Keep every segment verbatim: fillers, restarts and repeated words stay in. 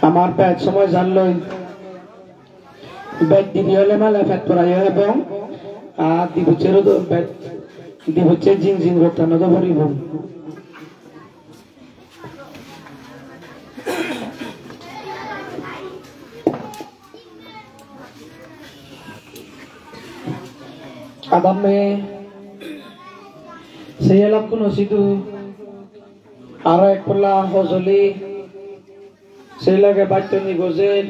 Amar bej somoy jalloi. Bej diri ole male pet porayo ebong, ar dibucchero do bej, dibucche jing jing gottano do poribo. Adamme sei elakkuno sidu aro ek polla hojoli, sei lage battoni gojer,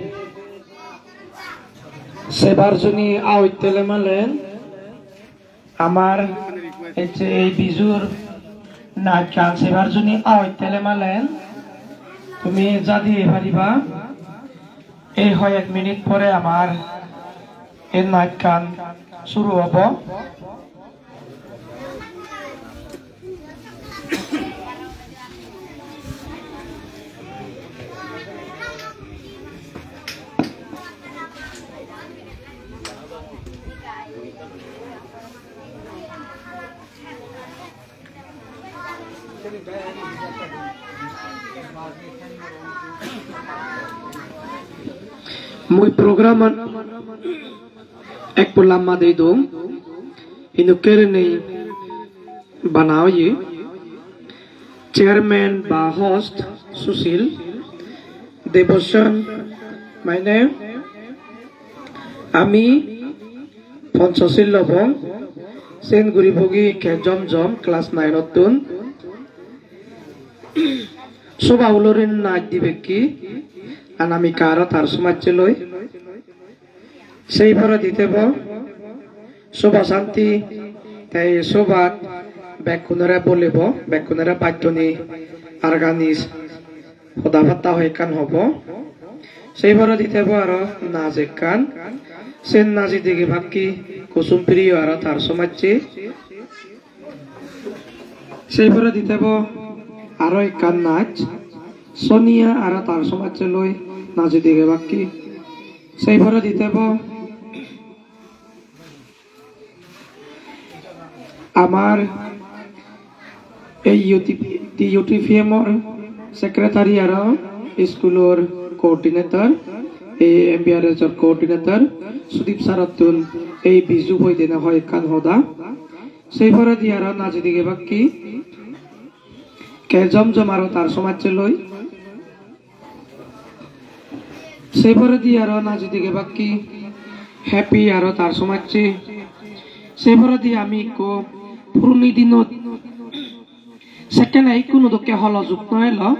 sebar juni aoittele malen. Amar ecche ei Bijur nachkan sebar juni aoittele malen tumi jadi ei pariba. Ei hoyek minute pore amar ei nachkan suru obo. Mui program-an ekko lamba dei dong, hintu kereni bana oye. Chairman ba host Sushil Devotion, mane ami Ponchosil lobong, sen guribogi K. Jomjom class nine-ottun. Soba ulorin naj dibekki Anamika aro tar somajje loi. Sei poredi tebo Soba Santi, te ei sobat bekkunore bolibo, bekkunore battoni arganis hoda batta hoi ekkan hobo. Sei poredi tebo aro naj ekkan, sen naji degibakki Kusum Priyo aro tar somajje. Sei poredi tebo aro ekkan naj, Sonia aro tar somajje loi naji degibakki. Sei poredi tebo amar ei U T P, U T P M-or secretary aro iskulor coordinator, ei M B R S-or coordinator Sudip sir-ottun ei Biju hoidene hoi ekkan hoda. Sei poredi aro naji degibakki K. Jomjom aro tar somajje loi. Sei poredi aro naji degibakki Happy aro tar somajje. Sei poredi ami ikko puroni dinot, sekkene ikkunu dokke holo jug no elo,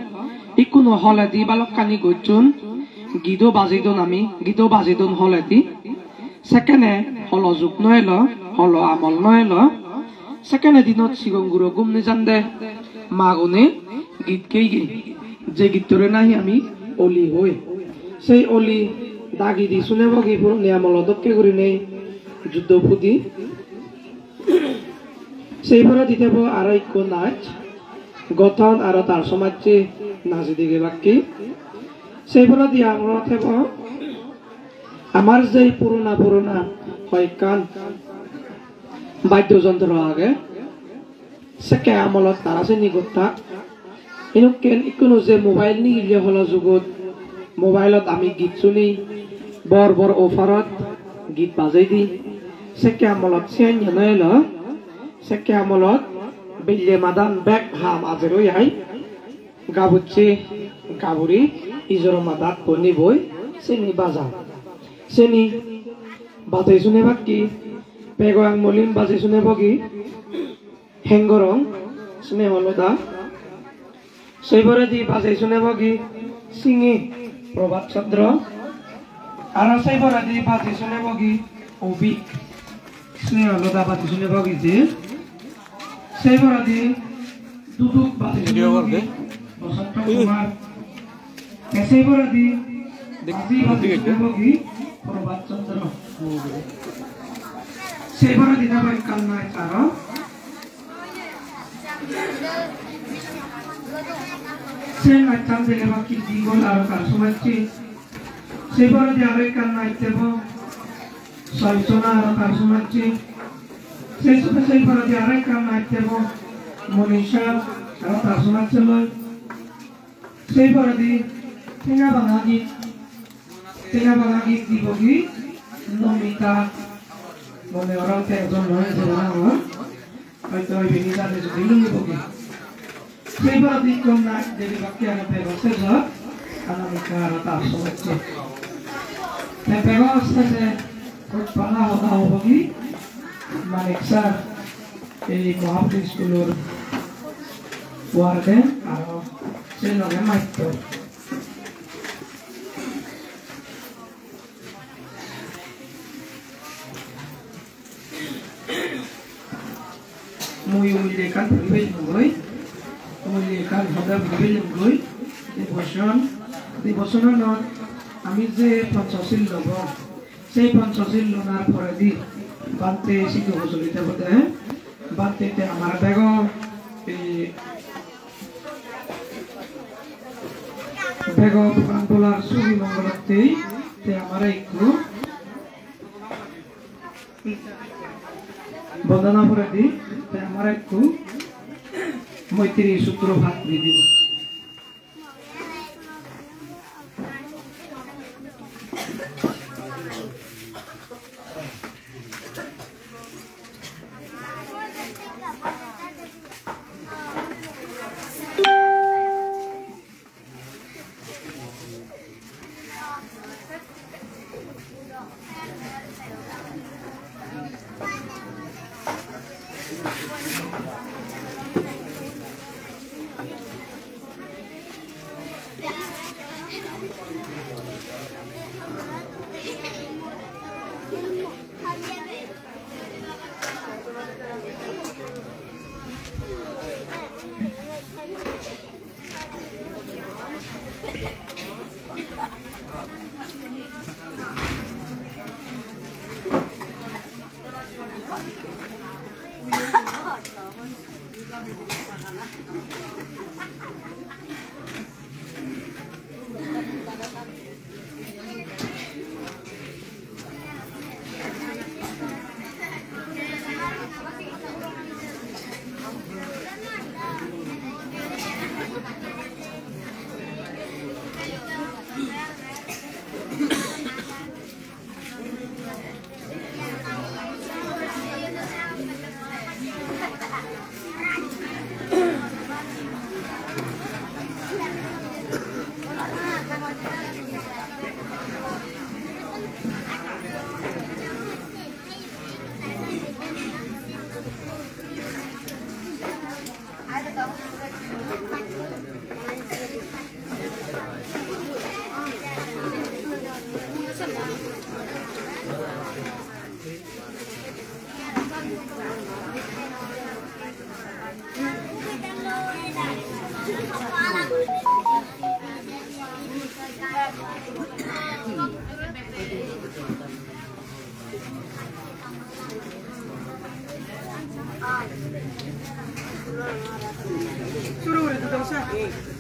ikkunu holedi balokkani gocchon, gido bajei don ami, gido bajei don holedi. Sekkene holo jug no elo, holo amol no elo. Sekkene dinot sigon guro gum nejande magune git geiye, je gittore nahi ami oli hoi. Sei oli dagidi sunebogi puroni amolo dokke gurinei juddo pudi. Sei poredi tebo aro ikko naj, Goton aro tar somajje naji degibakki. Sei poredi aro tebo amar jei purona purona hoyekkan baddo jontro age, sekke amolot tara seni gottak. Enukken ikkunu je mobile nigille holo jugot, mobile-ot ami git suni, bor bor offer-ot git bajei di. Sekke amolot siyan no elo, sekke amolot belle madan bek ham ajer oi ai. Gabucche gaburi ijoro madat bonniboi seni bajan. Seni bajei sunebakki, Pegoang Molim bajei sunebogi, Hengorong Sneho Loda. Sei poredi bajei sunebogi Singi Prabhat Chandra. Aro sei poredi bajei sunebogi Obik Sneho Loda bajei sunebogi je. Sei poredi Duduk bajei sunebogi Basanta Kumar. Te sei poredi baji bajei sunebogi Prabhat Chandra. Sei poredi tebo ekkan naj aro. Sei najchan degibakki Digol aro tar somajje. Sei poredi aro ekkan naj debo Soisona aro tar somajje. Sei sobe sei poredi aro ekkan naj debo Monisha aro tar somajje loi. Sei poredi tenga bana git, tenga bana git dibogi Nomita, mone gorong te ekjon noi, je bana hor. Hoito ibeni jade judi lungibogi. Sei poredi ikko naj debi bakke age, bego sejot Anamika aro tar sogocche. Te bego seje hojpana hoda hobogi Manik sir, ei Mahabodhi school-or warden aro sei loge mastor. Mui umile ekkan puri pelunggoi, umile ekkan hoda puri pelunggoi. Devotion, devotion-anot ami je Panchashil lobong, sei Panchashil lonar poredi Bhante sidu hojoli tebode, Bhante te amar bego, ei bego puran bolar sugi mongolottei te amare ekku bondona poredi, te amare ekku Moitri Sutro pat di dibo.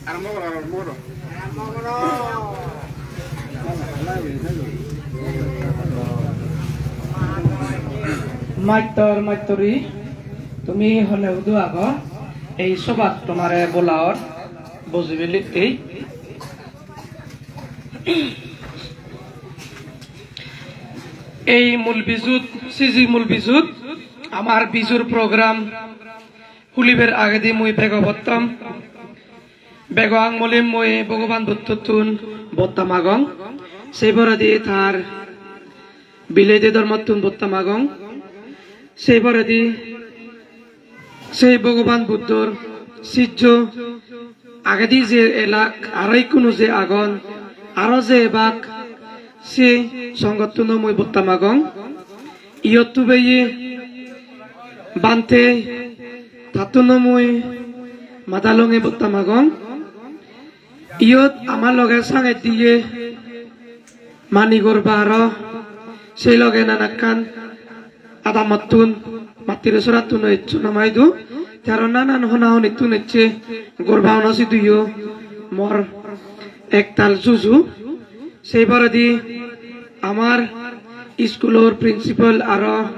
Arambo goro, arambo goro. Mattor, mattori, tumi hone hudu ago? Ei sobat tomare bolaor, bojibe littei. Ei mul bijut, siji mul bijut, amar bijur program hulibar agedi mui bego pottom, bego angmulim mui Bhogoban Buddhottun botta magong. Sei poredi tar biledi dhormottun botta magong. Sei poredi sei Bhogoban Buddhor sijjo agedi je elak, aro ikkunu je agon, aro je ebak, se songottuno mui botta magong. Iyot tubeye Bhante, tattuno mui madalonge botta magong. Iyot ama loge sange diye Mani Gorba aro sei loge nanakkan adamottun, Mattiresorattun ecchon ama idu. Te aro nanan hona honittun ecche, Gorba uno siduyo mor ektal juju. Sei poredi amar iskulor principal aro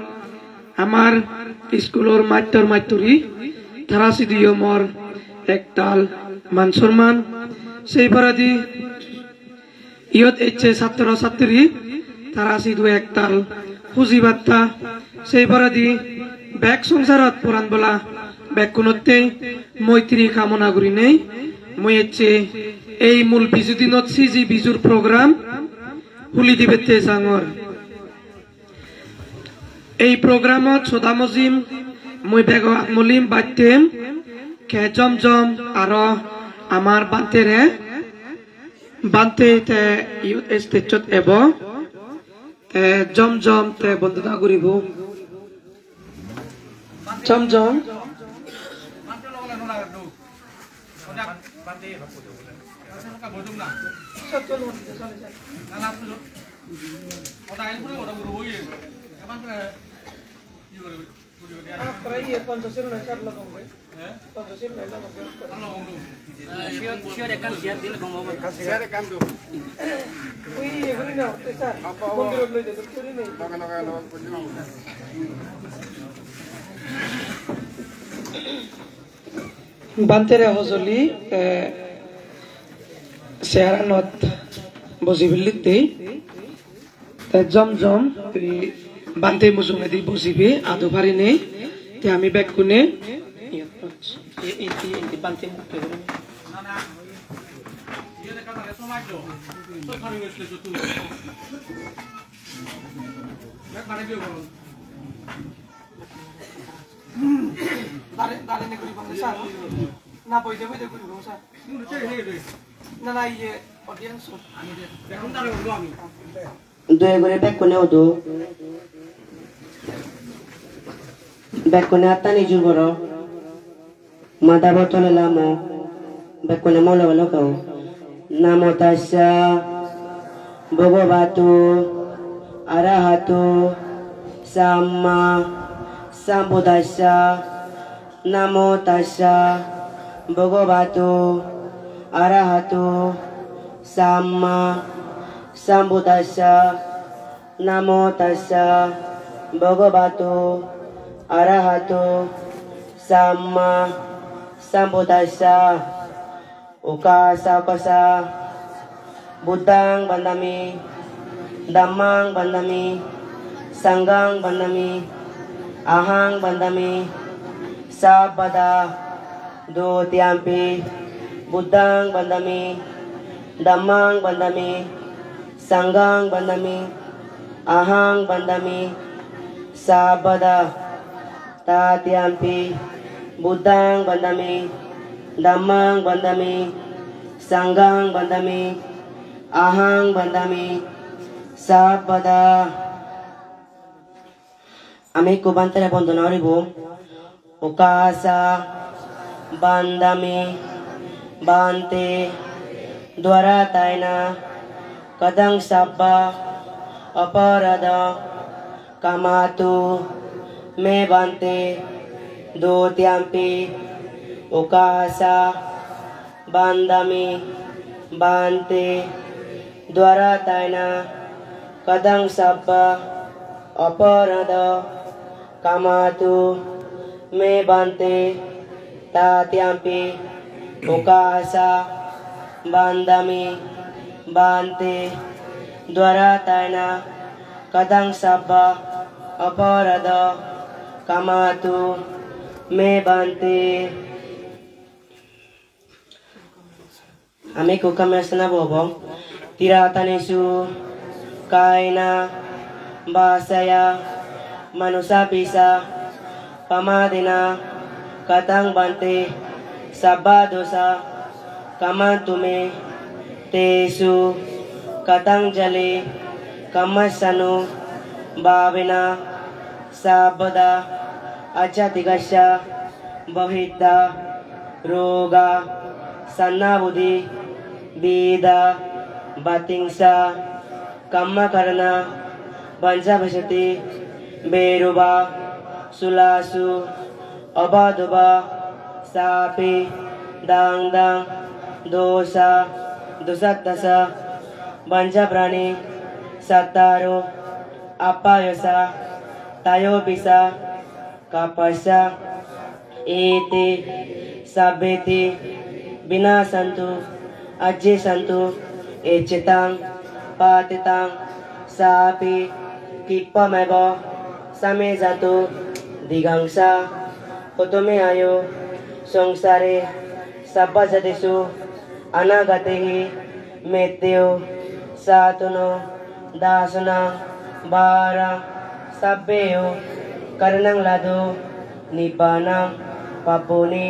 amar iskulor mattor mattori, tara siduyo mor ektal man sorman. Sei poredi iyot ecche satro satri, tara sidu ektal huji batta. Sei poredi bek songsarot poran bola bekkunottei moitri kamona gurinei mui ecche ei mul Biju dinot siji Bijur program huli dibatte sangor. Ei programot soda mojim mui bego akmolim battem ke Jom Jom aro amar bhantere, bhante te iyot stage-ot ebo, te Jom Jom te bondona guribo. Jom Jom. Bhantere hojoli, eh, chair-anot bojibillitte. Te Jom Jom, tui bhante mujungedi bojibi, adu parinei. Te ami bekkune, e, e, e, e, bhante mukti gurinei. Dare, dare ne guri bang, sir. Na, boide, boide guri bang, sir. Na, na, iye, audience. Doye guri bekkune udo. Bekkune attani jur goro. Madhabo tole lamo, bekkune molo golo kau. Namo tassa bhagavato arahato samma sambuddhassa. Namo tassa bhagavato arahato samma sambuddhassa. Namo tassa bhagavato arahato samma sambuddhassa. Okasa okasa buddhang vandami, dhammang vandami, sanghang vandami, ahang vandami, sabbada. Dutiyampi buddhang vandami, dhammang vandami, sanghang vandami, ahang vandami, sabbada. Tatiyampi buddhang vandami, dhammang vandami, sanghang vandami, ahang vandami, sabbada. Ami ekku bhantere bondona guribo. Okasa vandami bhante dvaratayena kataṃ sabba aparādhaṃ khamatu me bhante. Dutiyampi okasa vandami bhante dvaratayena kataṃ sabba aparādhaṃ khamatu me bhante. Tatiyampi okasa vandami bhante dvaratayena kataṃ sabba aparādhaṃ khamatu me bhante. Ami ekku kamya sanabo obo. Tirathanesu kayena vācāya manusā vā pamādena kataṃ bhante sabba dosā khamantu me. Tesu katañcale kammassānu bhāvena sabbada ajjhattikassa bahiddhā rogā sannabodhi vidhā bhātiṃsā kammakaraṇā vañcā pasati verubā sulāsu abadubā sāpi daṃ daṃ dosā dosattassa vañcaparaṇī cattāro appāyasā tayo pisā kappassa iti sabbīti vināsantu Ajjesantu eccetaṃ pātitaṃ sāpi khippameva samijjhatu. Dighaṃsa hotome āyu saṃsāre sabbajātisu anāgatahi metteyo jātu no dāsanaṃ varaṃ sabbeyo karaṇaṃ ladho nibbānaṃ pāpūni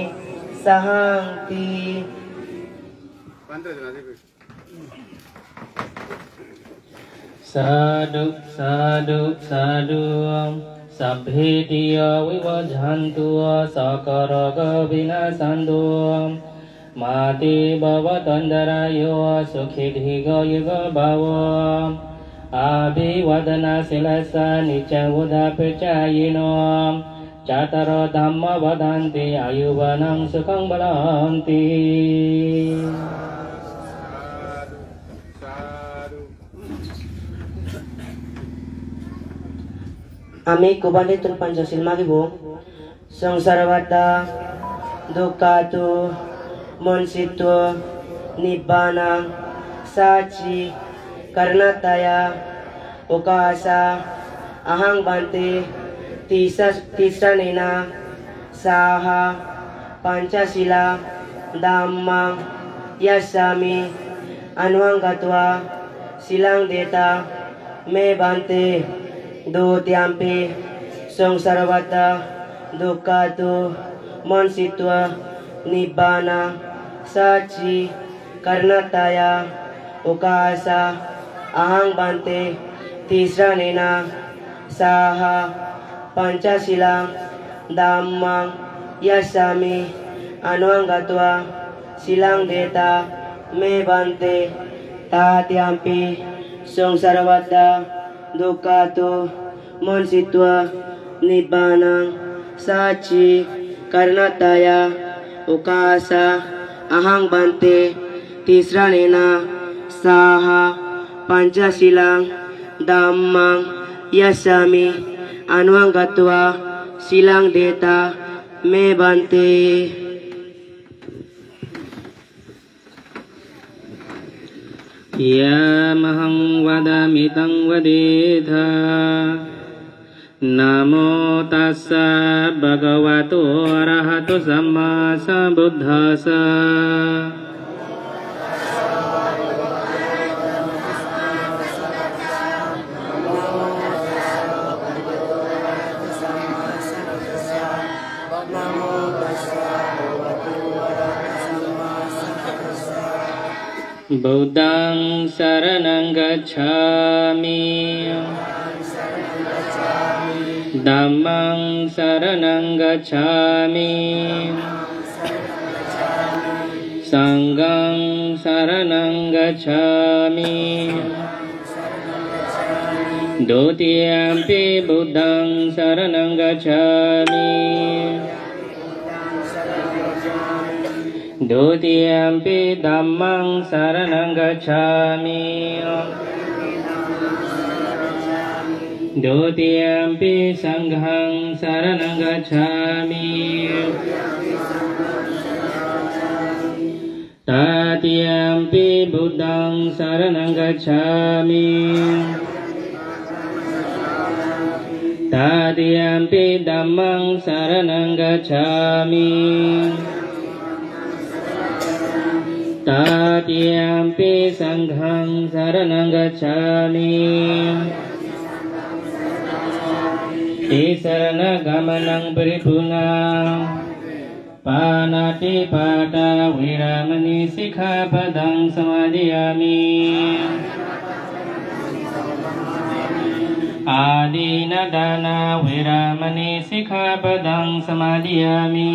sahanti. Sādhu, sādhu, sādhu. Sabbītiyo vivajjantu, sabbarogo vinassatu, mā te bhavatvantarāyo, sukhī dīghāyuko bhava. Abhivādanasīlissa niccaṃ vuḍḍhāpacāyino, cattāro dhammā vaḍḍhanti āyu vaṇṇaṃ sukhaṃ balaṃ. Ami ikko bhante tun Panchashil magibong. Saṃsārabaddhā dukkhātu muccitvā nibbānaṃ sacchikaraṇatthāya okāsa ahaṃ bhante tisa-, tisaraṇena saha pañcasīlaṃ dhammaṃ yācāmi anuggahātvā sīlaṃ detha me bhante. Dutiyampi saṃsārabaddhā dukkhātu muccitvā nibbānaṃ sacchikaraṇatthāya okāsa ahaṃ bhante tisaraṇena saha pañcasīlaṃ dhammaṃ yācāmi anuggahātvā sīlaṃ detha me bhante. Tatiyampi saṃsārabaddhā dukkhātu muccitvā nibbānaṃ sacchikaraṇatthāya okāsa ahaṃ bhante tisaraṇena saha pañcasīlaṃ dhammaṃ yācāmi anuggahātvā sīlaṃ detha me bhante. Yamahaṃ vadāmi taṃ vadetha. Namo tassa bhagavato arahato sammāsambuddhassa. Buddhaṃ saraṇaṃ gacchāmi. Dhammaṃ saraṇaṃ gacchāmi. Saṅghaṃ saraṇaṃ gacchāmi. Dutiyampi buddhaṃ saraṇaṃ gacchāmi. Dutiyampi dhammaṃ saraṇaṃ gacchāmi. Dutiyampi saṅghaṃ saraṇaṃ gacchāmi. Tatiyampi buddhaṃ saraṇaṃ gacchāmi. Tatiyampi dhammaṃ saraṇaṃ gacchāmi. Tatiyampi saṅghaṃ saraṇaṃ gacchāmi. Tisaraṇagamanaṃ paripuṇṇaṃ. Pāṇātipātā veramaṇī sikkhāpadaṃ samādiyāmi. Adinnādānā veramaṇī sikkhāpadaṃ samādiyāmi.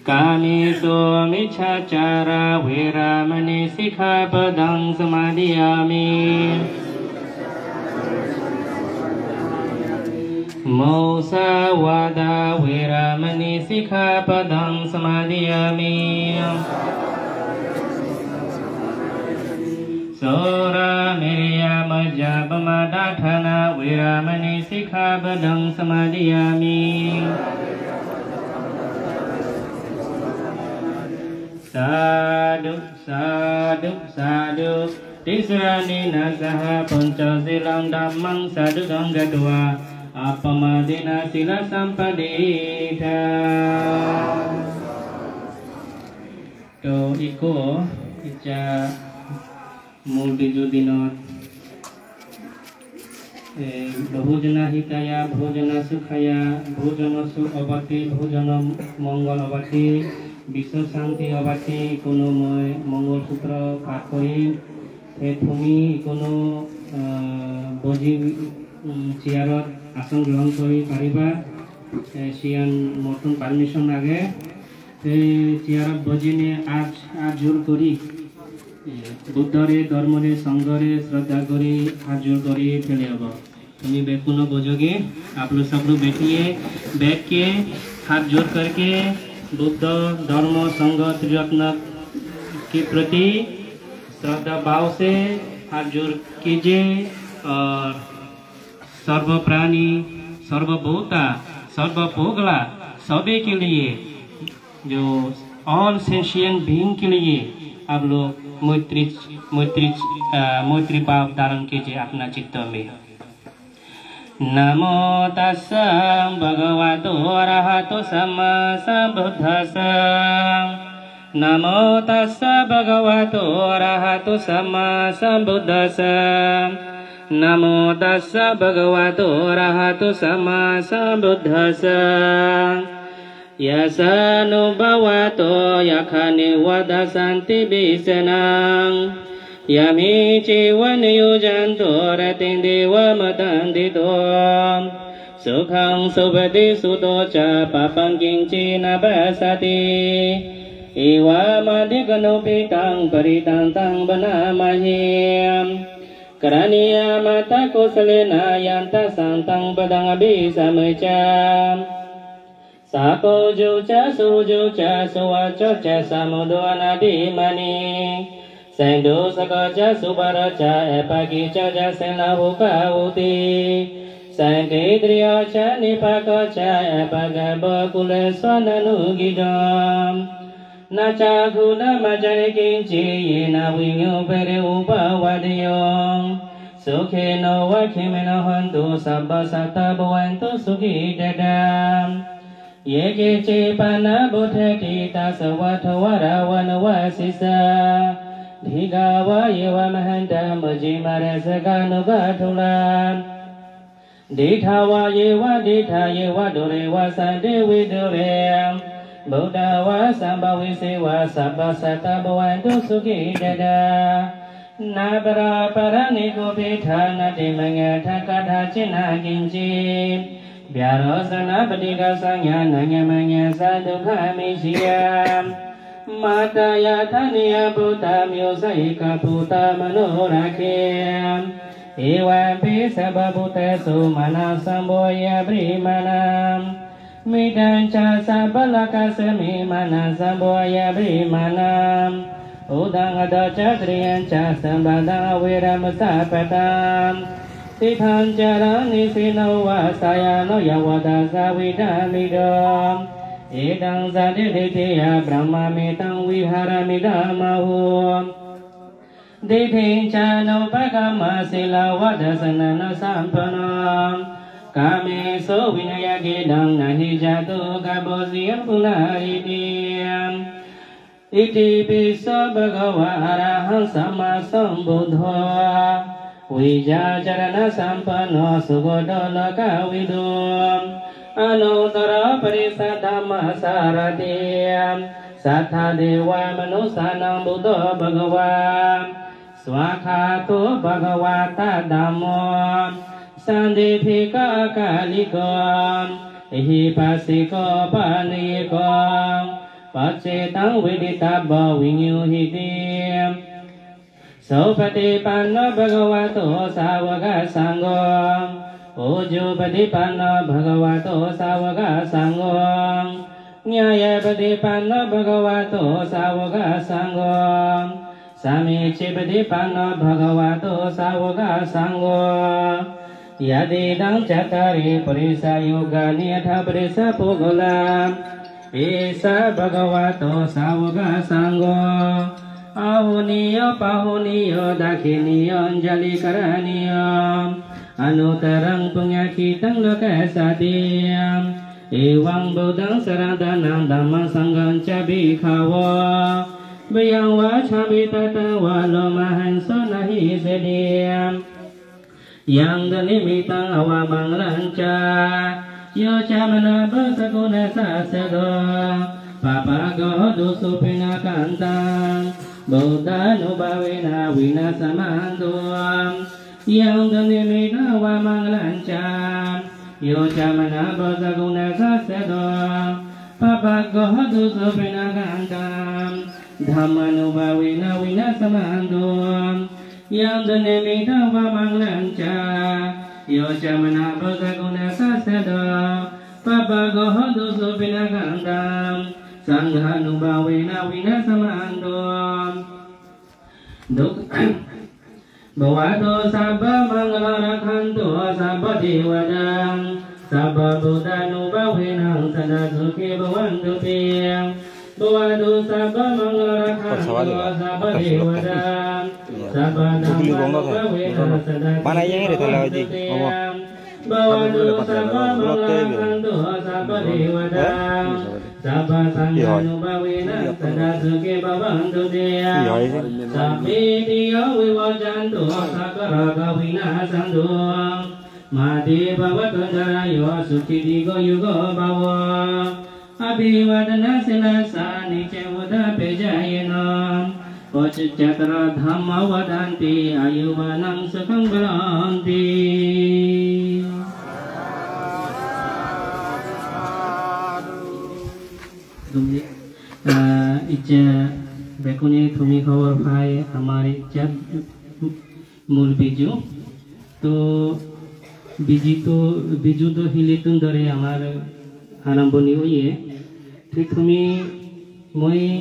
Kāmesu micchācārā veramaṇī sikkhāpadaṃ samādiyāmi. Musāvādā veramaṇī sikkhāpadaṃ samādiyāmi. Surāmerayamajjapamādaṭṭhānā veramaṇī sikkhāpadaṃ samādiyāmi. Sadhu, sadhu, sadhu. Tisaraṇena saha pañcasīlaṃ dhammaṃ sādhukaṃ gātvā appamādena sīlaṃ sampādetha. To ikko iccha mul biju dinot, eh, bahujana hitaya, bahujana sukhaya, bahujana su obati, bahujana mongol obati, biswa santi obati, ikkono mui mongol sutro pat gorim. Te tumi ikkono, eh, boji, um, chairot ason grohon gori pariba. Eh, siyan mottun permission age. Te chairot bojinei at, at jur gori, eh, Buddhore, Dhormore, Songhore shraddha gori at jur gori thele obo. Tumi bekkuno bojogi, आप लोग सब लोग बैठिए, बैठ के हाथ जोड़ करके बुद्ध, धर्म, संघ, त्रिरत्न के प्रति श्रद्धा भाव से हाथ जोड़ कीजिए और सर्व प्राणी, सर्वभूता, सर्वपगला, सभी के लिए, जो all sentient being के लिए आप लोग मैत्री, मैत्री, अ, मैत्री भाव धारण कीजिए अपना चित्त में। Namo tassa bhagavato arahato sammāsambuddhassa. Namo tassa bhagavato arahato sammāsambuddhassa. Namo tassa bhagavato arahato sammāsambuddhassa. Yassānubhāvato yakkhā nivā dassenti bhīsanaṃ, yamhi ceva niyujanto rattiṃ deva matandito. Sukhaṃ supati sutto ca pāpaṃ kiñci na passati, evamādikannupitaṃ parittaṃ taṃ bhaṇāma he. Karaṇīyamatthakusalena yassa santaṃ padaṃ abhisamecca. Sakko ujū ca suhujū ca suvaco cassa mudu anatimānī. Santussako ca subharo ca appakicco ca sallahukavutti. Santindriyo ca nipako ca appagabbho kulesu ananugiddho. Na ca khuddaṃ majjhaṃ kiñci yena viññū pare upavadeyyuṃ. Sukhino vā khemino hontu sabbasattā bhavantu sukhitattā. Ye keci pāṇabhūtatthi tasā vā thavarā vā anavasesā, dīghā vā ye vā mahantā majjhimā rassakā aṇukathūlā. Diṭṭhā vā ye vā adiṭṭhā ye vā dūre vā santā vidūre, bhūtā vā sambhavesī vā sabbasattā bhavantu sukhitattā. Nāpārā parāni kubhedā nātimaññetha katthaci naṃ kiñci, byārosanā paṭighasaññā nāññamaññassa dukkhamiccheyya. Mātā yathā niyaṃ puttaṃ yo sā ekaputtamanurakkhe, evampi sabbabhūtesu mānasaṃ buddhāya bhikkhumānā. Mettañca sabbalokasmiṃ mānasaṃ buddhāya bhikkhumānā, uddhaṃ adho ca tiriyañca asambādhaṃ averaṃ asapattaṃ. Tiṭṭhañcaraṃ nisinno vā sayāno yāva tassa vigatamiddho. Etaṃ satiṃ adhiṭṭheyya brahmametaṃ viharamidhamāhu. Diṭṭhiñca anupagamma sīlavā dassanānaṃ sampanno, kāmesu vineyya gedhaṃ na hi jātu gabbhaseyyaṃ punareti. Itipi so bhagavā arahaṃ sammāsambuddho, vijjācaraṇasampanno sugato lokavidū, anuttaro purisadammasārathi satthā devamanussānaṃ buddho bhagavā. Svākkhāto bhagavatā dhammo sandiṭṭhiko akāliko ehipassiko opanayiko paccattaṃ veditabbo viññūhīti. Supaṭipanno bhagavato sāvakasaṅgho, ujupaṭipanno bhagavato sāvakasaṅgho, ñāyapaṭipanno bhagavato sāvakasaṅgho, sāmīcipaṭipanno bhagavato sāvakasaṅgho, yadidaṃ cattāri purisayugāni aṭṭha purisapuggalā, Esa bhagavato sāvakasaṅgho, āhuneyyo pāhuneyyo dakkhiṇeyyo añjalikaraṇīyo, anuttaraṃ puññakkhettaṃ lokassāti. Evaṃ buddhaṃ saraṇaṃ gatānaṃ, dhammaṃ saṅghañca bhikkhavo, viyaṃ vacāmi tathāgataṃ, lomahaṃso na hessati. Yaṃ dunnimittaṃ avamaṅgalañca, yo cāmanāpo sakuṇassa saddo, pāpaggaho dussupinaṃ akantaṃ, buddhānubhāvena vināsamentu. Yaṃ dunnimittaṃ avamaṅgalañca, yo cāmanāpo sakuṇassa saddo, pāpaggaho dussupinaṃ akantaṃ, dhammānubhāvena vināsamentu. Yaṃ dunnimittaṃ avamaṅgalañca, yo cāmanāpo sakuṇassa saddo, pāpaggaho dussupinaṃ akantaṃ, saṅghānubhāvena vināsamentu. Duk- Bhavatu sabbamaṅgalaṃ, rakkhantu sabbadevatā, sabbabuddhānubhāvena sadā sukhī bhavantu te. Bhavatu sabbamaṅgalaṃ, rakkhantu sabbadevatā, sabbadhammānubhāvena sadā sukhī bhavantu te. Bhavatu sabbamaṅgalaṃ, rakkhantu sabbadevatā, sabbasaṅghānubhāvena sadā sukhī bhavantu te. Sabbepi yā vivañcantu sabbarogā vinassatu, mā te bhavatvantarāyo sukhī dīghāyuko bhava. Abhivādanasīlissa niccaṃ vuḍḍhāpacāyino, paccattaṃ dhammā vaḍḍhanti āyu vaṇṇaṃ sukhaṃ balaṃ. Tumi, ah, icche bekkune tumi hobor pai amar icche mul biju. To biju to, biju to hilittun dhore amar arambhoni oye. To tumi mui,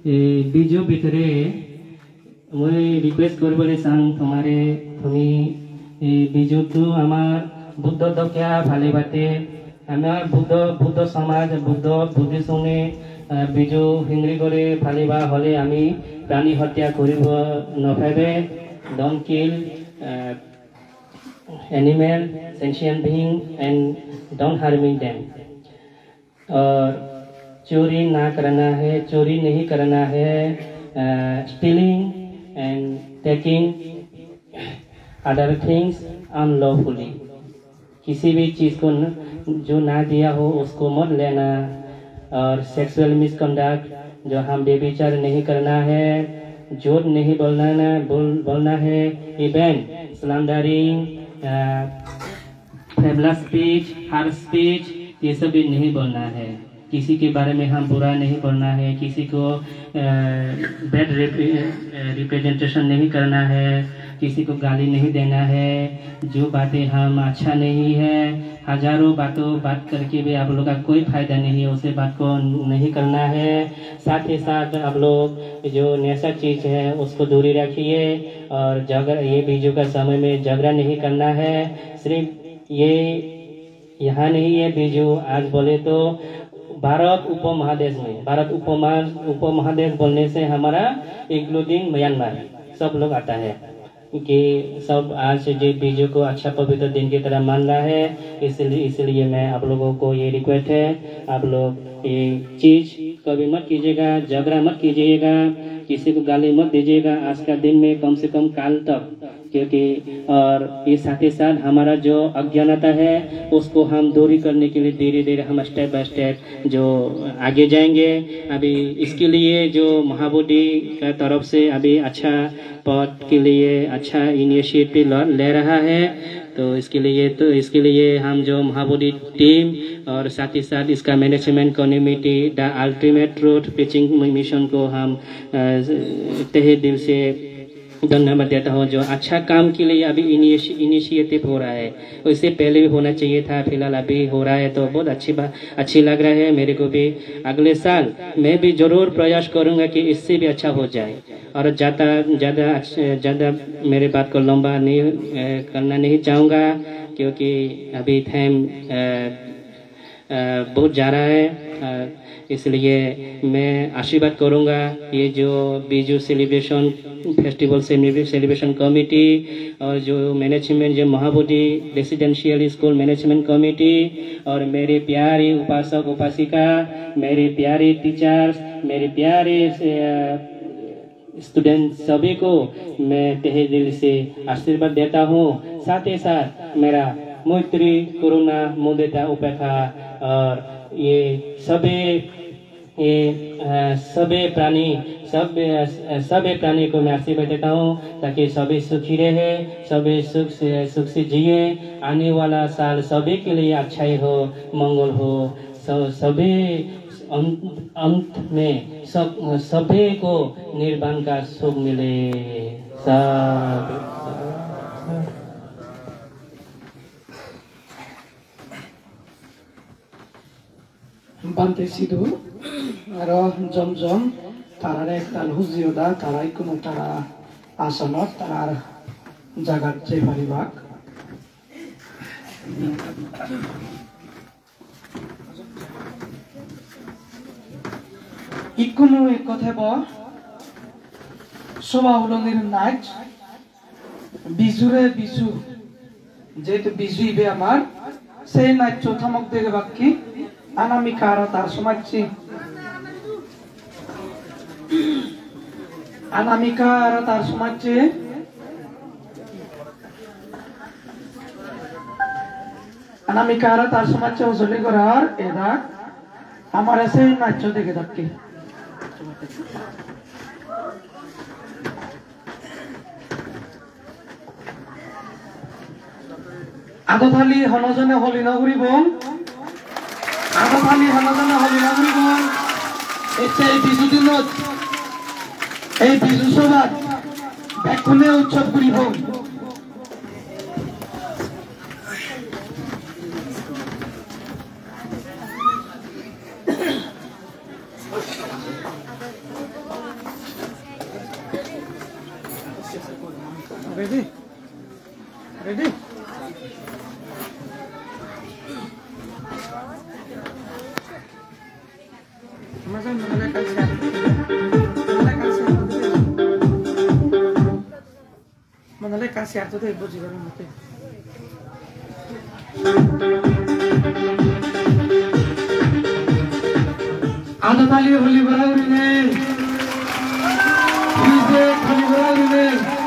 eh, biju bhidire mui request koribole sang tomare, tumi, eh, biju to amar Buddho dhormo pale bate, amar Buddho, Buddho somaj, Buddho, Buddhist une, eh, biju hingri gore paliba hole ami prani hotya koribo no pebe, don't kill, eh, animal, sentient being and don't harming them. और चोरी ना करना है, चोरी नहीं करना है, अ, stealing and taking other things unlawfully। किसी भी चीज़ को न, जो ना दिया हो, उसको मत लेना। और sexual misconduct, जो हम व्यभिचार नहीं करना है, झूठ नहीं बोलना ना, बोल-, बोलना है, even slandering, अ, frivolous speech, harsh speech, ये सब भी नहीं बोलना है। किसी के बारे में हम बुरा नहीं बोलना है, किसी को, अ, bad rep-, अ, representation नहीं करना है, किसी को गाली नहीं देना है। जो बातें हम अच्छा नहीं है, हजारों बातों, बात करके भी आप लोग का कोई फायदा नहीं है, उसे बात को नहीं करना है। साथ ही साथ आप लोग जो नशा चीज़ है, उसको दूरी रखिए और झगड़ा, ये बीजू का समय में झगड़ा नहीं करना है। सिर्फ ये यहाँ नहीं है बीजू, आज बोले तो भारत उपमहादेश में, भारत उपमहा-, उपमहादेश बोलने से हमारा including म्यांमार, सब लोग आता है कि सब आज जो बीजू को अच्छा पवित्र दिन की तरह मान रहा है। इसलिए, इसलिए मैं आप लोगों को ये रिक्वेस्ट है, आप लोग ये चीज़ कभी मत कीजिएगा, झगड़ा मत कीजिएगा, किसी को गाली मत दीजिएगा आज का दिन में, कम से कम काल तक। क्योंकि और ये साथ ही साथ हमारा जो अज्ञानता है, उसको हम दूरी करने के लिए धीरे-धीरे हम step by step जो आगे जाएंगे। अभी इसके लिए जो महाबोधि का तरफ से अभी अच्छा पद के लिए अच्छा initiative ल-, ले रहा है, तो इसके लिए, तो इसके लिए हम जो महाबोधि टीम और साथ ही साथ इसका management committee, The Ultimate Truth Preaching Mission को हम, अ, तहे दिल से धन्यवाद देता हूँ, जो अच्छा काम के लिए अभी इनिश-, initiative हो रहा है। इससे पहले भी होना चाहिए था, फिलहाल अभी हो रहा है, तो बहुत अच्छी बात, अच्छी लग रहा है मेरे को भी। अगले साल मैं भी जरूर प्रयास करूँगा कि इससे भी अच्छा हो जाए और ज़्यादा, ज़्यादा अच्छ-, ज़्यादा मेरे बात को लंबा नहीं, अ, करना नहीं चाहूँगा, क्योंकि अभी time, अ, अ, बहुत जा रहा है, अ, इसलिए मैं आशीर्वाद करूँगा, ये जो बिजू सेलिब्रेशन, फेस्टिवल सेलिब्रे-, सेलिब्रेशन कमेटी और जो मैनेजमेंट, जो Mahabodhi residential school management committee और मेरे प्यारे उपासक उपासिका, मेरे प्यारे टीचर्स, मेरे प्यारे, अ, स्टूडेंट सभी को मैं तहे दिल से आशीर्वाद देता हूँ। साथ ही साथ मेरा मैत्री, करुणा, मुदिता, उपेक्षा और ये सभी, ये, अ, सभी प्राणी, सब, अ, सभी प्राणी को मैं आशीर्वाद देता हूँ, ताकि सभी सुखी रहे, सभी सुख से, सुख से जिए। आने वाला साल सभी के लिए अच्छा ही हो, मंगल हो। स-, सभी अंत, अंत में सब, सभी को निर्वाण का सुख मिले। साधु, साधु। Bhante sidu, aro jom jom, tarare ektal huji oda, tara ikkunu tara asonot, tarar jagat jei paribak. Ikkunu ekko thebo soba hulonir naj, Bijure Biju, jehetu Biju ibe amar, sei najcho thamok degebakke Anamika aro tar somajje. Anamika aro tar somajje. Anamika aro tar somajje hojoli gorar edak amare sei najcho degedakke. Adotali hono jone holi no guribong. Adotali hono jone holi no guribong. Ecche ei Biju dinot, ei Biju sobat bekkune utsob guribong. Ready? Ready? Mane ole ekkan share to de buji gori mote. Adotali holi gora gurinei. Please, holi gora gurinei.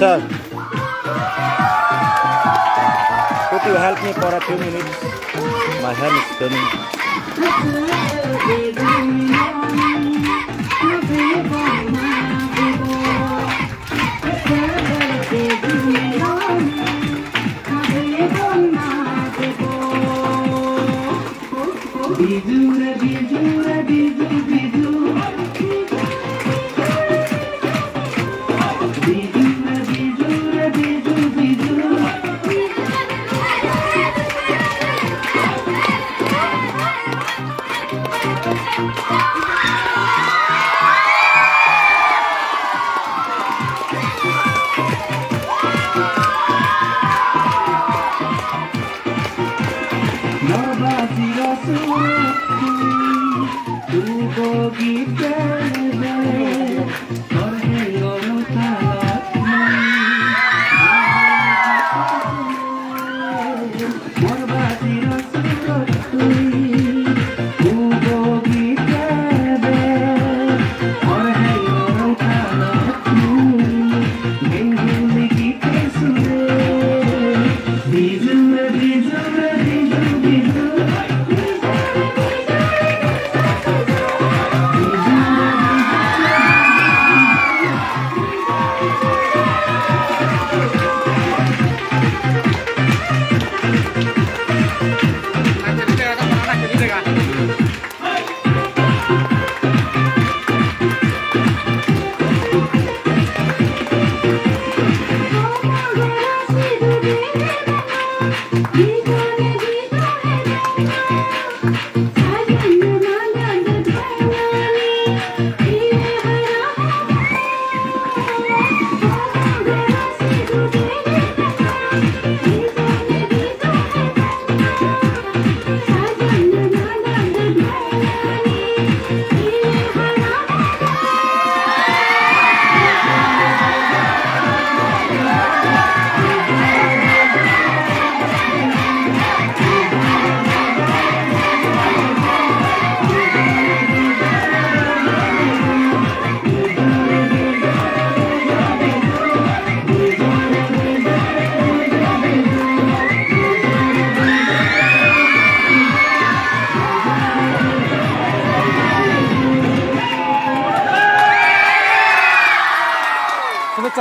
Sir, could you help me for a few minutes? My hand is burning.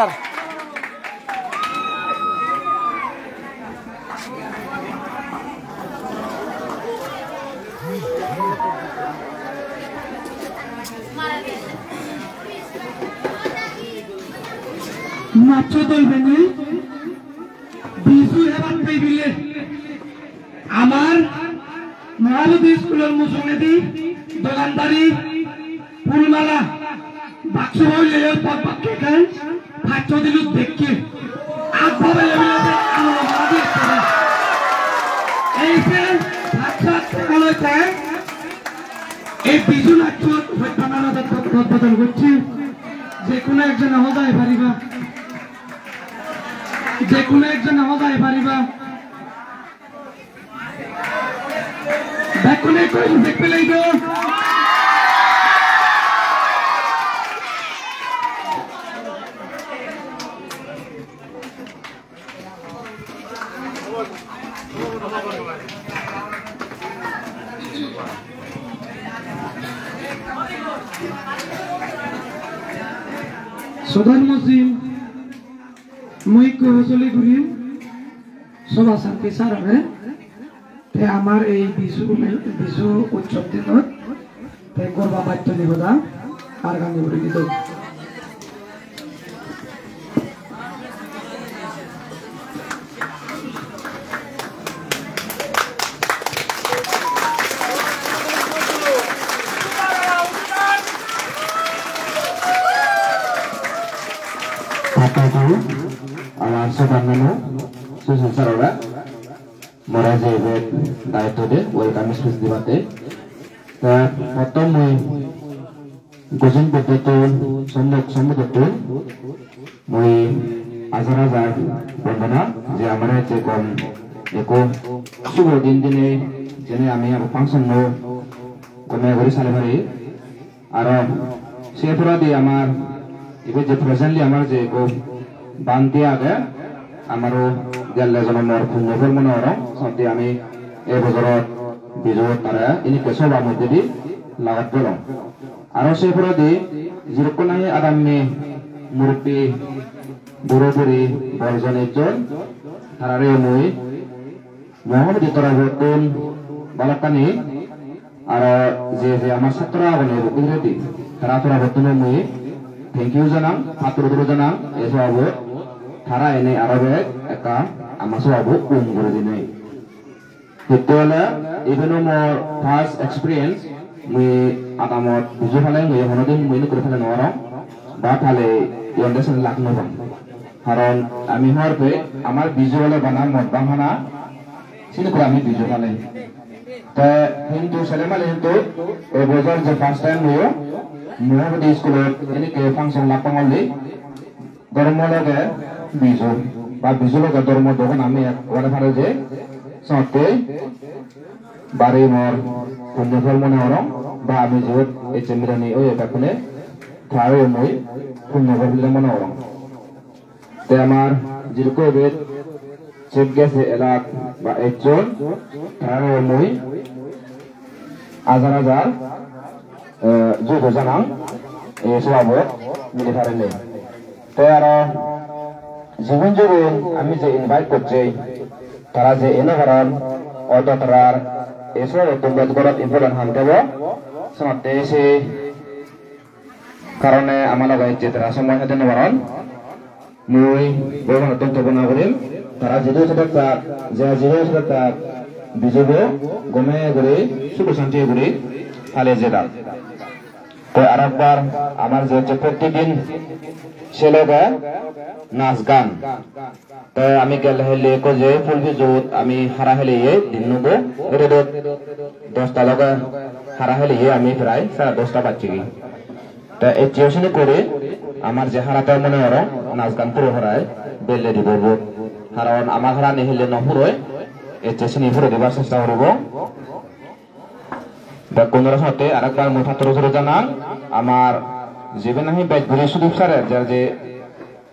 Nacho dol bani Bizu hebatte bile amar Mahabodhi iskulor mujungedi dogandari, phulmala, baksu boi loi pot bakke ekkan paccho diluk dekke. At babe lebile je amar Mahabodhi iskulor. Ei se paccho at babe loi te ei Bizu nachot hojpana rajotto bodol gocche. Je hono ekjone hojai pariba. Je hono ekjone hojai pariba. Bekkune ekko music pelei do. Sodor mojim, mui ekko hojoli gurim. Soba santi sir ore, te amar ei Bizu, Bizu utsob dinot te gorba battoni hoda ar gani guri didon. Thank you, amar soba nanu, Susan sir ore. More je ibet daitto de welcome speech dibatte. Te pottom mui Gozen Buddhottun, Sommok Sombuddhottun mui hajar hajar bondona je amare je gom ekko subo din dinei jene ami aro function no gome guri sale pari. Aro se poredi amar ibe je presently amar je ekko bhante age, amaro gelle jonomor punyo phol mone gorong, sotte ami ei bojorot Bijut tare inikke soba moddedi lagot pelong. Aro se poredi jidukkun nahi adamme murubbi buro buri borjon ejjon, tarareyo mui Mahabodhi torabottun balokkani aro je je amar satro agon ei bidire di, tara torabottun mui thank you janang, pattur turu janang, ei sobabot tara ene aro bek ekka ama sobabo um guri dinei. Hitte ole, even o mor first experience, mui adamot Biju pale mui honodin mui nukuri pale no parong, ba pale yonde sen lak no pang. Karon ami hor pe amar Biju ole bana mod bang hana, sini kore ami Biju pale. Te hintu sele male hintu ei bojor je first time hoyo, Mahabodhi school-ot enike function lak pangolli, dhormo loge Biju, ba Biju loge dhormo dogan ami ek hobare pare je, sotte bari mor punyo phol mone gorong, ba ami jiyot ecche mirani oye bekkune, tara oye mui punyo phol bile mone gorong. Te amar jidukko ibet sek gese elak ba ejjon, tarare mui hajar hajar, eh, juju janang, ei sobabot mili parinei. Te aro jigun jigun ami je invite gocche, tara je eno paron, oito tarar ei sobabottun bej gorot important ham thebo, senotte se karone ama loge ecche tara somoy hede no paron. Mui Bhogobanottu tobona gurim, tara jidu sedok tak, je jidu sedok tak, Bijubo gome guri, sukhe santi guri pale jedak. Te arekbar amar je hocche protidin se loge nach gan. Te ami gelle helle ekko je phul Bijut ami hara heleye dinnubo redot dosta loge hara heleye ami prai sare dosta bajjegi. Te eccheyo sini guri amar je harate mone gorong nach gan puro horai belle dibo bo. Karon amar harani hille no puroi, ecche sini puro dibar chesta guribo. Bekkunore sotte arekbar mui pattur turu janang, amar jibe nahi bej guri Sudip sare je je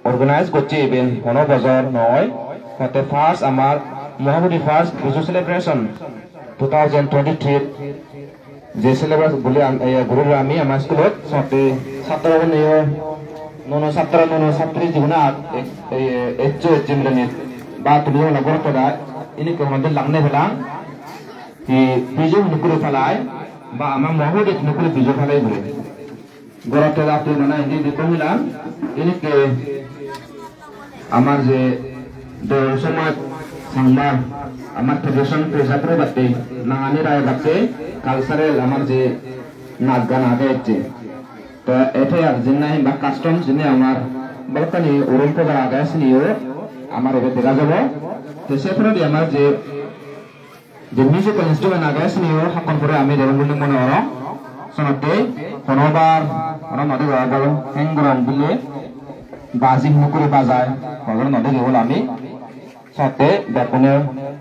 organize gocche iben hono bojor noi, hotte first amar Mahabodhi first Biju celebration two thousand twenty-three je celebrate guri am-, eh, guri ami ama schoolot sotte satro guneyo Nono satro, nono satri jigun ag, ek-, e-, eccho ecche milenit, ba tumi jemon gorot hoda, inikke honodin lagne pelang, hi biju hinukuri palai, ba ama mohudit hinukuri biju palai guri. Gorot hoda tumi mane indi indi komilang, inikke amar je dol somaj Changma, amar tradition preserve guribatte, nangani ragebatte, cultural amar je naj gan age ecche. Te ete ar jinne himba custom jinne amar balokkani urum pojar age siniyo amar ebe dega jabo. Te se poredi amar je, je musical instrument age siniyo hakkon pore ami degong bili mone gorong. Sonotte hono bar hono nodi gora golo heng gorong bile baji hinukuri bajai hobor nw degi bole ami. Sonotte bekkune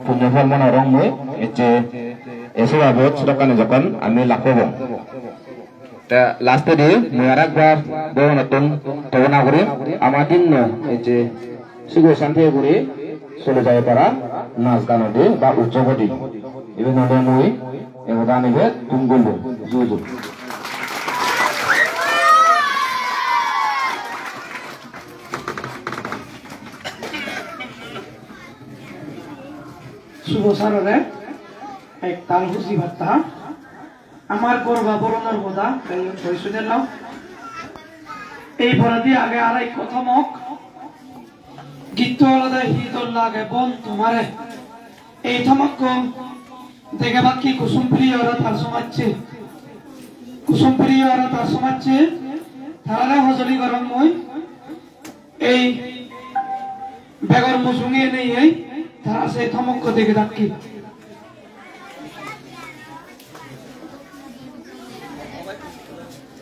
punyo phol mone gorong mui ecche ei sobabot sedokkani jokkon ami lab pebong. Te lastedi mui arekbar Bhogobanettun tobona gurim, ama dinno ecche sugo santiye guri sole jai para naj ganodi ba utsobodi. Iben ole mui egodan ibe tum gullung. Ju ju. Subo sarore ektal huji batta. Amar gorba boronor hoda, ei hoi sudellong. Ei poredi age aro ekko thomok. Gitto olode Hi dol lage bon tomare. Ei thomokko degebakki Kusum Priyo aro tar somajje. Kusum Priyo aro tar somajje. Tarare hojoli gorong mui. Ei begor mujunge enei ei tara se thomokko degedakki.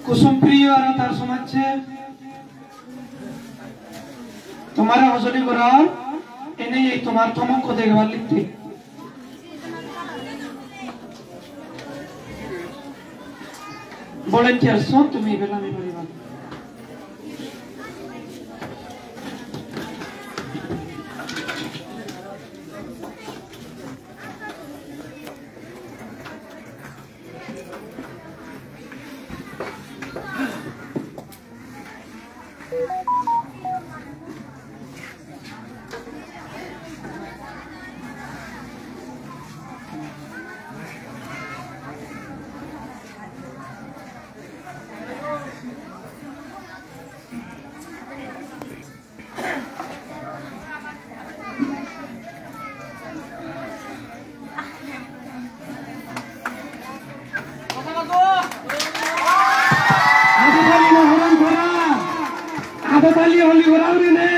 Kusum Priyo aro tar somajje tomare hojoli goror, enei ei tomar thomokko degebar litte. Volunteer so tumi belami pariba. Adotali no horan gora. Adotali holi gora urine.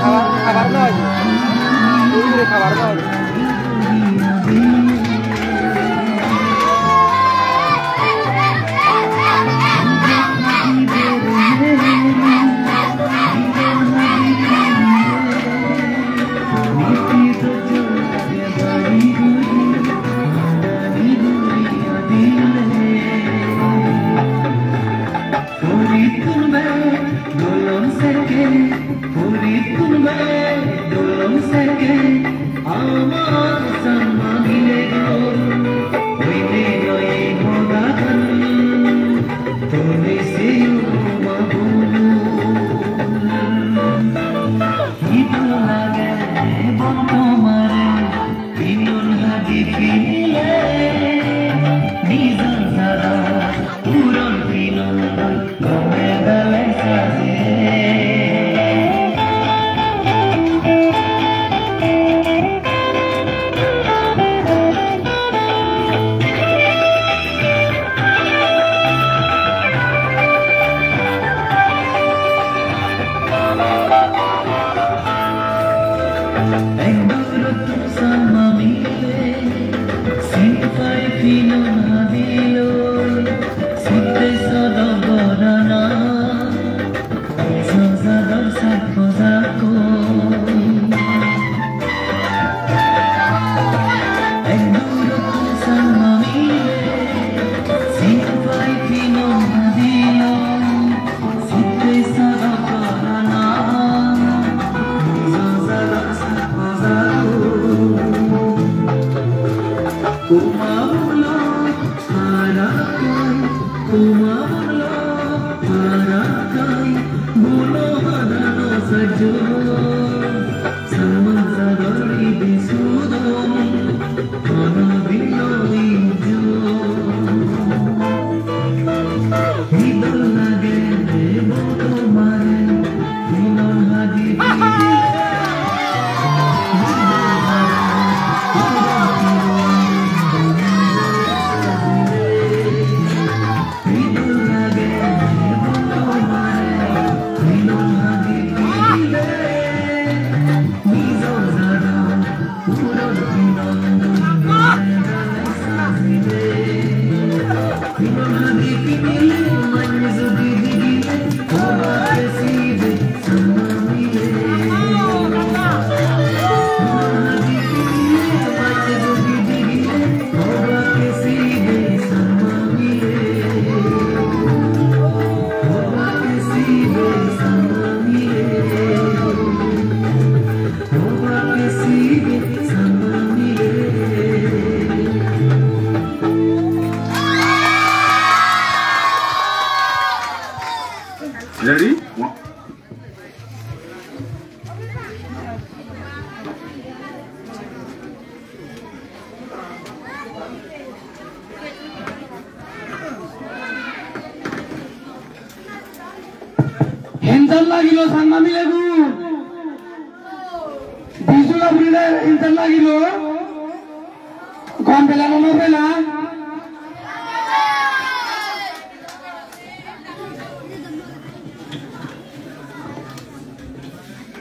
খাবার, খাবার নয়। এই করে খাবার নয়। Ready? One. Henjan lagilo Changma milegun. Bijula burile henjan lagilo. Gom pela na no pela?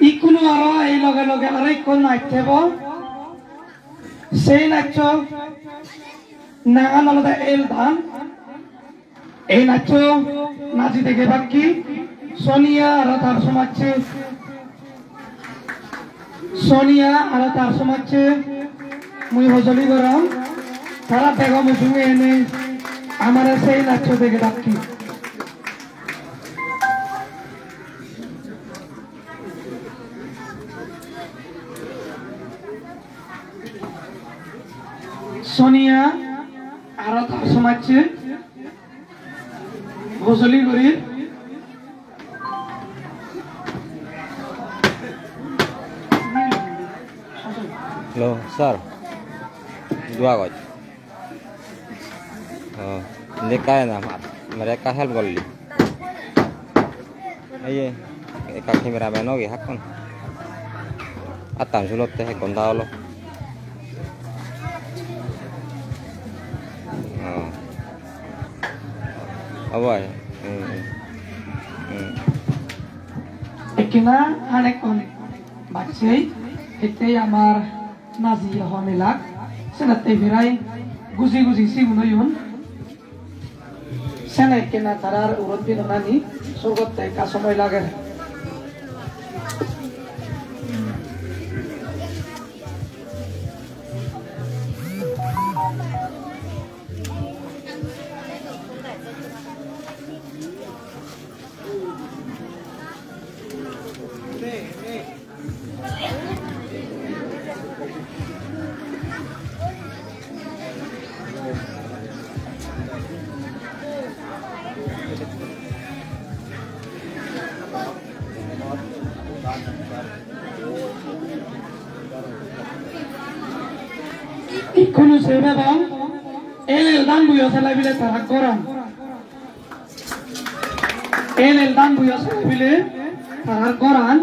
Ikkunu aro ei loge loge aro ikko naj thebo. Sei najjo nangan olode El Dan. Ei najjo naji dege bakki Sonia aro tar somajje, Sonia aro tar somajje mui hojoli gorong, tara dego mujunge ene amare sei najjo dege bakki. Sonia aro tar somajje hojoli guri. Hello, sir. Dua goj. Oh, indi ekka ena mar, mere ekka help golli. Eye, ekka cameraman ogi hakkon. Attan sulotte ek gonta olo. Oh. Obo ai. Hmm, hmm. Hmm. Kena hanekkon bachchei, hittei amar najiye hon elak, senatte pirai guji guji sigun oyon. Sene ekkena tarar uron pinonani sorgotte ekka somoy lager. Ikkunu sei pebong, el el dan buyo sele bile tara goran. El el dan buyo sele bile tara goran.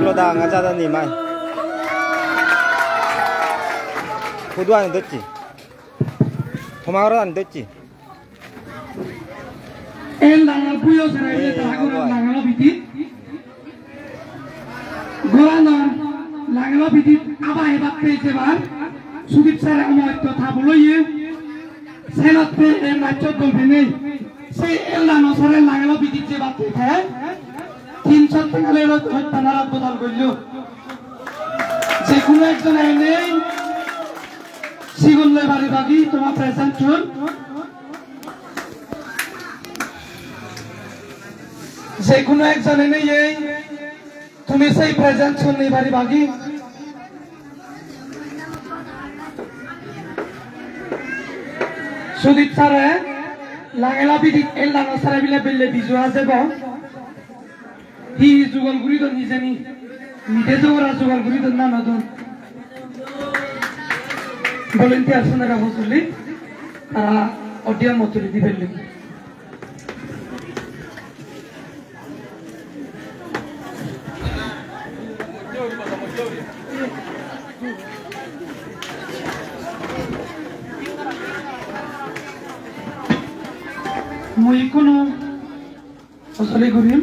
Loda anga jada ni mai. Hudu ani docchi. Tomaro ani docchi. El dangor buyo sere Eh, tara goran obo ai. Langelo bidit. Goranor langelo bidit aba ebatte jebar. Sudip sere omoitto tabo loye. Senotte e majjot dol pinei. Sei el dangor sere langelo bidit jebatte te. Tin sot tenga lelo hoj panara bodol gollo. Je hono ekjon enei sigun loi paribagi toma present chun. Je hono ekjon enei ei tumi sei present chun loi paribagi. Sudip sare langela bidit el dangor sare bile belle biju ajebo. Hi hi jugol guri don hijeni? Mide jogora jugol guri don na no don? Volunteer sunara hojoli tara audience moturi di belle. Mui ikkunu Asole gurim,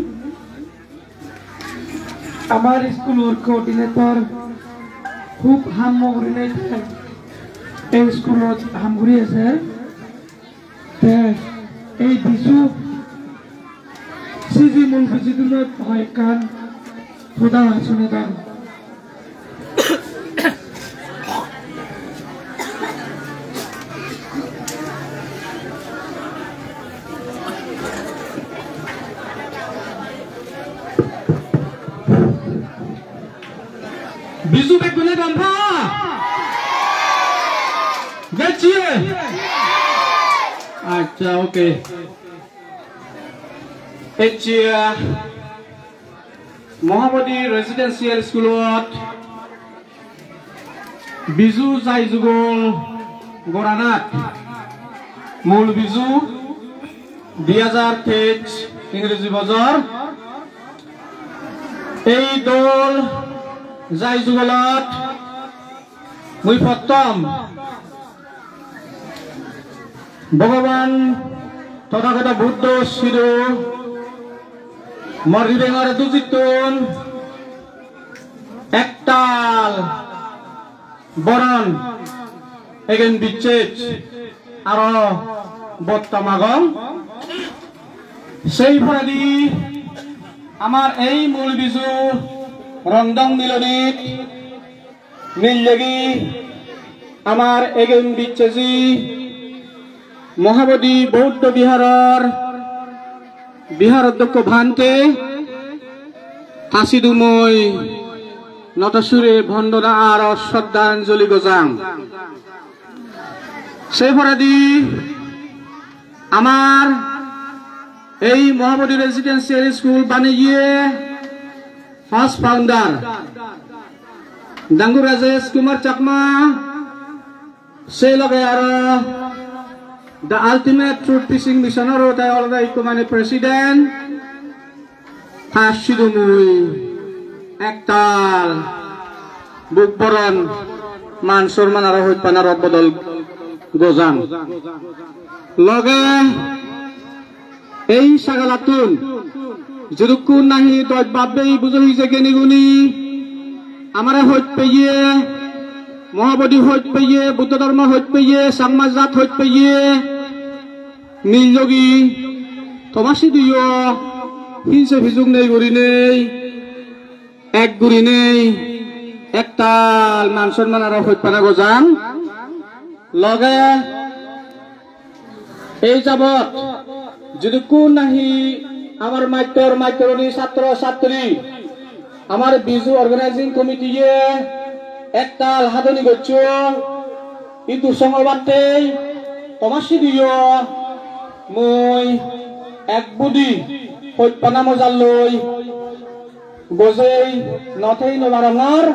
amar iskulor coordinator hub ham gurinei te ei iskulot ham guri aser. Te ei Bisu siji mul Bisu dinot hoi ekkan hoda hoi sunedon. Bisu bekkune gom pa? Gacchiye? Accha, okay. Ecche Mahabodhi Residential Schoolot Bisu jai jugol goranat mul Bisu dui hajar teis Ingreji bojor. Ei dol jai jugolot mui pottom Bhogoban Tothagoto Buddho sidu mor ridengor dujittun ektal boron egen bicchej aro bottom agong. Sei poredi amar ei mul Bisu rongdong milonit Nillegi amar egen biccheji Mahabodhi Bouddho Biharor Bihar Odhyokko Bhante ta sidu mui noto sure bondona aro shraddhanjali gojang. Se poredi amar ei Mahabodhi Residential School baneye first founder Dangu Rajesh Kumar Chakma, se loge aro The Ultimate Truth Teaching Mission-oro te olode ikko mane president, ta sidu mui ektal buk boron man sorman aro hojpan aro bodol gojang. Loge ei sagalattun jidukkun nahi doj bab bei bujo hije geni guni amare hoj peye, Mahabodhi hoj peye, Buddho dhormo hoj peye, Changma jat hoj peye, nil jogi toma sidiyo hinse pijung nei gurinei, ek gurinei ektal man sonman aro hojpana gojang. Loge ei jabot jidukkun nahi amar mastor mastoroni, satro satri, amar Bizu organizing committee-ye ektal hadoni goccho, idu songobattei toma sidiyo mui ek budi hojpana mojalloi gojei no thei no parongor,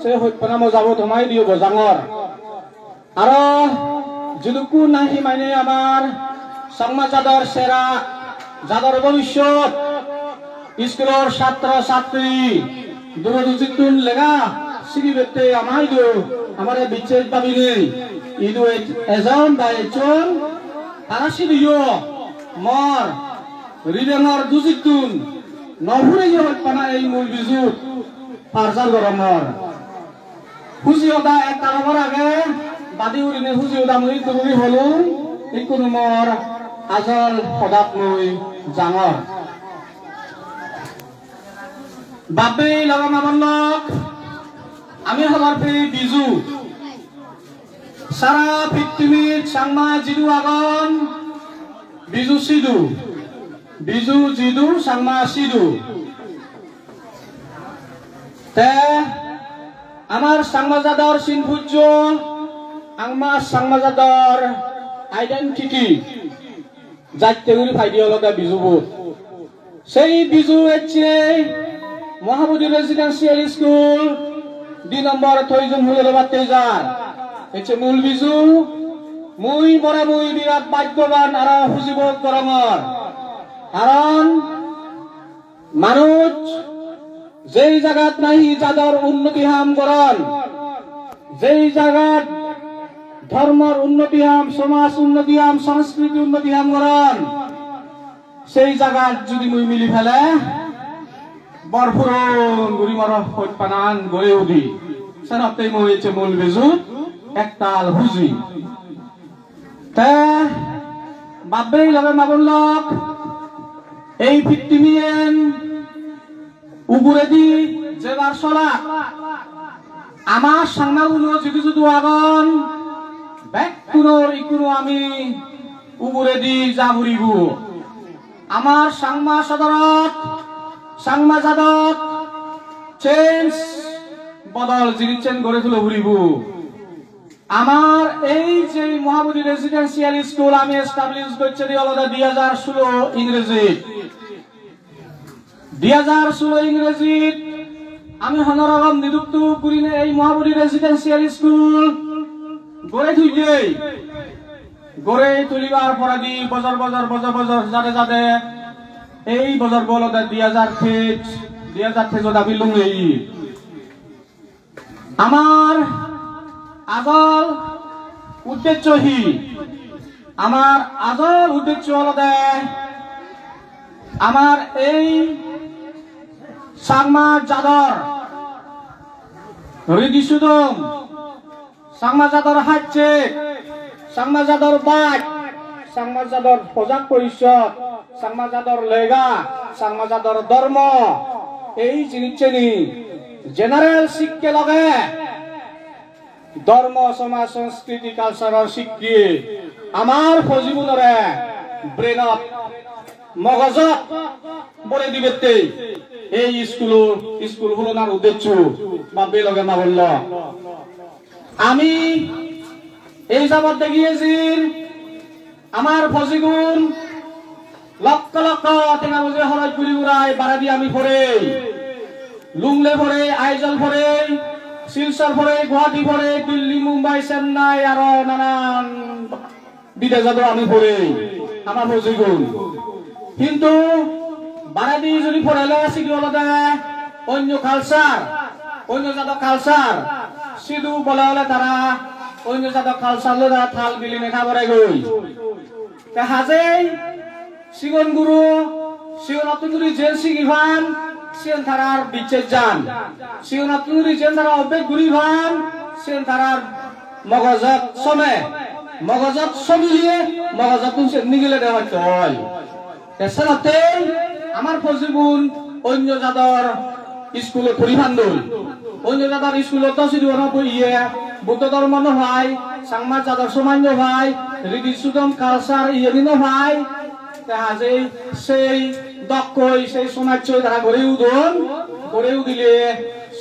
se hojpana mojabo toma idiyo gojangor. Aro jidukkun nahi mane amar Changma jador sera, jador bobishyot, iskulor satro satri, Duro dujittun lega sigibette ama idu amare bicches babinei idu ej-, ejon ba ejjon tara sidiyo mor ribengor dujittun no pureye hojpana ei mul bijut parjar gorongor. Huji hoda ektal hobor age, badi gurinei huji hoda mui ekku guri holung, ikkunu mor ajol hodat mui jangor. Bap-bei loge ma-bon lok, ami hobor pei Biju. Sara pittimit Changma jidu agon, Biju sidu. Biju jidu Changma sidu. Te amar Changma jador sinpujjo, amar Changma jador identity jatte guri paide olode Bijubot. Sei Biju ecche Mahabodhi Residential School di nombor Toijong Hulore batte jar. Ecche mul Biju, mui more mui birat bhaggoban aro hujibot gorongor. Karon manuj jei jagat nahi jador unnoti ham goron, jei jagat dhormor unnoti ham, somaj unnoti ham, sanskriti unnoti ham goron, sei jagat judi mui mili pele, bor puron guri moro hojpanan gori udi. Senottei mui ecche mul Bijut ektal huji. Te bap-bei loge ma-bon lok, ei pittimiyen uguredi jebar solak ama Changmaguno jidu jidu agon, bekkunor ikkunu ami uguredi ja puribo. Amar Changma sodorot, Changma jadot change, bodol jinissen gori tulo puribo. Amar ei je Mahabodhi Residential School ami establish gocchedi olode dui hajar sulo Ingrejit. Dui hajar sulo Ingrejit ami hono rokom niduk tuk gurinei ei Mahabodhi Residential School gori tullei. Gori tulibar poredi bojor bojor, bojor bojor jade jade ei bojorbo olode dui hajar teij, dui hajar teijot ami lungei. Amar ajol uddeccho hi? Amar ajol uddeccho olode amar ei Changma jador ridi sudom, Changma jador hajje, Changma jador baj, Changma jador pojak porissod, Changma jador lega, Changma jador dhormo, ei jinisseni general sikke loge dhormo, somaj, sanskriti, culture-or sikke amar pojibunore brain-ot, mogojot bore dibatte ei school-o, school hulonar uddeccho bap-bei loge ma-bon lok. Ami ei jabot degi ejir, amar pojigun lokkho lokkho tenga poje horoj guri gurai baredi ami porei. Lunglei porei, Aizawl porei, Silchar porei, Guwahati porei, Delhi, Mumbai, Chennai, aro nanan bidejot ami porei, ama pojigun. Hintu baredi judi porele sidu olode onyo culture, onyo jado culture, sidu bole ole tara onyo jado culture loi tara tal milinei tha poregoi. Te hajei sigon guro, sigonottun guri jen sigi pan, siyen tarar bicches jan. Sigonottun guri jen tara obbes guri pan, siyen tarar mogojot some, mogojot somile, mogojottun se nigilede hosto oi. Te senottei amar pojibun onyo jador iskulot puri pandoi. Onyo jador iskulot do sidu ono iye Buddho dhormo no pai, Changma jador somaj no pai, ridi sudom culture iyeni no pai. Te hajei sei dokkoi, sei somajjoi tara gori udon, gori udile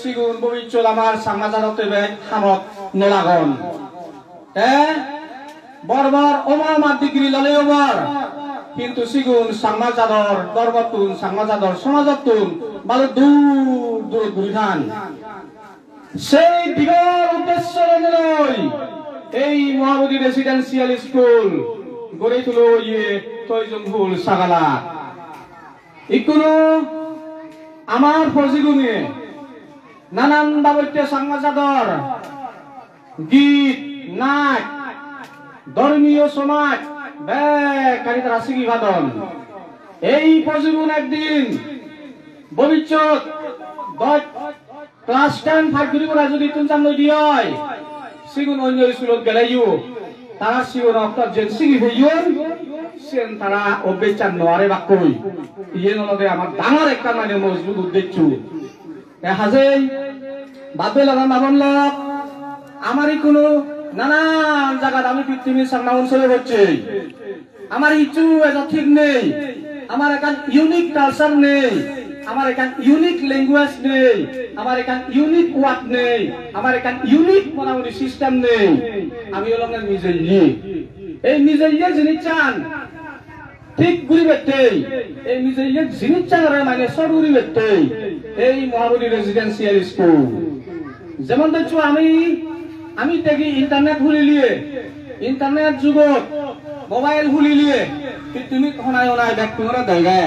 sigun bobissot amar Changma jadotte bek hamot no lagon. Te bor bor oma oma degree loleyo bor, hintu sigun Changma jador dhormottun, Changma jador somajottun balok dur durot guri than. Sei digor uddesho loi ei Mahabodhi Residential School gori tulo oye Toijongphul Sagala. Ikkunu amar pojigune Nanan babotte Changma jador git, nach, dhormiyo somaj bekkani tara sigi padon. Ei pojibun ekdin bobissot doj class ten pass guri gura judi tun jan loi di oi, sigun onyo iskulot geleyo tara sigon oktor jen sigi peyon, siyen tara obbechan no are bakkoi. Iyen olode amar dangor ekkan mane mojbut uddeccho. Te hajei bab-bei lok, ma-bon lok, amar ikkunu nanan jagat ami pittimir Changmaun sole gocche. Amar hissu ejo thik nei, amar ekkan unique culture nei, amar ekkan unique language nei, amar ekkan unique word nei, amar ekkan unique monamoni system nei. Ami olonge mijeye. Ei mijeye jinissan thik guribattei, ei mijeye jinissanore mane sor guribattei ei Mahabodhi Residential School. Jemon doccho ami, ami degi internet huliliye, internet jugot mobile huliliye, pittimit honai honai bekkune dege.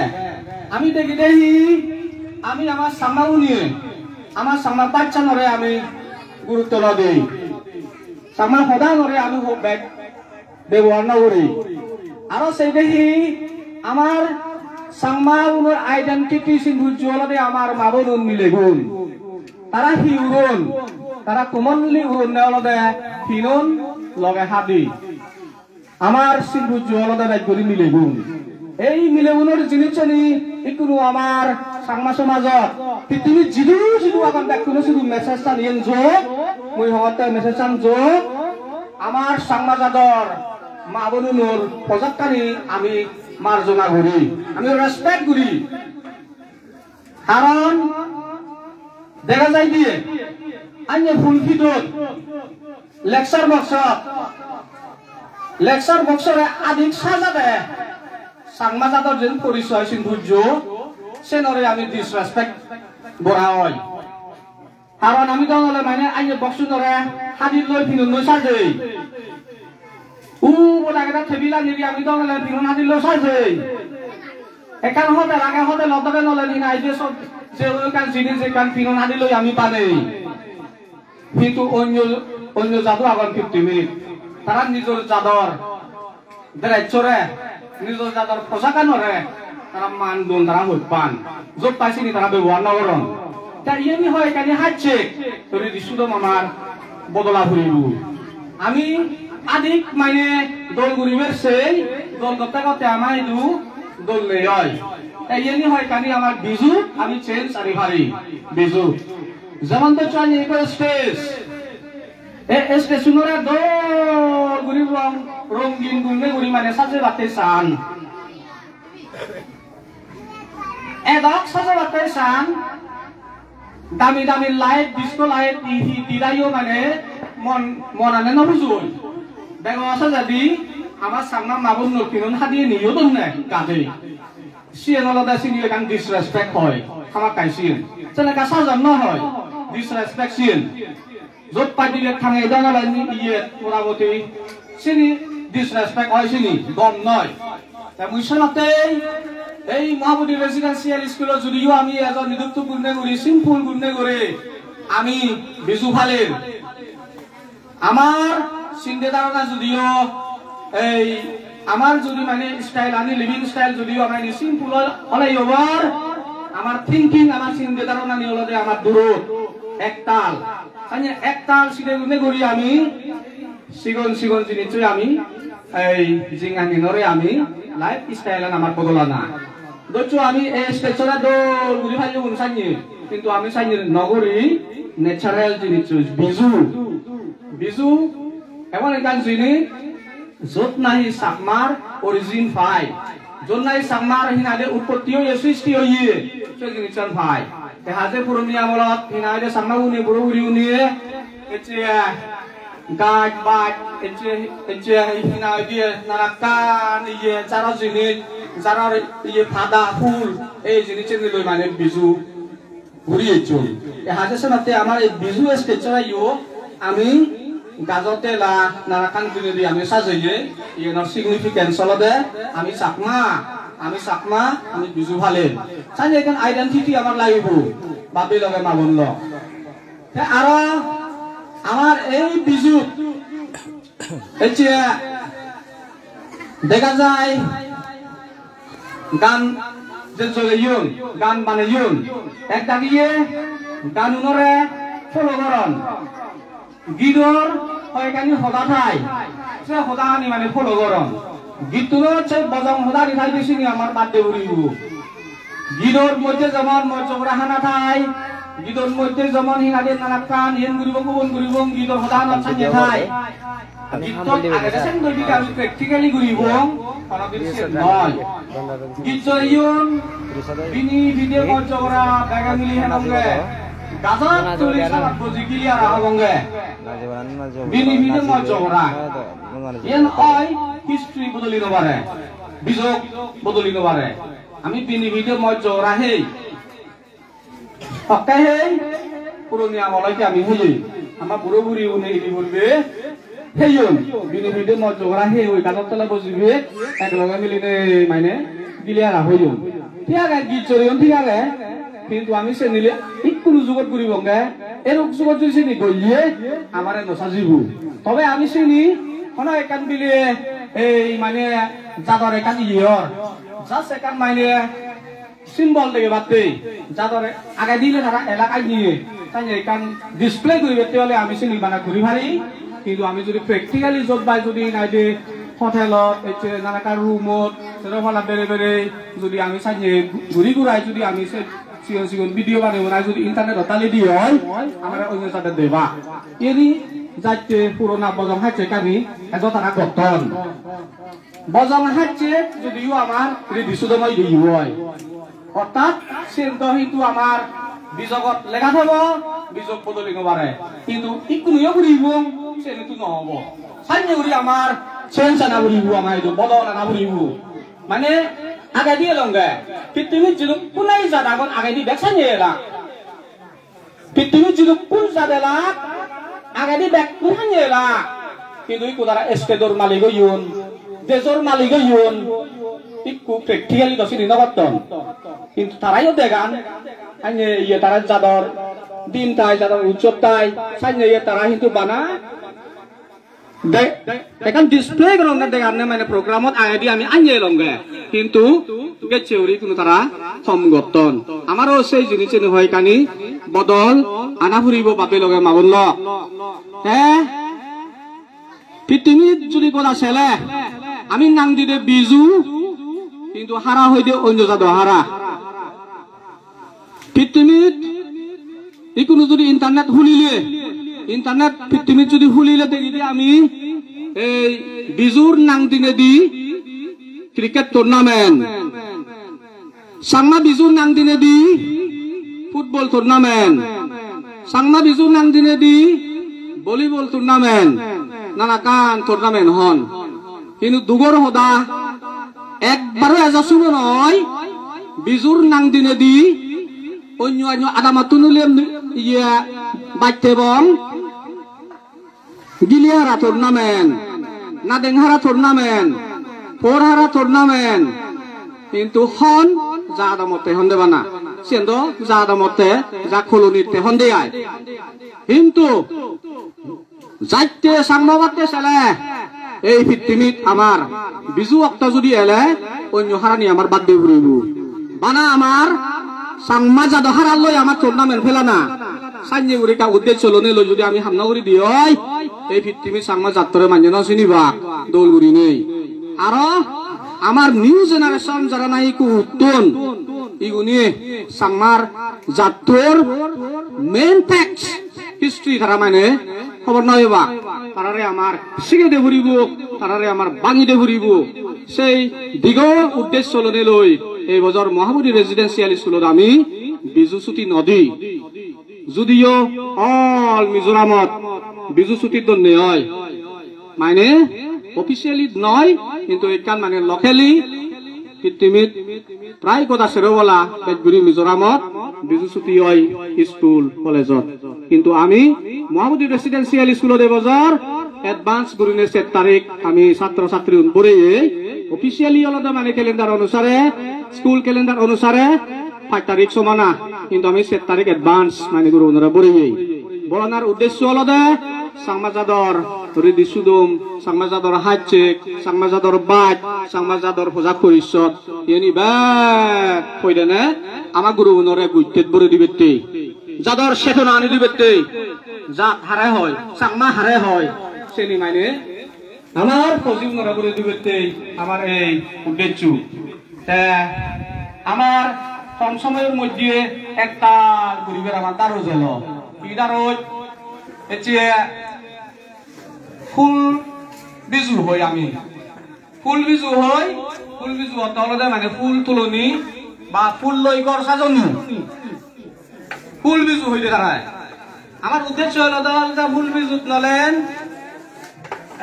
Ami degi dehi, ami amar Changmaune, amar Changma bachanore ami gurutto no dei. Changma hodanore ami hub bek bebohar no guri. Aro sei dehi amar Changmaunor identity simbujjo olode amar ma-bonun milegun. Tara hi uron? Tara commonly uronne olode pinon loge hadi. Amar simbujjo olode bej guri milegun. Ei milegunor jinissani ikkunu amar Changma somajot pittimit jidu jidu agon bekkuno sidu message-an iyen jok, mui hongotte message-an jok. Amar Changma jador ma-bonunor pojakkani ami marjona guri, ami respect guri. Karon dega jai diye, anye pulpit-ot, lecture box-ot, lecture box-ore adik sajade Changma jador jen porisoy simbujjo, senore ami disrespect gora oi. Karon ami dong ole mane anye box-unore hadi loi pinon loi sajei. Ubot agede table ani di ami dong ole pinon hadi loi sajei. Ekkan hotel age, hotel-ot doge nole hinai de sob je ekkan jinis ekkan pinon hadi loi ami banei. Hintu onyo, onyo jado agon pittimit. Tara nijor jador dress-ore, nijor jador posakanore tara man don, tara hojpan. Jot pai sini tara bebohar no goron. Ta iyeni hoi ekkani hacche, tori di sudom amar bodola puribo. Ami adik mane dol guribar sei, dol gotte gotte ama idu dol nei oi. Ta iyeni hoi ekkani amar Biju, ami change ani pari. Biju. Jemon doccho anye ikko stage. E stage-unore dol guri rong, rongin gurinei guri mane sajebatte san. Edok sajebatte san, dami dami light, disco light, hi hi dilaiyo mane mon, monane no huju oi. Bego sajedi ama Changma ma-bon nottinun hadiye niyo donne gade. Siyen olode sini ekkan disrespect oi, hamakkai siyen. Sene ekka sajan no oi, disrespect siyen. Jot pai dile thangei dong ole ni iye motamoti sini disrespect oi, sini gom noi. Te mui senottei ei Mahabodhi Residential School-ot judiyo ami ejo niduk tuk gurine guri, simple gurine guri ami Biju paler. Amar sinde dharona judiyo ei amar judi mane style ani, living style judiyo amar ini simple oleyo, amar thinking, amar sinde dharona ni olode amar durot ektal. Sanye ektal sinde gurine guri ami sigon sigon jinissoi ami ei jinghanianore ami lifestyle-an amar bodolana. Doccho ami ei stage-ore dol guri palle gun sanye, hintu ami sanye no guri natural jinis, Biju. Biju emon ekkan jinis, jot nahi Chakmar origin pai, jot nahi Chakmar hinade utpotti oye, sristi oye, se jinissan pai. Te haje puroni amolot hinade Chakma une, buro buri une, ecche gaj baj, ecche, ecche hina hoide narakkan iye jaro jinis, jaro iye pada, phul, ei jinis seni loi mane Biju guri ecchon. Te haje senotte amar ei Biju stage-ore yo ami gajo tela narakkan dinedi ami sajeye, iyenor significance olode ami Chakma, ami Chakma, ami Biju palen. Sanye ekkan identity amar lagibo, bap-bei loge ma-bon lok. Te aro amar ei Bijut ecche dega jai gan je joleyon, gan baneyon, ek dagiye ganunore follow goron. Gidor hoyekkani hoda thai, se hodani mane follow goron. Gittunot se bojong hodani thai de sini amar bad de puribo. Gidor moddhe jemon mojjogora hana thai, gidor moddhe jemon hinade nanakkan yen guribong, ubon guribong, gidor hoda hana sanye thai. Gittot agede sen guri ami practically guribong, hono din sen noi. Git joleyon, bini pide mojjogora bege mili henonge. Gajot tuli salat boji gili ara hobonge. Bini pide mojjogora. Yen oi history bodoli no pare. Bijok bodoli no pare. Ami bini pide mojjogora hei. Hokke hei, puroni amol oide ami hei. Ama buro buri une ili purbe. Heyon, bini pide mojjogora hei oi gadot tole bojibe, ek loge miline mane gili ara hoyon. Thik age, git joleyon thik age, hintu ami senile ikkunu jugot guribonge, eruk jugot judi sini golle, amare no sajibo. Tobe ami sini, hono ekkan bile, ei mane jador ekkan iye or. Just ekkan mane symbol degebatte, jador agedi le tara elak aniye, tanye ekkan display guribatte ole ami sini bana guri pari, hintu ami judi practically jot bai judi naide hotelot, ecche nanakkan roomot, sero pala bere bere judi ami sanye guri gurai judi ami se sigon sigon video banei banai judi internetot dali di oi, amare onyo jade deba. Eni jatte purona bojong hacche kani ejo tara gotton. Bojong hacche judiyo amar ridi sudom oi diyo oi. Ortat siyen do hintu amar bijogot lega thebo, bijog bodoli no pare. Hintu ikkunuyo guribong, siyen hintu no obo. Sanye guri amar change ana puribo, amar idu bodol ana puribo. Mane agedi elonge, pittimit jidukkun nahi jat agon agedi bek sanye elak. Pittimit jidukkun jat elak, agedi bekkun sanye elak. Hintu ikku tara state-or malik oyon, dejor malik oyon, ikku practically do sini no gotton. Hintu tarayo degan, anye iye tara jador din thai, jador utsob thai, sanye iye tara hintu bana de-, ekkan display goronne deganne mane programot agedi ami anye elonge. Hintu gecche guri ikkunu tara hom gotton. Amaro sei jinisseni hoyekkani bodol ana puribo babe loge ma bon lok. Te pittimit judi goda sele ami nang dide Biju, hintu hara hoide onyo jado hara. Pittimit ikkunu judi internet hulile, internet pittimit judi hulile degide ami ei Bijur nang dinedi cricket tournament, Changma Bijur nang dinedi football tournament, Changma Bijur nang dinedi volleyball tournament, nanakkan tournament hon. Hintu dugor hoda, ekbaro ejo suno noi, Bijur nang dinedi onyo onyo adamottun ule iye batte bong, gili hara tournament, nadeng hara tournament, por hara tournament, hintu hon ja adamotte honde bana, siyen do ja adamotte ja kolonitte honde ai. Hintu jatte Changma batte sele, ei pittimit amar Biju okto judi ele, onyo harani amar bad de puribo. Bana amar Changma jado hara loi amar tournament pelana. Sanye guri ekka uddeccho lone loi judi ami ham no guri di oi, ei pittimit Changma jattore manye no sinibak, dol gurinei. Aro amar new generation jara nahi ikku uttun, iguni Changmar jattor main facts, history tara mane hobor no pebak. Tarare amar sigede puribo, tarare amar bangide puribo. Sei digo uddeccho lone loi ei bojor Mahabodhi Residential Schoolot ami Biju chuti no di. Judiyo all Mizoramot Biju chuti donne oi, mane officially noi, hintu ekkan mane locally pittimit prai goda sero pala bej guri Mizoramot Biju chuti oi school, college-ot. Hintu ami Mahabodhi Residential School-ot ei bojor advance gurine set tarik ami satro satriun boreye, officially olode mane calendar onusare, school calendar onusare pach tarik somana, hintu ami set tarik advance mane gurugunore boreye. Bolanar uddesho olode Changma jador ridi sudom, Changma jador hajjek, Changma jador baj, Changma jador pojak porissod. Iyeni bek hoidene ama gurugunore gujtet bore dibette, jador chetona ani dibette, jat hare hoi, Changma hare hoi, seni mane amar pojibunore bore dibette amar ei uddesho. Te amar kom somoyor moddhe ektal guribar amar daroj elo. Hi daroj? Ecche phul biju hoi ami. Phul biju hoi, phul biju ortho olode mane phul tuloni ba phul loi ghor sajoni. Phul biju hoide tarai. Amar uddesho olode olode phul bijut nolen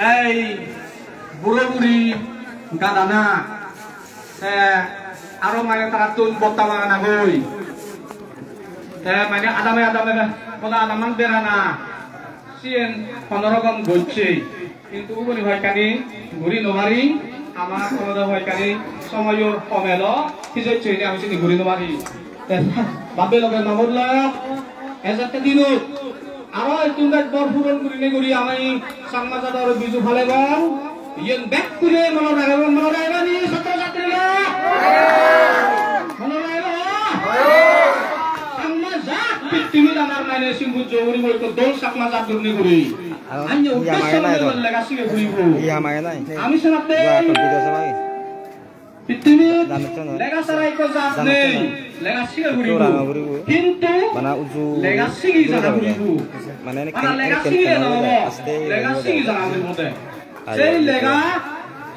ei buro buri gadana, te aro mane tarattun botta magana goi, te mane adame adame boda adaman berana, siyen hono rokom gocche. Hintu uboni hoyekkani guri no pari, amar olode hoyekkani somoyor hom elo, hijocche hine ami sini guri no pari. Te babbe loge no gorlok, ejette dinot aro ittun bej bor puron gurine guri ami Changma jador biju palebong. Iyen bekkune monot ragebong, monot ragebani satro satrira? Monot ragebong? Changma jat pittimit amar mane simbujjo guribo, ekko dol Changma jat gurine guri. Aro anya iya uddesho mane nai do. Lega sige puribo. Iya mane nai. Ami senotte iya kon video sama. Pittimit lega sara ekko jat nei. Lega sige puribo. Hintu bana uju lega sige jana puribo. Mane lega sige jana puribo. Lega sige jana puribo de. Sei lega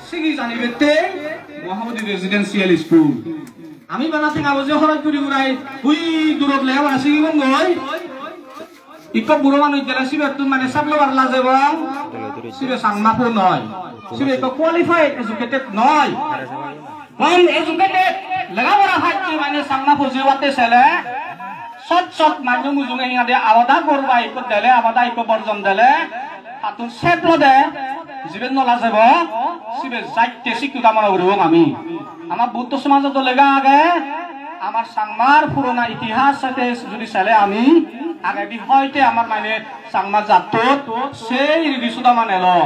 sige jani bette Mahabodhi Residential School. Ami bana tenga boje horoj guri gurai hui durot lega pora sigibong goi. Ikko buro manuj gele sibettun mane sab lobar lajebong, sibe Changma po noi, sibe ikko qualified, educated noi. Uneducated, lega pora hacche mane Changma po jebatte sele, sot sot manjo mujunge hingade abada gorba ikko dele, abada ikko borjon dele, hattun sep lode, jibe no lajebo, sibe jatte sikku kamona guribong ami. Ama Buddho somajot do lega age, amar Changmar purona itihas sate judi sele ami, agedi hoite amar mane Changma jattot sei ridi sudom an elo.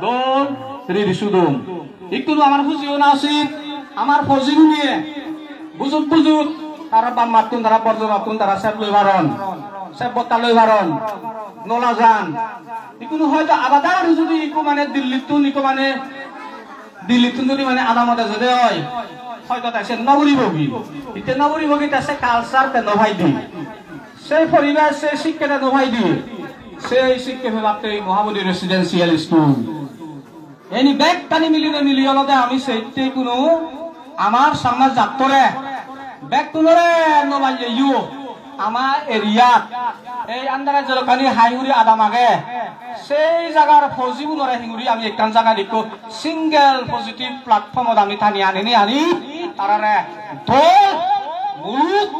Dol ridi sudom. Ikkunu amar huji ona usit, amar pojibuniye bujut bujut, tara bammattun, tara borjonottun, tara sep loi paron, sep botta loi paron, no lajan. Ikkunu hoito abada guri judi ikku mane Dillittun, ikku mane Dillittun judi mane adamot ejede oi, hoito te se no guribogi. Itte no guribogi, te se culture te no paide. Sei poribesh, sei sikke te no paide. Sei sikke pebatte ei Mahabodhi Residential School. Eni bekkani milinei mili olode ami seitte ikkunu amar Changma jattore bekkunore no balleyo ama area-t ei andare jedokkani hai hure adam age, sei jagar pojibunore hinguri ami ekkan jagat ikko single positive platform-ot ami tani aninei ani tarare dol muluk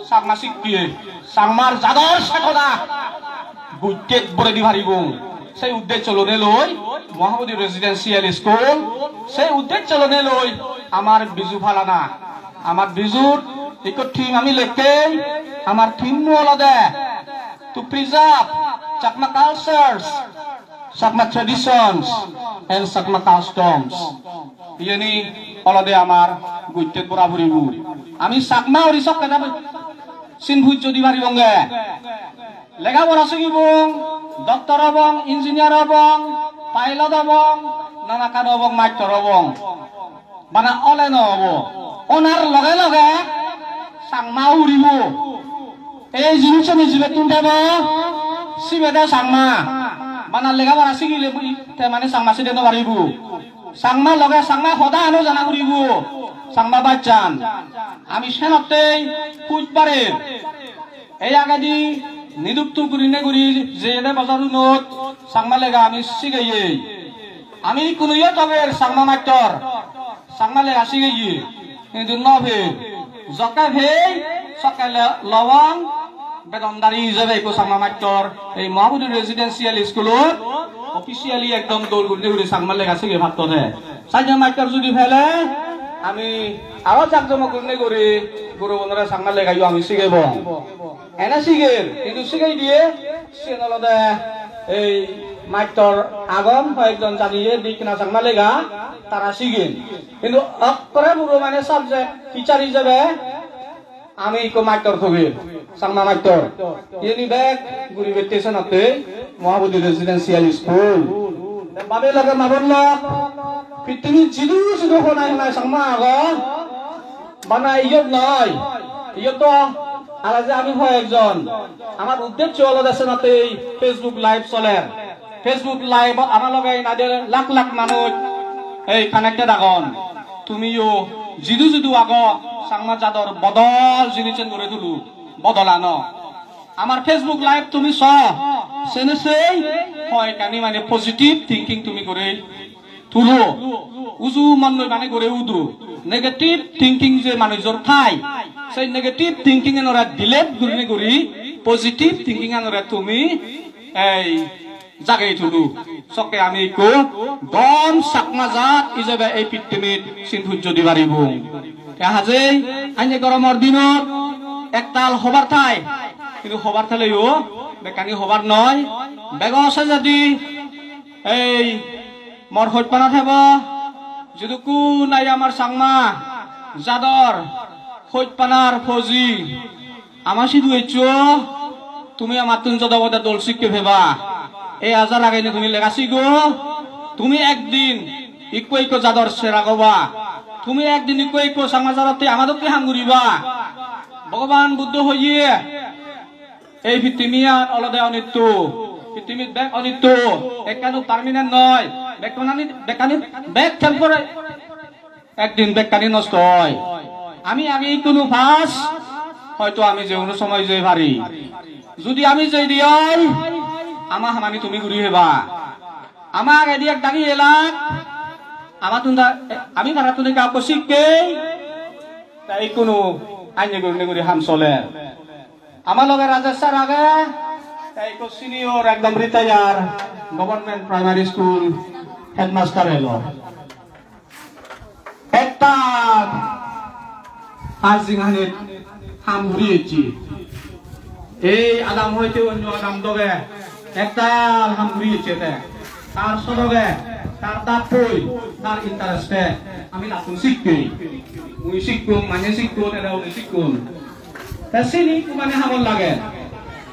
Changma sikke, Changmar jador chetona gujjet borei di paribo. Sei uddeccho lonei loi Mahabodhi Residential School, sei uddeccho lonei loi amar Biju palana. Amar Bijur ikko theme ami lekkei, amar theme-o olode to preserve Chakma cultures, Chakma traditions and Chakma customs. Iyeni olode amar gujjet bora puribo. Ami Chakma guri sokke na sin pujjo di paribonge. Lega pora sigibong, doctor obong, engineer obong, pilot obong, nanakkan obong, mastor obong. Bana ole no obo. Onar loge loge Changma uribo. Ei jinissani jibettun debo, sibe de Changma. Bana lega pora sigile te mane Changma side no paribo. Changma loge Changma hoda ano jana puribo. Changma bachan. Ami senottei huj barer. Ei agedi niduk tuk gurinei guri jeyede bojorunot Changma lega ami sigeyei. Ami kunuyo tober Changma mastor Changma lega sigeye, hintu no per. Jokke pei, sokke le-, lobong bedondari ijebe ekko Changma mastor ei Mahabodhi Residential Schoolot officially ekdom dol gurinei guri Changma lega sigey pattode. Sanye mastor judi pele, ami aro jakjomok gurinei guri gurubunore Changma legayo ami sigebong. Ene siger, hintu sigei diye Siyen olode ei mastor agon, hoyekjon janiye di ekkena Changma lega, tara sigen. Hintu ekkore puro mane subject teacher ijebe ami ikko mastor togir, Changma mastor. Iyeni bek guribatte senotte Mahabodhi Residential School. Te babe loge ma bon lok, pittimit jidu jidu honai honai Changma agon, bana iyot noi, iyot to ala je ami hoyekjon. Amar uddeccho olode senotte ei Facebook Live soler. Facebook Live-ot ama loge inade lakh lakh manuj ei connected agon. Tumiyo jidu jidu ago, Changma jador bodol jinissen guri tulu, bodol ano. Amar Facebook Live tumi so, sene sei hoyekkani mane positive thinking tumi guri tulo, uju mon loi mane guri udu. Negative thinking je manujor thai, sei negative thinking anore delete gurinei guri positive thinking anore tumi ei jagei tulo. Sokke ami ikko don Chakma jat ijebe ei pittimit sin pujjo di paribong. Te hajei anye goromor dinot ektal hobar thai, hintu hobar thaleyo bekkani hobar noi. Bego sejedi ei mor hojpana thebo, jidukkun nahi amar Changma jador hojpanar phoji ama sidu eccho, tumi amattun jodo bode dol sikke peba. Ei aja rageinei tumi lega sigo, tumi ekdin ikko ikko jador sera goba, tumi ekdin ikko ikko Changma jadotte ama dokke ham guriba. Bhogoban Buddho hoye, ei pittimiyan olode onitto, pittimit bek onitto, ekkano permanent noi, bekkani, bekkani bek temporary. Ekdin bekkani nosto oi. Ami age ikkunu pass, hoito ami je hono somoy jei pari. Judi ami jei di oi, ama hamani tumi guri heba. Ama agedi ek dagi elak, amattun da, ami tarattun ekka ekko sikkei, ta ikkunu anye gurinei guri ham soler. Ama loge Rajesh sir age, te ikko senior, ekdom retire, Government Primary School headmaster elo. Ektal ar jinghanit ham guri ecche. Ei adam hoite onyo adam doge ektal ham guri ecche te. Tar sodoge, tar dappoi, tar interest-e ami lattun sikkei. Mui sikkong, manye sikkon, ere uni sikkon. Te sini ekku mane habor lage.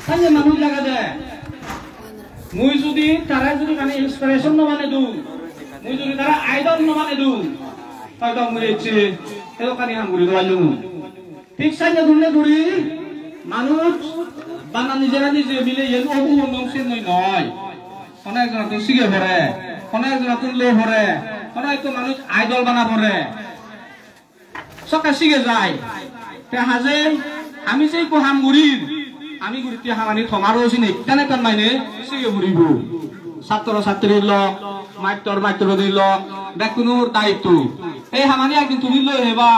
Sanye manuj lagede. Mui judi tare judi mane inspiration no mane dun, mui judi tare idol no mane dun, hoito mui ecche edokkani ham guri do paillung. Thik sanye dunne guri manuj bana nijera nije mile yen obu honnong sen noi noi. Hono ekjonottun sige pore, hono ekjonottun lo pore, hono ekko manuj idol bana pore. Sokke sige jai. Te haje ami je ekko ham gurir, ami guritte hamani tomaro sini ekkan ekkan mane sige puribo. Satro satrir lok, mastor mastorunir lok, bekkunor daitto. Ei hamani ekdin tumi loi heba,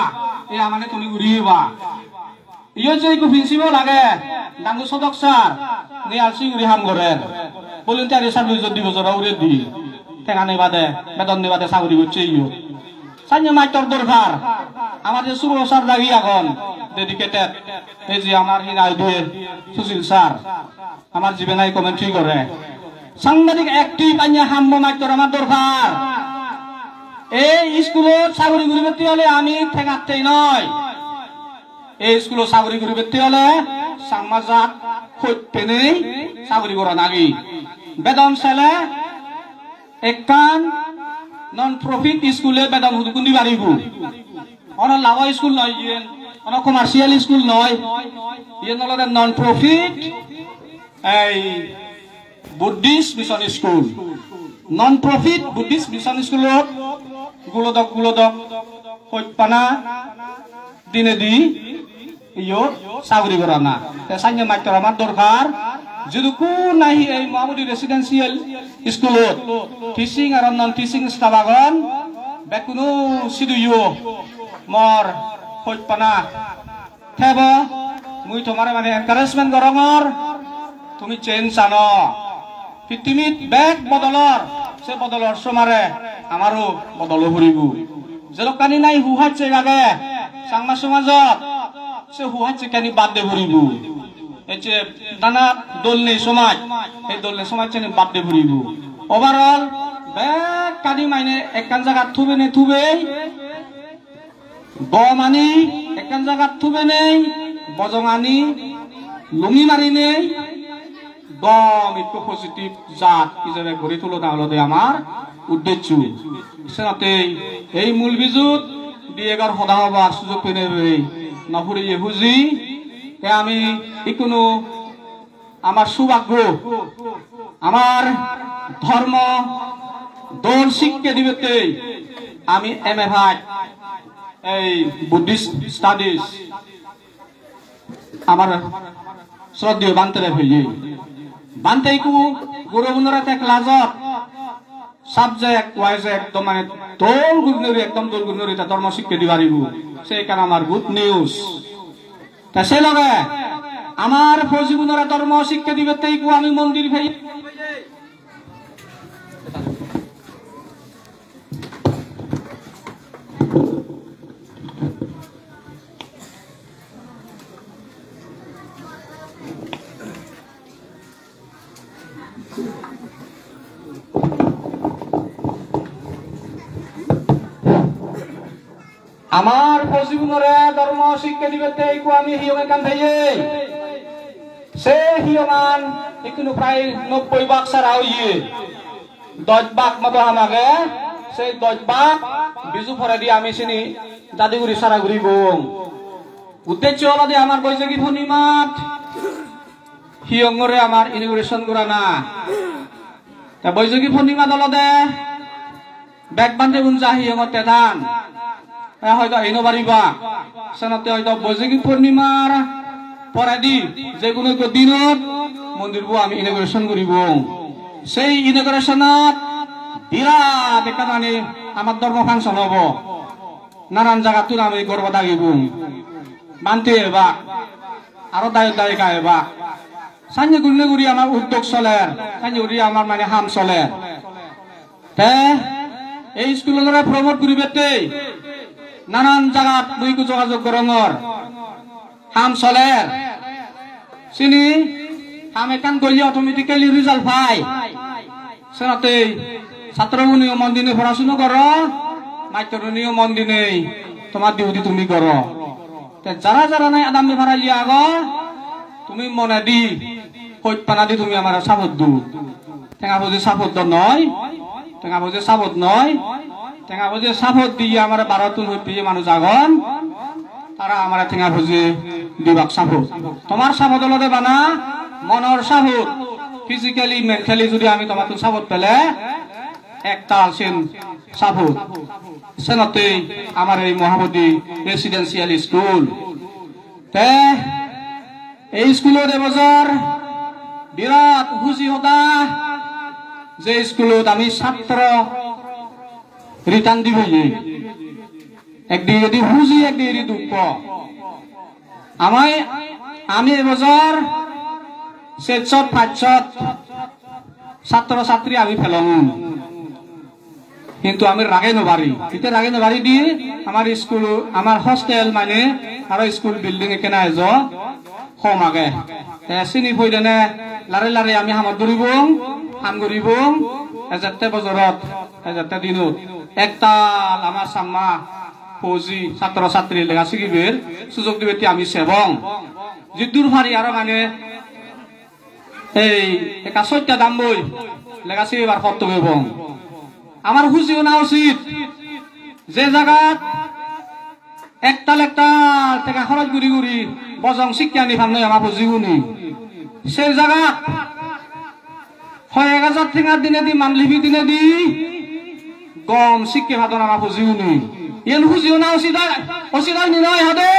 ei hamani tumi guri heba. Iyot je ekko principal age, dangu sodok sir, niyal singuri ham gorer. Volunteer hisabe jodi bojoro uguredi. Tenga nei bade, bedon nei bade saguri gocche iyo. Sanye mastor dorkar. Amar je Surjo sir dagi agon, dedicated. Ei je amar hinai duye Sushil sir. Amar jibe nahi commentary gore. Sangbadik active anya hambo mastor amar dorkar. Ei iskulot saguri guribatte ole ami tengattei noi. Ei iskulot saguri guribatte ole Changma jat hojpenei saguri goron agi. Bedon sele ekkan non profit iskule bedon hudukkun di paribo. Hono labo iskul noi iyen, hono commercial iskul noi. Iyen olode non profit, ei Buddhist Mission School, non profit Buddhist Mission Schoolot gulodok gulodok hojpana dinedi iyot saguri gorana. Te sanye mastor amar dorkar, jidukkun nahi ei Mahabodhi Residential Schoolot teaching aro non teaching staff agon, bekkuno siduyo mor hojpana thebo, mui tomare mane encouragement gorongor, tumi change ano. Pittimit bek bodolor, se bodolor somare amaro bodol o puribo. Jedokkani nahi huhacche age Changma somajot, se huhacchekkani bad de puribo. Ecche danat dol nei somaj, ei dol nei somajchani badde puribo. Overall bekkani mane ekkan jagat thubene thubei, gomani ekkan jagat thubenei, bojongani lungi marinei, gom ekko positive jat ijebe guri tulona olode amar uddeccho. Senottei ei mul bijut di egor hoda hobar sujog penei no puriye huji. Te ami ikkunu amar subaggo, amar dhormo dol sikke dibettei ami M A pass ei Buddhist Studies amar sroddheyo Bhantere peye. Bhante ikku gurogunore te class-ot subject wise ekdom mane dol gurinei, ekdom dol gurinei te dhormo sikke di paribo. Se ekkan amar good news. Te se loge amar faujigunore dhormo sikke dibettei ikku ami mondir peye. Amar faujigunore dhormo sikke dibettei ikku ami hiyong ekkan peye. Se hiyongan ikkunu prai nobboi bak sara oye. Dosh bak moto ham age, sei dosh bak biju poredi ami sini jadi guri sara guribong. Uddeccho olode amar Boijegi Purnimat hiyongore amar inauguration gorana. Te Boijegi Purnimat olode bek bhantegun ja hiyongotte than, te hoito ei no pariba. Senotte hoito Boijegi Purnimar poredi je hono ekko dinot mondirbo ami inauguration guribong. Sei inaugurationot birat ekkan mane amar dhormo function obo. Nanan jagattun ami gorbo dagibong. Bhante ebak, aro dayok dayika ebak. Sanye gurinei guri amar uddog soler, sanye guri amar mane ham soler. Te ei iskulunore promote guribatte nanan jagat mui ikku jogajog gorongor, ham soler. Sini ham ekkan golle automatically result pai. Senottei satro guniyo mon dinei porasuno goro, mastor uniyo mon dinei tomar duty tumi goro. Te jara jara nahi adam bepar aye ago, tumi monedi hojpana di tumi amare support do. Tenga poje support do noi, tenga poje support noi, tenga poje support diye amare barottun hojpeye manuj agon, tara amare tenga poje dibak support. Tomar support olode bana monor support, physically, mentally judi ami tomattun support pele ektal sen support. Senottei amar ei Mahabodhi Residential School. Te ei iskulot ebojor birat huji hoda je iskulot ami satro return dibeye. Ekdigedi huji, ekdigedi dukko. Amai, ami ebojor sechot pachot satro satri ami pelong. Hintu ami rage no pari. Hitte rage no pari di, amar school, amar hostel mane aro school building ekkena ejo hom age. Te sini poidene lare lare ami hamot duribong, ham guribong, ejette bojorot, ejette dinot. Ektal amar Changma poji satro satri lega sigiber sujog dibatte ami sebong. Jiddur pari aro mane ei ekka sotta damboi lega sigibar hotto pebong. Amar huji ona usit, je jagat ektal ektal tenga horoj guri guri bojong sikke ani pannoi ama pojiguni. Se jagat hoyek hajar tenga dinedi, monthly fee dinedi gom sikke padon ama pojiguni. Iyen huji ona usit oi, usit oi ni noi hode?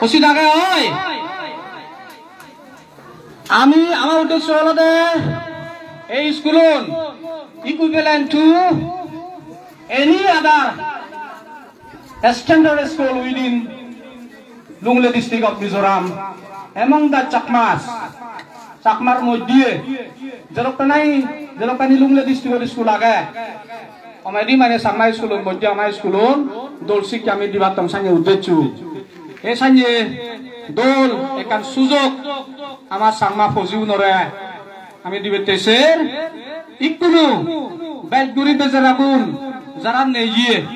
Usit age oi? Ami, ama uddesho olode ei iskulun equivalent to any other standard school within Lunglei district of Mizoram, among the Chakmas, Chakmar moddhe, jedokkani, jedokkani Lunglei district-or school age, omedi mane Chakma school-un moddhe ama school-un dol sikke ami dibattong sanye uddesho. Ei sanye dol ekkan sujog ama Changma phojigunore ami dibette ser. Ikkunu bej guri bejaragun jara neye,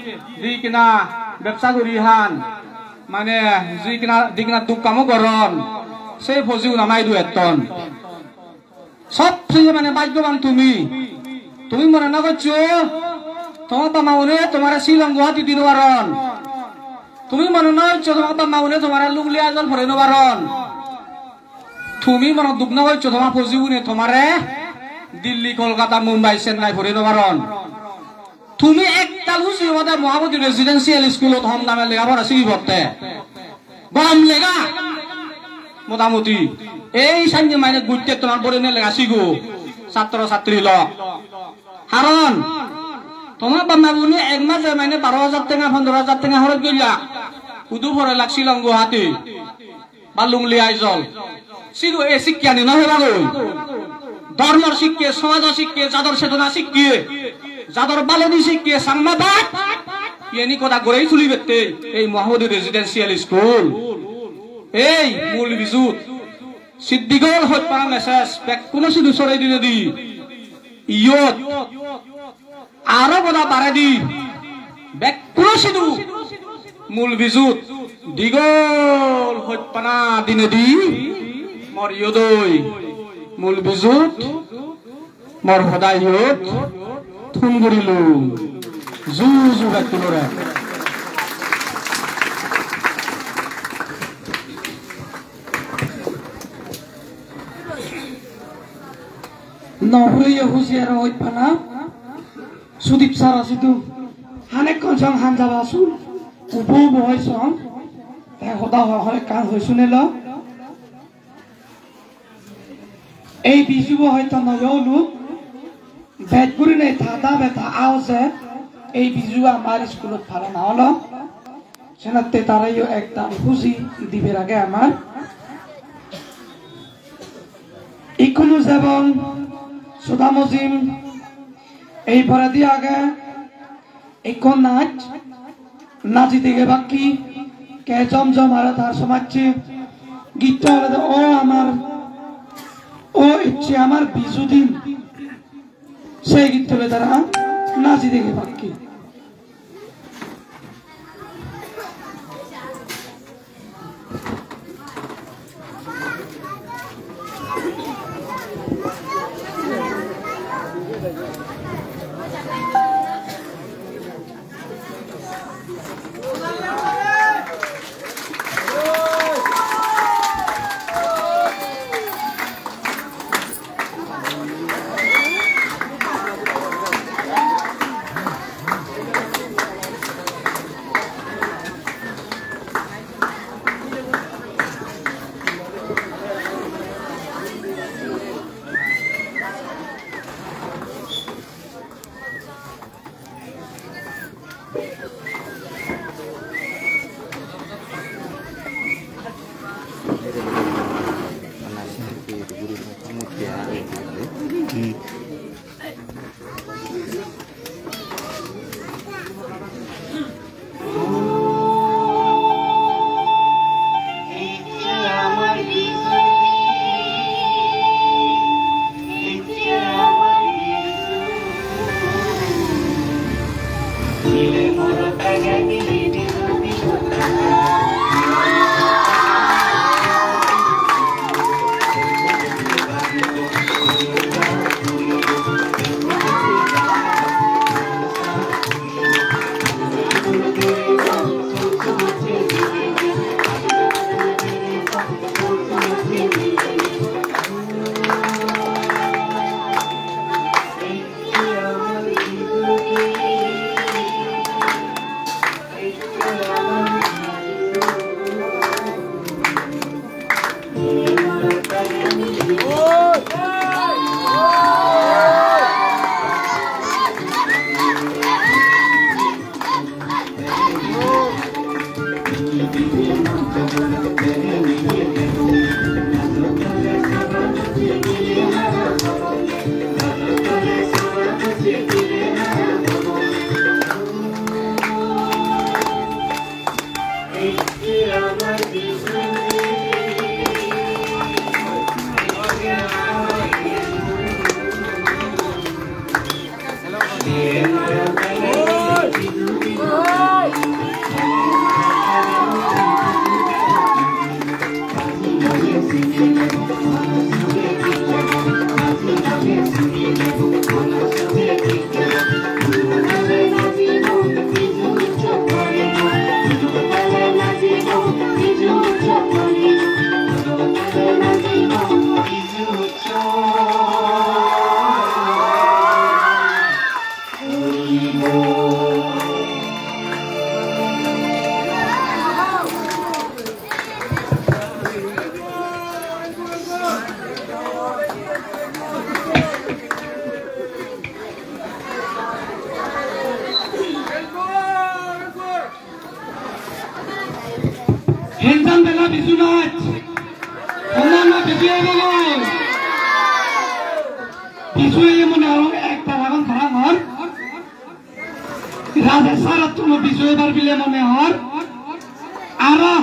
di kina bebsa guri han, mane di kina, di kina duk kamo goron, se phojigun ama idu etton. Sobseye mane bhaggoban tumi. Tumi mone no goccho, toma bap ma une tomare Shillong Guwahati di no paron. Tumi mone no goccho, toma bap ma une tomare Lunglei Aizawl pore no paron. Tumi mone duk no goccho, toma phoji une tomare Delhi, Kolkata, Mumbai, Chennai pore no paron. Tumi ektal huji obode Mahabodhi Residential Schoolot hom dame lega pora sigibatte. Gom lega. Motamuti. Ei sanye mane gutte tomar borine lega sigo. Satro satri lok. Karon, toma bap ma une ek mase mane baro hajar tenga, pondro hajar tenga horoj golla. Hudu pore lak Shillong Guwahati. Ba Lunglei Aizawl. Sidu ei sikkeyani no pebagoi. Dhormor sikke, somajor sikke, jador chetona sikke, jador baledi sikke, Changmabad. Iyeni goda gorei tulibette ei Mahabodhi Residential School. Ei mul bijut. Siddigol hojpana message bekkuno sidu sorei dinedi. Iyot aro goda baredi bekkuno sidu mul bijut digol hojpana dinedi mor iyot oi mul bijut mor hoda iyot thum gurilung. Ju ju bekkunore. No puriye huji aro hojpana. Sudip sara sidu hanekkon song hanjaba sul. Ubo ubo hoi song. Te hoda ho-, hoi ekkan hoi sunelo. Ei Biju bo hoito noyo uluk. Bej gurinei ta dabe ta aoje ei Biju amar iskulot palana olo. Senotte tareyo ektal huji diber age amar. Ikkunu jebong Sudamojim, ei poredi age ikko naj, naji dege bakki, ke jom jom aro tar somajje gitto olode O Amar, O Icche Amar Biju Din. Se gitto be tara naji dege bakki. Biju eye mone hor ek taragan tara hor. Rajesh sir-ottun Biju ebar bile mone hor. Aro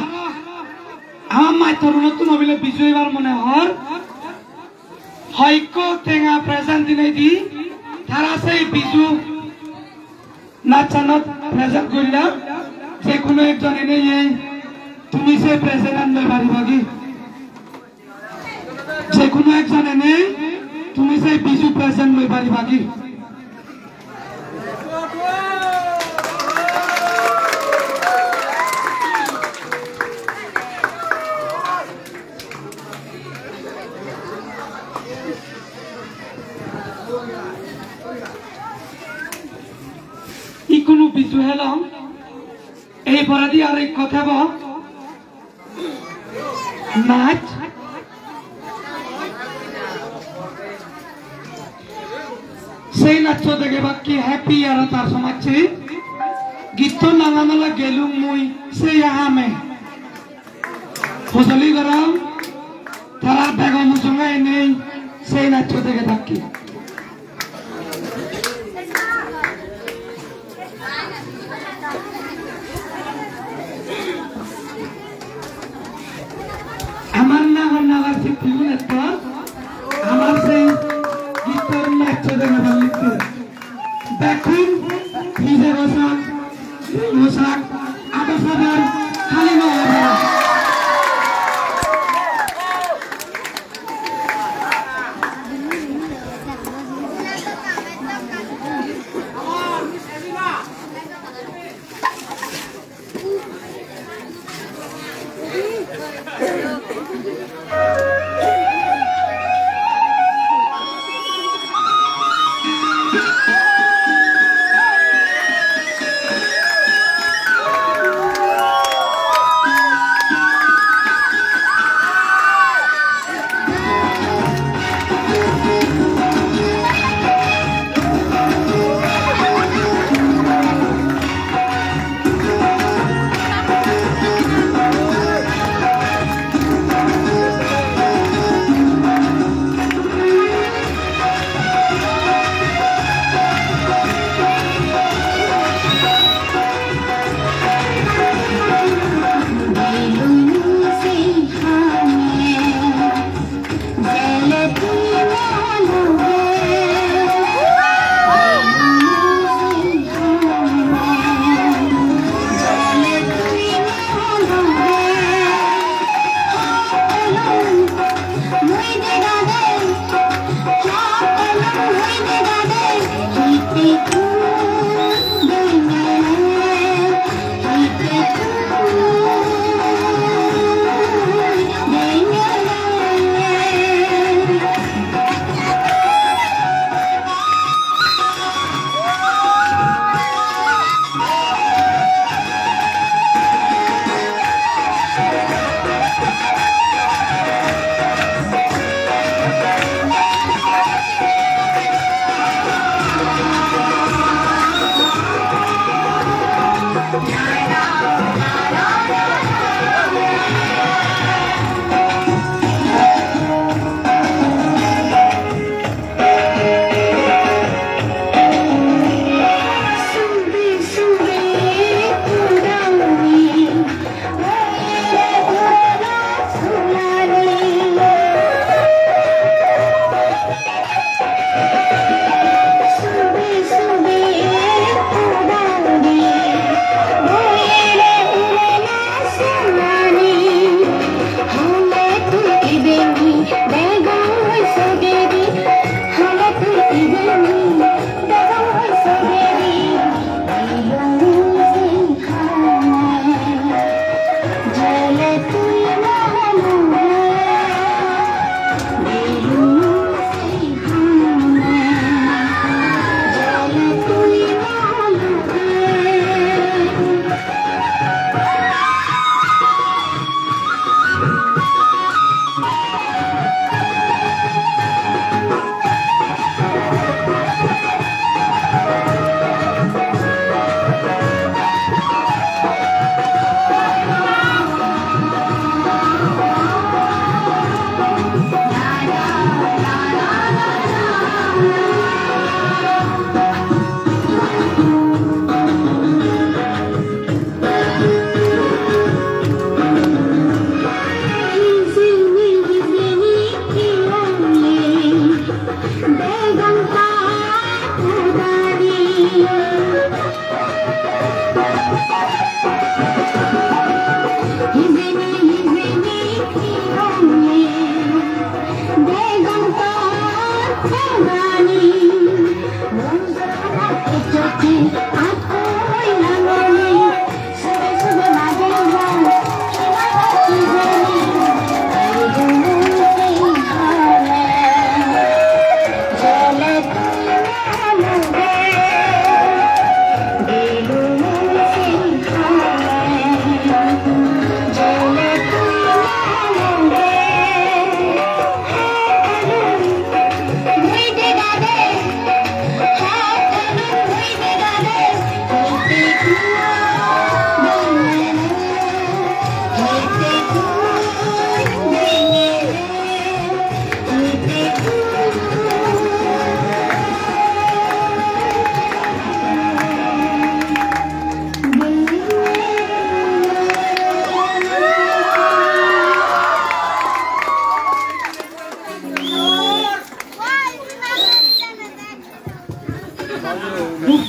ama mattorunottun bile Biju ebar mone hor. Hoikko tenga present dinei di, tara sei Biju nachanot present gorilak. Je hono ekjon enei ei, tumi sei present an loi paribagi? Je hono ekjon enei, tumi sei Biju present loi paribagi? Ikkunu Biju helong. Ei poredi aro ikko thebo. Nach. Sei nachcho dege bakki Happy aro tar somajje. Gitto nangan ole Gelung Mui Sei Ahame. Hojoli gorong, tara bego mujunge enei sei nachcho dege bakki. Amar nagar nagar sittigun etton, amar sei gittor nachcho dege ballitte. Bekkun pije gosak, gosak, ado sadar, hali no obo.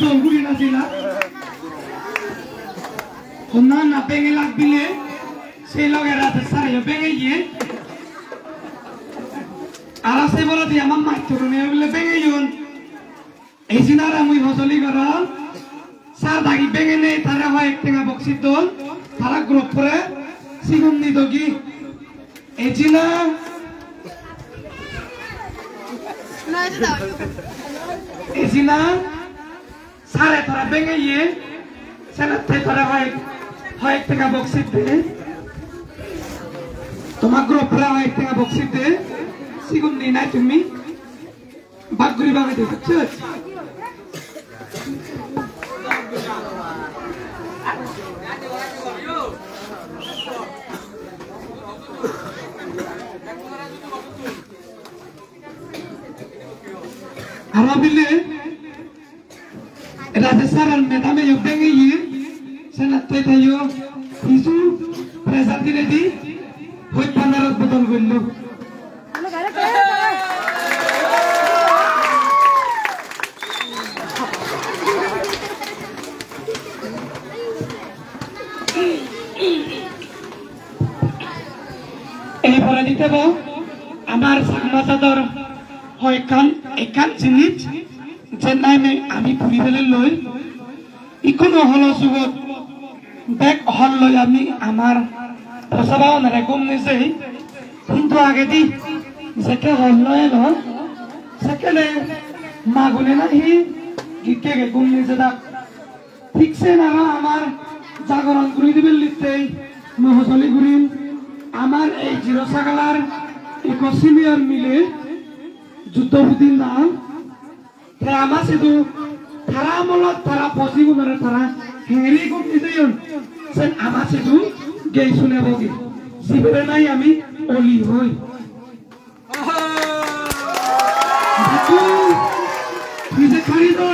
Dol guri najila. Honna na benge lak bile, sei loge Rajesh sir-eyo benge ye. Aro se poredi ama mastorune bile benge yon. Ejinare mui hojoli gorong, sir dagi bengene tare hoyek tenga boksit don, tara group-ore sigun nidogi. Ejina, ejina, sir-e tara benge ye, senotte tara hoyek, hoyek tenga boksit de. Toma group-ore hoyek tenga boksit de, sigun ninei tumi. Bak guri bagede, bucchos? Aro bile, Rajesh sir ar madam-eyo bengeye, senotte teyo hissu pressure dinedi, hoi pandarot bodol gollo. Ei poredi tebo amar Changma jador hoyekkan ekkan jinis, je nahi ami puri peleloi. Ikkunu holo sugot bek hol loi ami amar posa bagonore gum nejei, hintu agedi jekke hol loi elo, sekkene magune nahi gikke ge gum nejedak. Thik sen aro amar jagoron guri dibellittei mui hojoli gurim amar ei Zero Sagalar ekko senior mile Juddho Budin da. Te ama sidu tara amolot tara pojigunore tara hengeri gum dijeyon, sen ama sidu gei sunebogi. Jibere nahi ami oli hoi. Babu, pije khari do.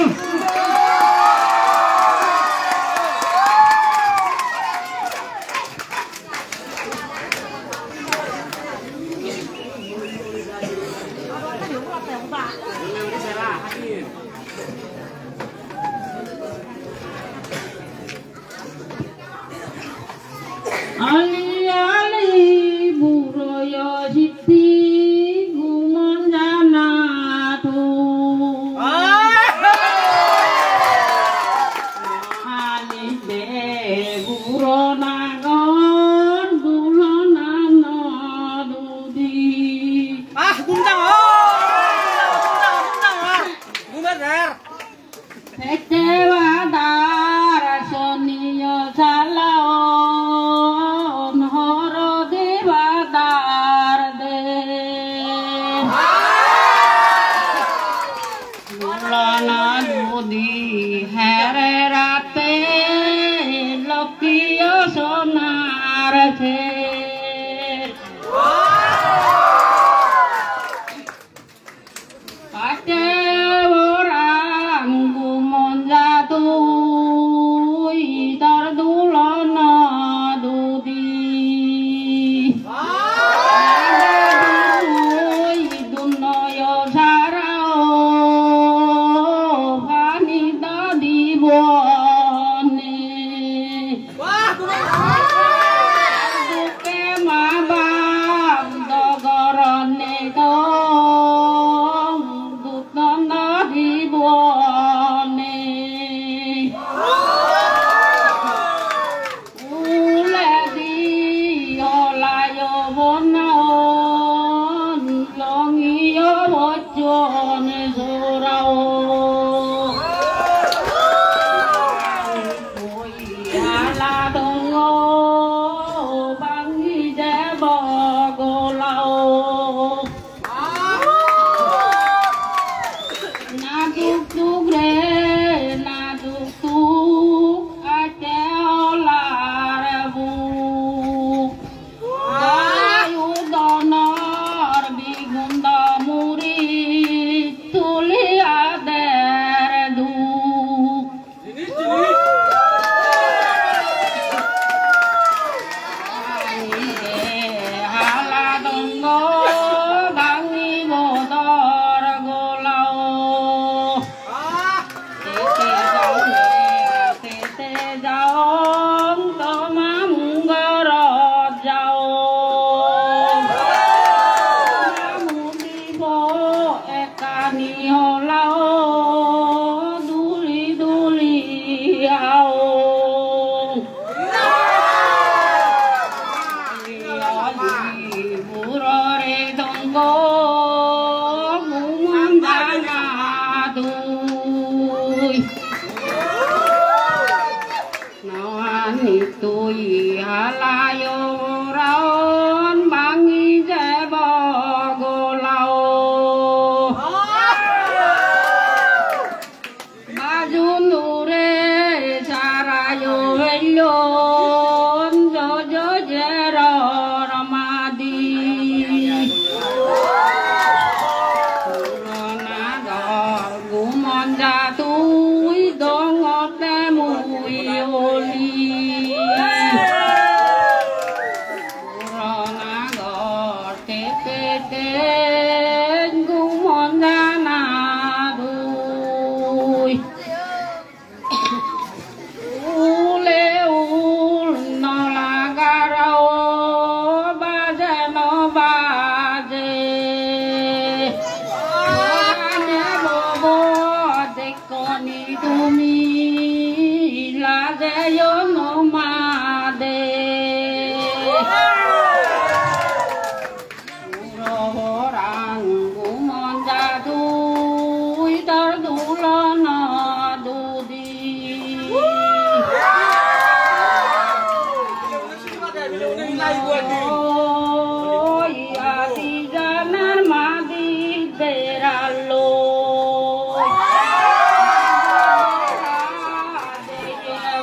Ali ali buroyo sitti gumon jana tu. Ali de buro nagon dulona no dudi. Ah, gum dang, oh! Gum dang, gum dang, ah! Gum dang, ah! Pete badar soniyo salaon horodi badar de. Mulana dudi here rate lokkiyo sonar se. Pacche orang gumon jadui tor dulona dudi. Dui dunoyo sarao pani dadi bone. Dukke ma bap dogorone dong, duk dong no dibone. Uledi olayo bonon, longiyo bojjon sorao. Hala dongo bangi jebo golao. Na duk duk re, na duk duk, ate olar bu. Ayu donor bigundo muri. Ni hola o duli duli aong. Purore donggo gumon dana dui. Noani tui halayo raon bangi jebo golao. Bajunure sarayo elon jojo jeror madi. Purona gor gumon ja tui dongotte mui oli. Purona gor te te te gumon jana dui. Ule ul no lagar o baje no baje. Porane bobo dekkoni tumi lajeyo no made. Puro poran gumon jadu itor dulona dudi. Oi adi janar madi deralo.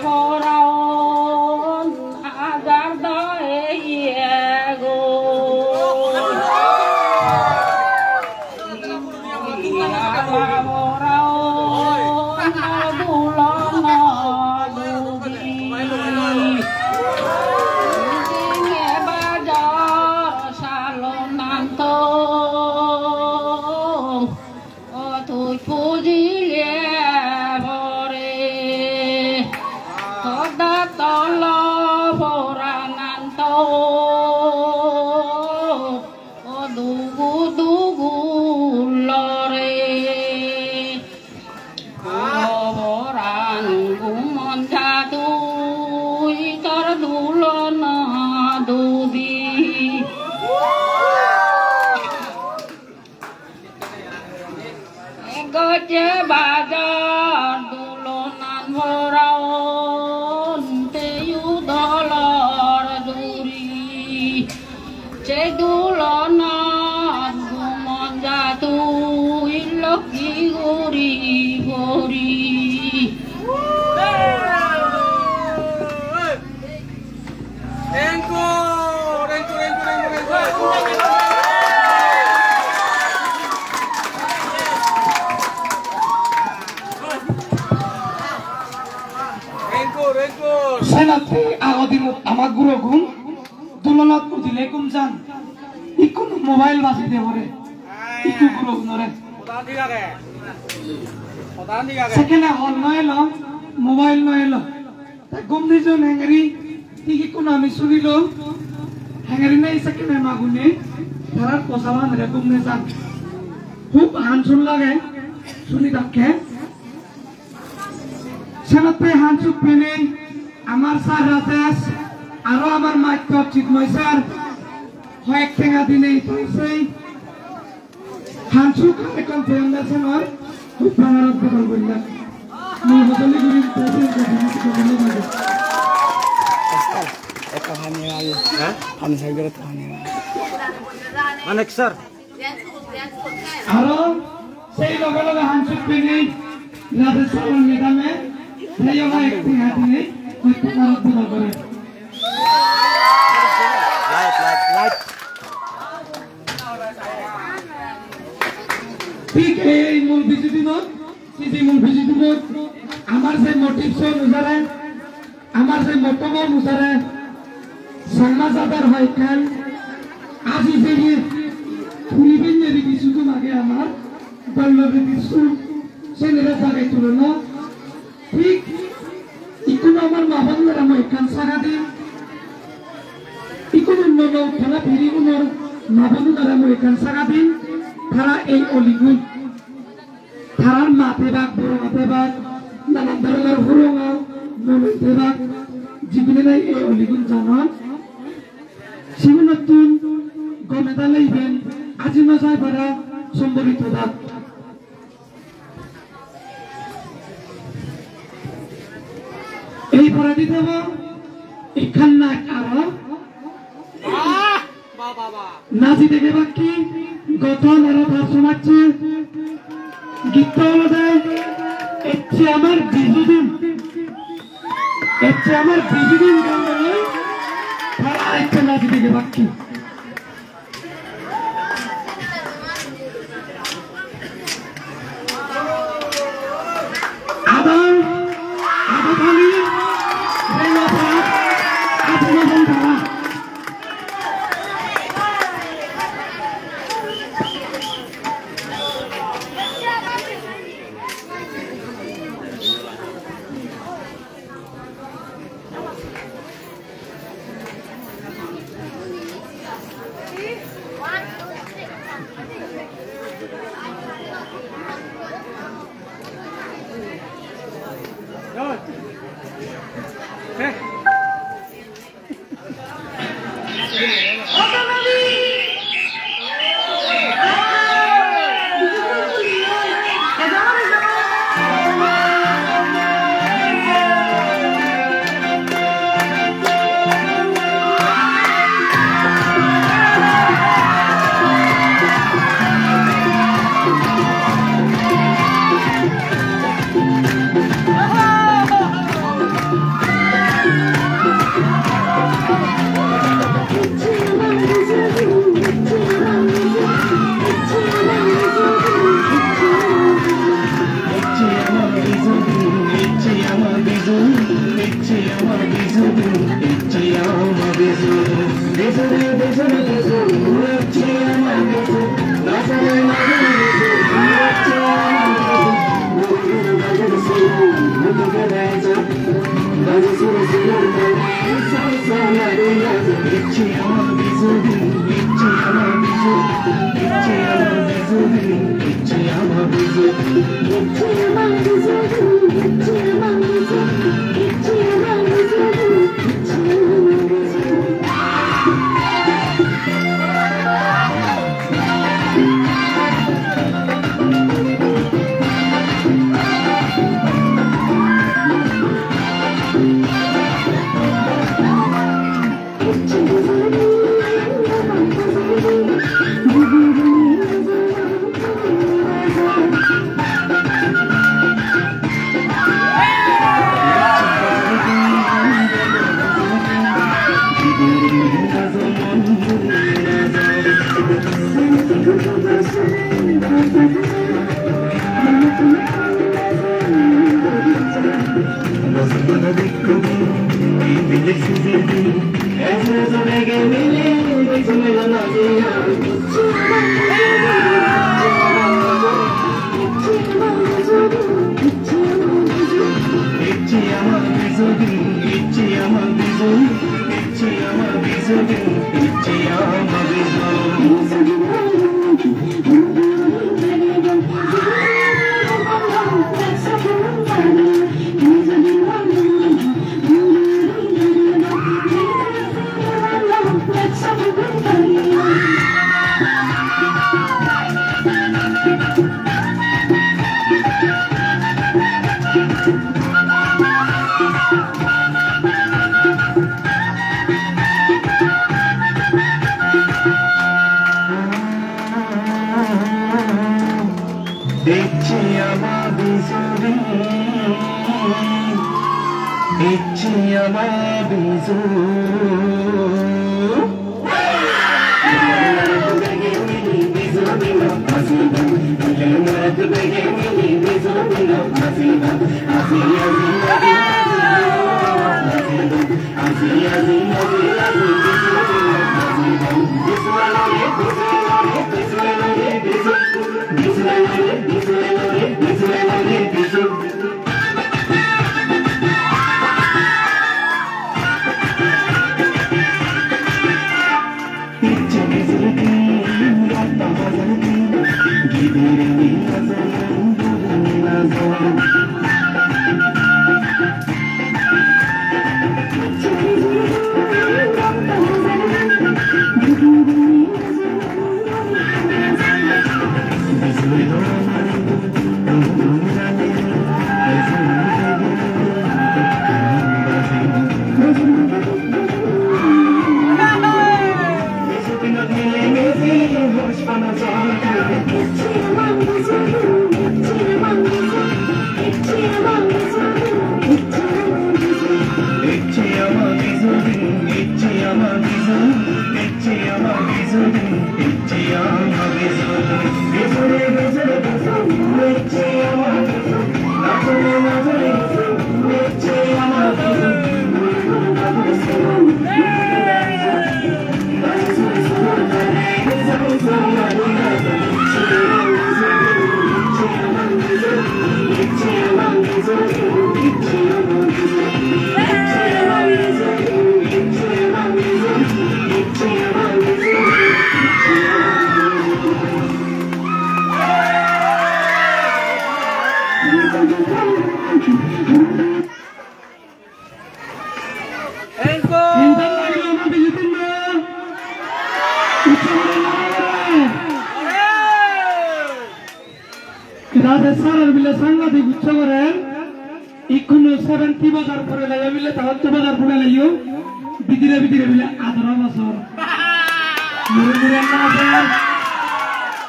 Horaon ajar do eyego. Horaon dulon dudi. Jinge bajar salon nantong. O tui pujile pore, toda tolo porananto, o dugu dugu lore. O poran gumon jadu, itor dulona dudi. Gojje bajar dulonan poraon, teyu dolor juri. Se dulonat gumon jadu, ilokki guri pori. Engkor, engkor, engkor, engkor, engkor. Engkor, engkor. Senotte agodi mut ama gurogun dulonot udile gum jan. Ikkunu mobile bajei de pore. Ikku gurogunore. Hoda thik age. Hoda thik age. Sekkene hon no elo, mobile no elo. Te gum dijon hengeri, thik ikkunu ami sunilong. Hengeri nei sekkene magune, tarar posabanire gum nejan. Hub hansun lage, suni thakke. Senotte hansuk penei, amar sir Rajesh, aro amar master Chitmoy sir, hoyek tenga dinei, tui sei Hansuk ekkan foundation oi, hub bana bodol gorilak. Mui hojoli guri president ko dinei. Ekka pani age. Hah? Pani sai gere pani age. Manik sir. Aro sei loge loge hansuk penei Radhe Shyam madam e, sei loge ekti hati nei, hub bana bodol gore. Light, light, light. Thik ei mul biji dinot, siji mul biji dinot, amar se motives onusare, amar se motto onusare, Changma jador hoi ekkan aji jeye puri benne ridi sudom age amar, dollo ridi sudom, senere jagai tulono. Thik ikkunu amar ma bonunore mui ekkan saga dim. Ikkunu nuo nuo uttona pirigunor ma bonunore mui ekkan saga dim. Tara ei oligun, Tebak, burunga tebak, nanan dhoronor hurunga, mumin tebak, jigune nahi ei oligun janon. Sigunottun gome dale iben aji no jai para somborito dak. Ei poredi thebo ekkan naj aro. Naji dege bakki goton aro tar somajje gitto olode Ecche Amar Biju Din. Ecche Amar Biju Din gan loi tara ecche naji dege bakki. Adal, adal thali, rela pa, adal thali. Ecche ama bijuli, ecche ama bijuli. Te sir-or bile sangadik ucche gorer, ikkunu seventy bojor pore laiyo bile, ta otto bojor pore laiyo, bidire bidire bile adaro bojor. Mure mure najer,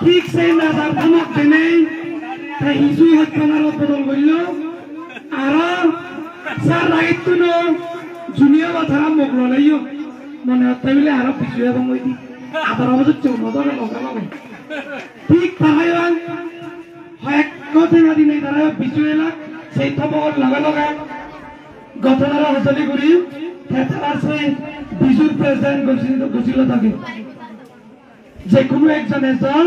thik sei najar thamak denei, te hiju hojpana bodol gorillo, aro sir ragittuno junior ba tara mok lolaiyo, mone hotte bile aro biju ebong oidi, adaro bojor chomot aro loge loge. Thik tarayo hoyekko tenga dinei tara biju elak, sei tomogor loge loge gotonara hojoli guri, te tara sei bijur president gojil, gojilo dagi. Je hono ekjon ejon.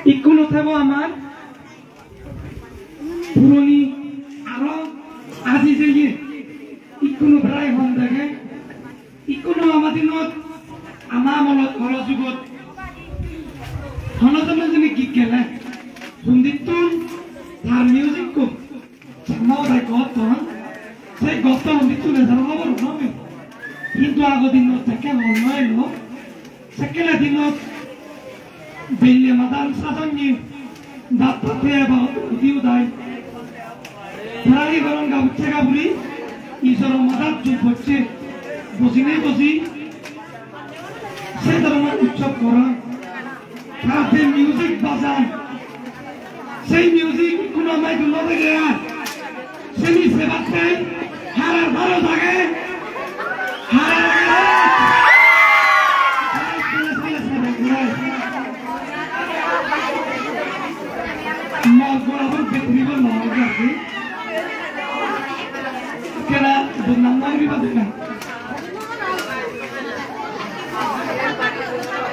Ikkunu thebo amar puroni aro aji jeye, ikkunu prai hom dege. Ikkunu ama dinot, ama amolot, olo jugot hono jone jone git gele, hundittun tar music-ko chakma hodai gotton, se gotton hundittun ejar hobor no pei. Hintu ago dinot sekke hon no elo, sekkene dinot belle madan sajonni, dat patte ba udi udai. Tara hi goron, gabucche gaburi, ijoro madat jum pocche, bojinei boji, se dhoronor utsob goron. Tara je music bajan, sei music hono amai dullo dege ar. Seni sebatte harar baro dage. Harar age. Mor gorabor betri bol mor gorabor. Kena bodnam no guriba dena.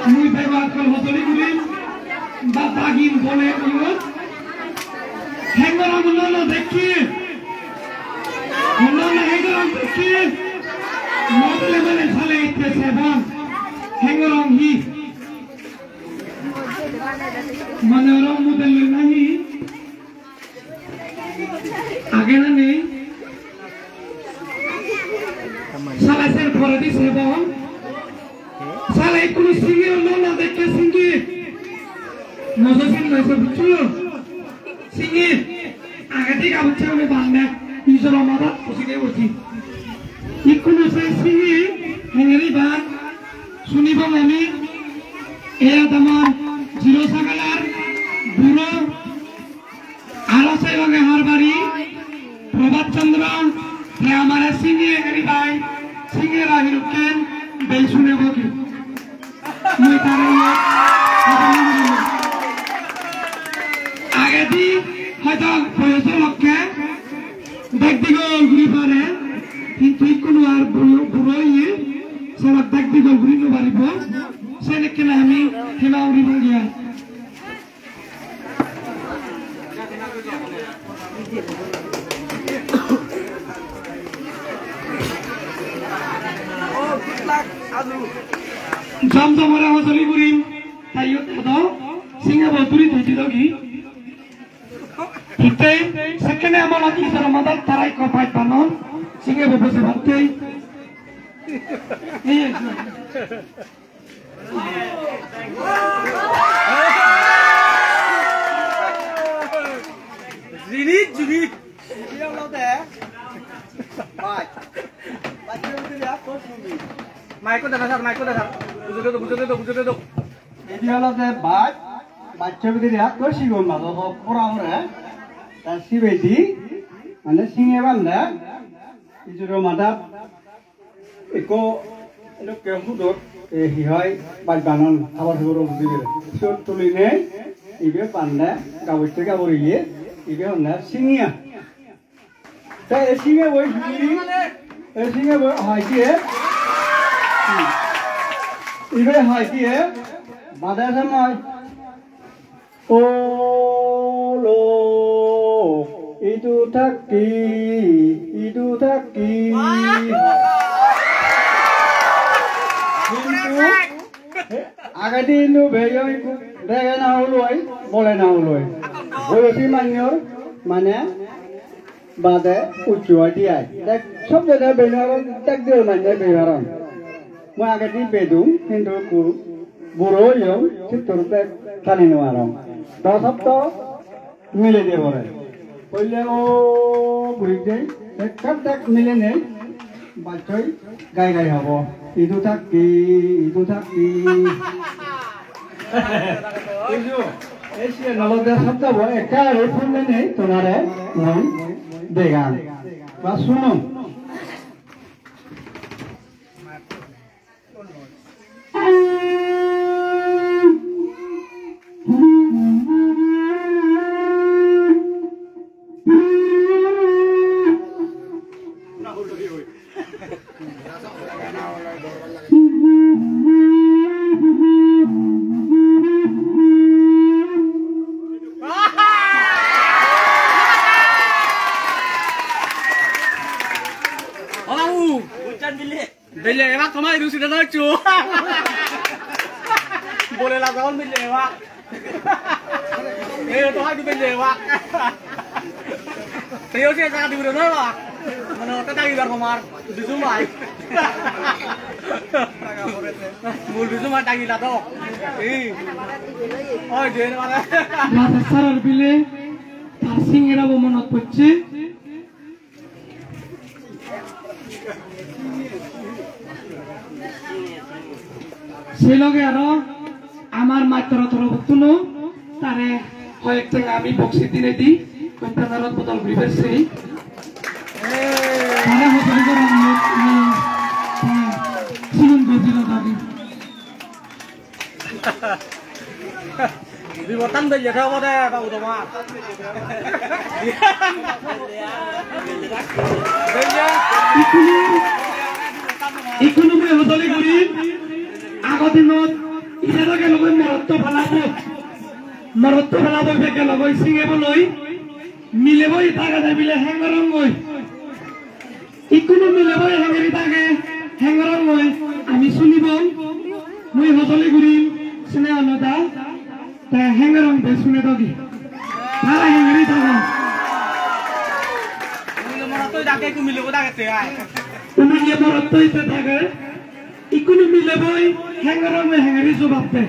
Mui bego akkol hojoli gurim, ba dagim bole iyot. Hengorong uno no dekki. Uno no hengorong dekki. Mobile mane sale itte sebon. Hengorong hi? Mane orong mudel loi nahi? Age na nei? Sale ser poredi sebon. Sale ikkunu singi ollo na dekke singi. Mojo sin noi se buccho. Singi. Agedi gabucche uni banne. Ijoro madat pusi de boji. Ikkunu se singi. Hengeri ban. Sunibong ami. Eya tamar jiro sagalar. Buro. Aro se loge Harbari, Prabhat Chandra, te amare singi engeri bai, singi ra hirukken bei sune bogi. Mui tare iye, agedi hoyto boyoso lokke bek digol guri pare, hintu ikkunu ar buro, buro iye, sara bek digol guri no paribo, senekkene ami hema uri bongiya. Jom jomore hojoli gurim, taiyo edo singe bo duri thoi didogi. Hittei sekkene amolot ijoro madat tara ikko baj banon, singe bo boje battei. Jinit, jinit. Ibe olode baj. Bajjo bidire ekko sumi. Maiko dena sar, maiko dena sar. Bujode do, bujode do, bujode do. Ibe olode baj. Bajjo bidire ekko sigon majo do pora pore. Ta sibedi, mane singe bande. Ijoro madat. Ekko edokke hudot, e, hi hoi, baj banon, habor hubor bujibere. Siyot tulinei, ibe bande, gabucche gaburiye, ibe honne singiya. Te e singe boi hi, e singe boi hoi diye. Hmm. Ibe hoi diye, bade samai. Olo, idu thakki, idu thakki. Hintu, he, Agedi hintu beyo ikku dege na huloi, bole na huloi. Boyosi manyor mane bade ucchu oi di ai. Dek sob jede beno dek diyo manye beyo aron. Mui agedi bedung hintu ikku buro oyong, sittur bek tani no arong. Do sopto mile de pore. Hoile o guri de, ekkan tak mile nei, bachoi gai gai hobo. Idu thakki, idu thakki. Bujo? Ei siyen olode sobdobo, ekka aro phone nei, tonare mui degang. Ba suno. Hola, u. Belle ebak toma idu sida na chu. Bole la don belle ebak. Eh, to hadu belle ebak. Teo se ta di bro na ba. Mane ta ta ibar komar. Dusu mai. Mul dusu mai ta gila to. Eh. Oi, den mane. Raja sarar bile tar singera bo monot pocche. Se loge aro amar mattoro torobottun-o tare hoyek tenga ami boxi dinei di container-ot bodol guribar sei. Tare hojoli gorong, ami, ami, eh, sigun gojilo dagi. Bibotan belle thebo de, babu tomar. Belle. Ikkunu, ikkunu mui hojoli gurim, ago dinot ida do gelogoi morotto phalabo. Morotto phalabo ibe gelogoi singe boloi. Milebo ita gade bile hengorongoi. Ikkunu milebo hengeri thage, hengorongoi, ami sunibong, mui hojoli gurim, sine ono da, te hengorong de sune dogi. Tara hengeri thagon. Umile morotto thage, ikku milebo thage te ai. Umile morotto ite thage, ikkunu mileboi hengorongoi hengeri jobab de.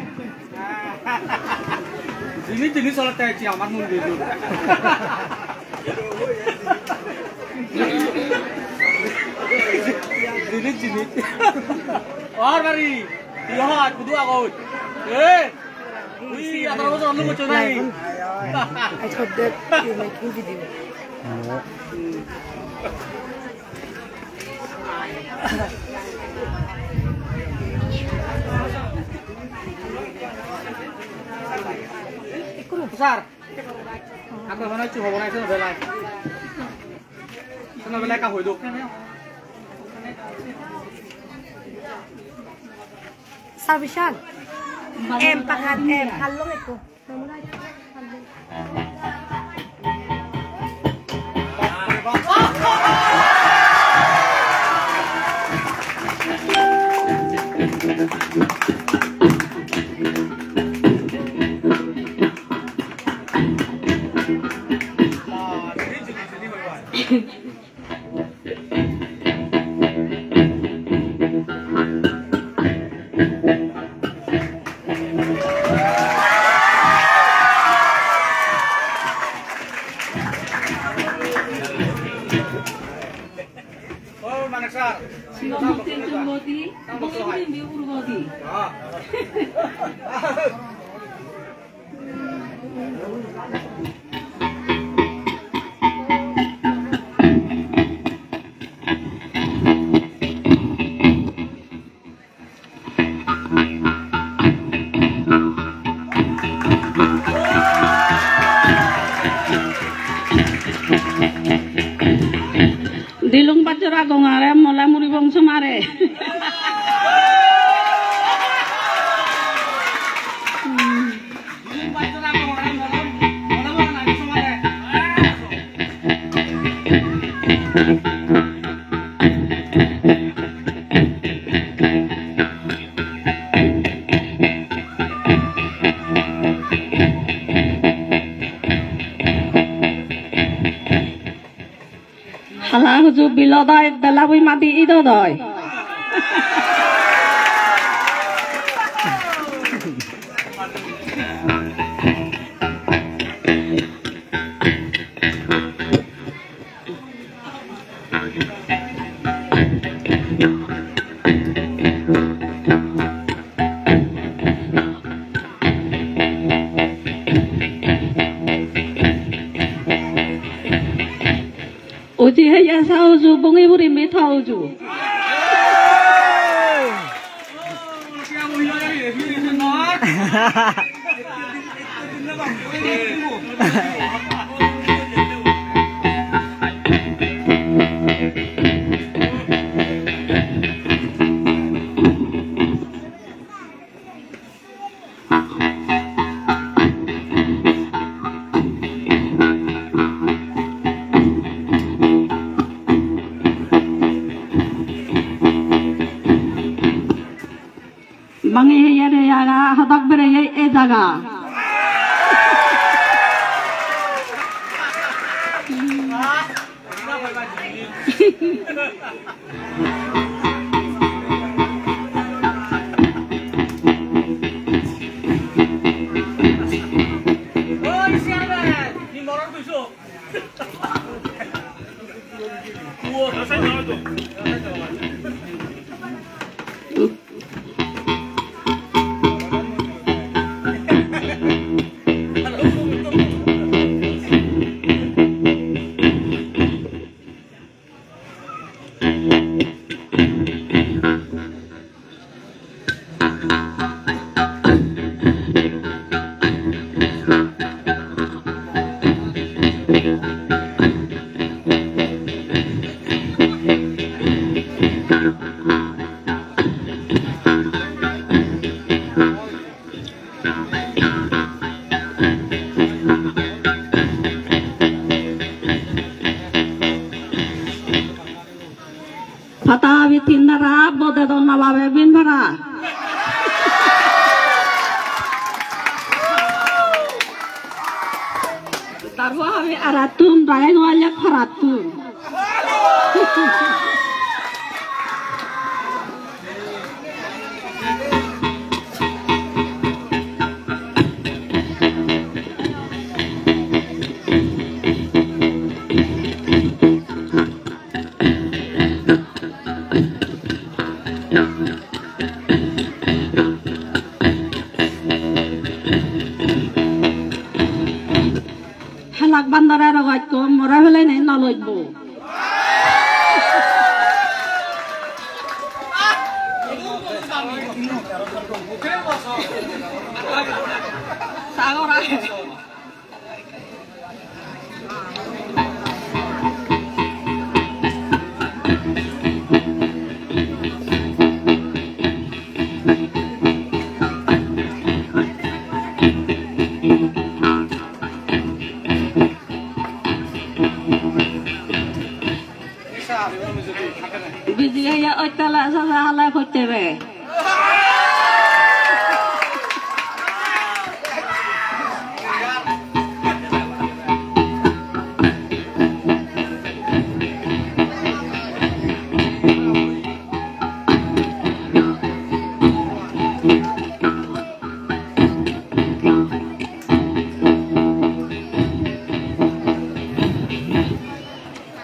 Jinis jinis olode ecche amar mondir. Jinis jinis. Or bari, iye hot, kudu agot. Eh, ui, atar bojor onno bojor nai. I thought that you might be video. Sir, ako hono hissu hobo na, hono belai. Hono belai ka hoi do. Sir Vishal, em pakat, em, hallong ekko. O, Manek sir. Sigon muktin jongoti, bongin bimbi urgoti. Ah. Dilung pajora gongare mole muri bongso mare. Ala huju bilodoi, bela bui madi idodoi. Uji heya sa uju, bongi buri mi tha uju. Bangi heye re aga, hodak bereye e jaga. Pada abi tin dara, bode do na babe bin para. Darbo abi arattun, dayeng wale parattun. Halak bandore rogaj ko mora felai nei nolojbo. Sagor age. Biji heye ottala sasa hala potte be.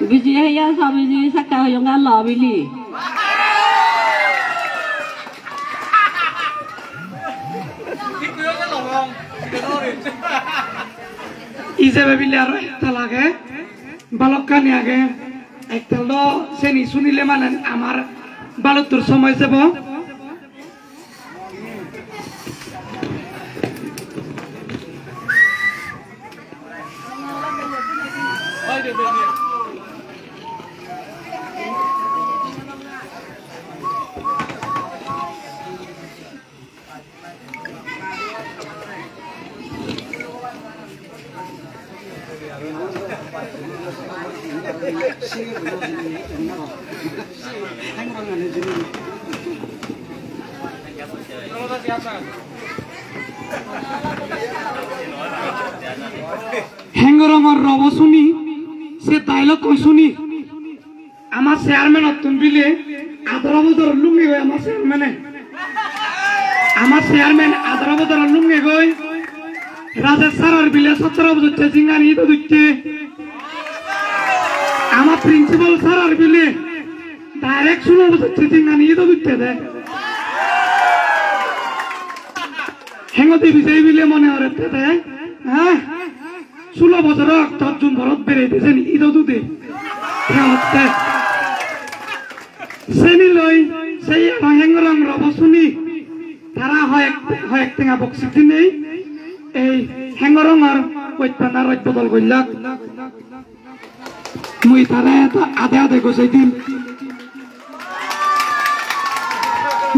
Biji heya sabiji sakka hoyonga lobili. Ijebe bile aro ektal age, balokkani age. Ektal do seni sunile mane amar baluttur somoy sebo. Hengorongor robo suni, se dialogue koi suni. Ama chairman-ottun bile adaro bojor lungegoi ama chairman-e. Ama chairman adaro bojor lungegoi. Rajesh sir-or bile sotoro bojor se jingani ido dutte. Ama principal sir-or bile direct sulo bojor se jingani ido dutte de. Hengodi bijei bile mone gorette de, ha? Sulo bojor oktot jun borot berei de seni ido dude. He hotte. Seni loi sei aro Hengorong robo suni. Tara hoyek, hoyek tenga boksi dinei ei Hengorongor pottana roj bodol gollak. Mui tare ta ade ade gojei dim.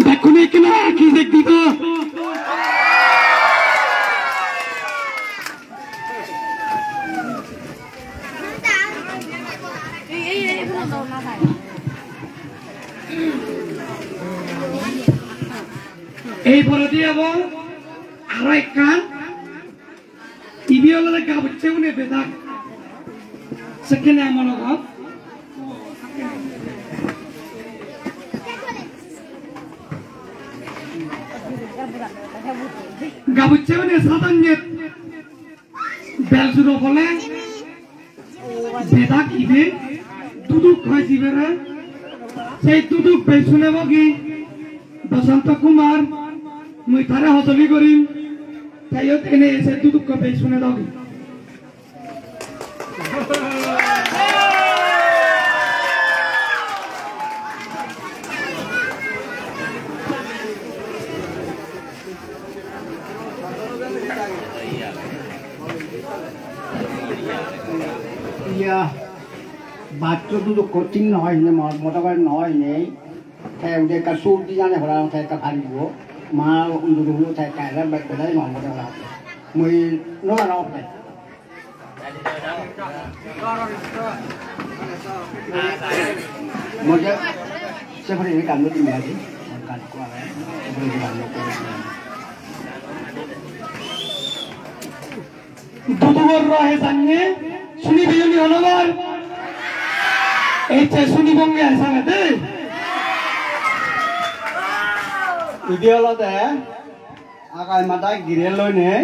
Bekkune ekkena eki jek dibo. Ei poredi ebo aro ekkan. Ibe olode gabucche une bedak. Sekkene amol obo. Gabucche une sadonye bel suro bole bedak ibe duduk hoi jibere. Sei duduk bel sune bogi Basanta Kumar, mui tare hojoli gorim. Te iyot ene ese dudukko bej sune dogi. Iya, baccho dudukko thik noi, mo-, modo gor noi nei. Te undi ekka sur di jane parapang, te ekka paribo. Ma undi undi te ekka ele be-, bedai no mone hoy. Mui no jano te. Mui je se pari ekkan no dimi adi. Ekkan ko age. Dudugor rohe janne, suni beyoni honobar. Ecche suni bonge ai sangede. Ide olode agai madai gire loinei,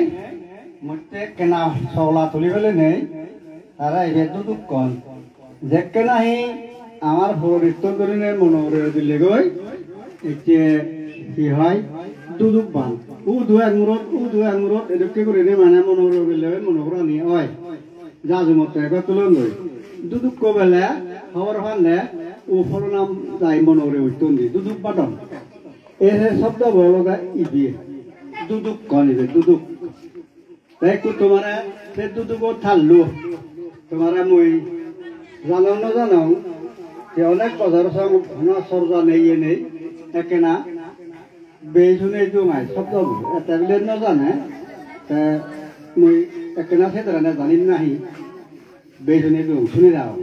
motte kena sogla tuli felenei, tara ibe dudukkon. Jekke nahi amar puronittun gurinei monogore udillegoi, ecche hi hoi, duduk ban. Udu ek murot, udu ek murot, edokke gurinei mane monogore udillegoi, monogorani oi. Jajumotte ekko tulon doi. Dudukko bele, hobor panle, u holonam jai monogore utton di, duduk badon. Ere sobdo bo olode ibe. Dudukkon ibe, duduk. Te ekku tomare se dudugo tallo. Tomare mui janong no janong, je onek bojor song hono sorja nei ye nei, ekkena bej sune dung ai, sobdo mui. Ete bile no jane, te mui ekkena se dharane janim nahi, bej sune dung, sune jao.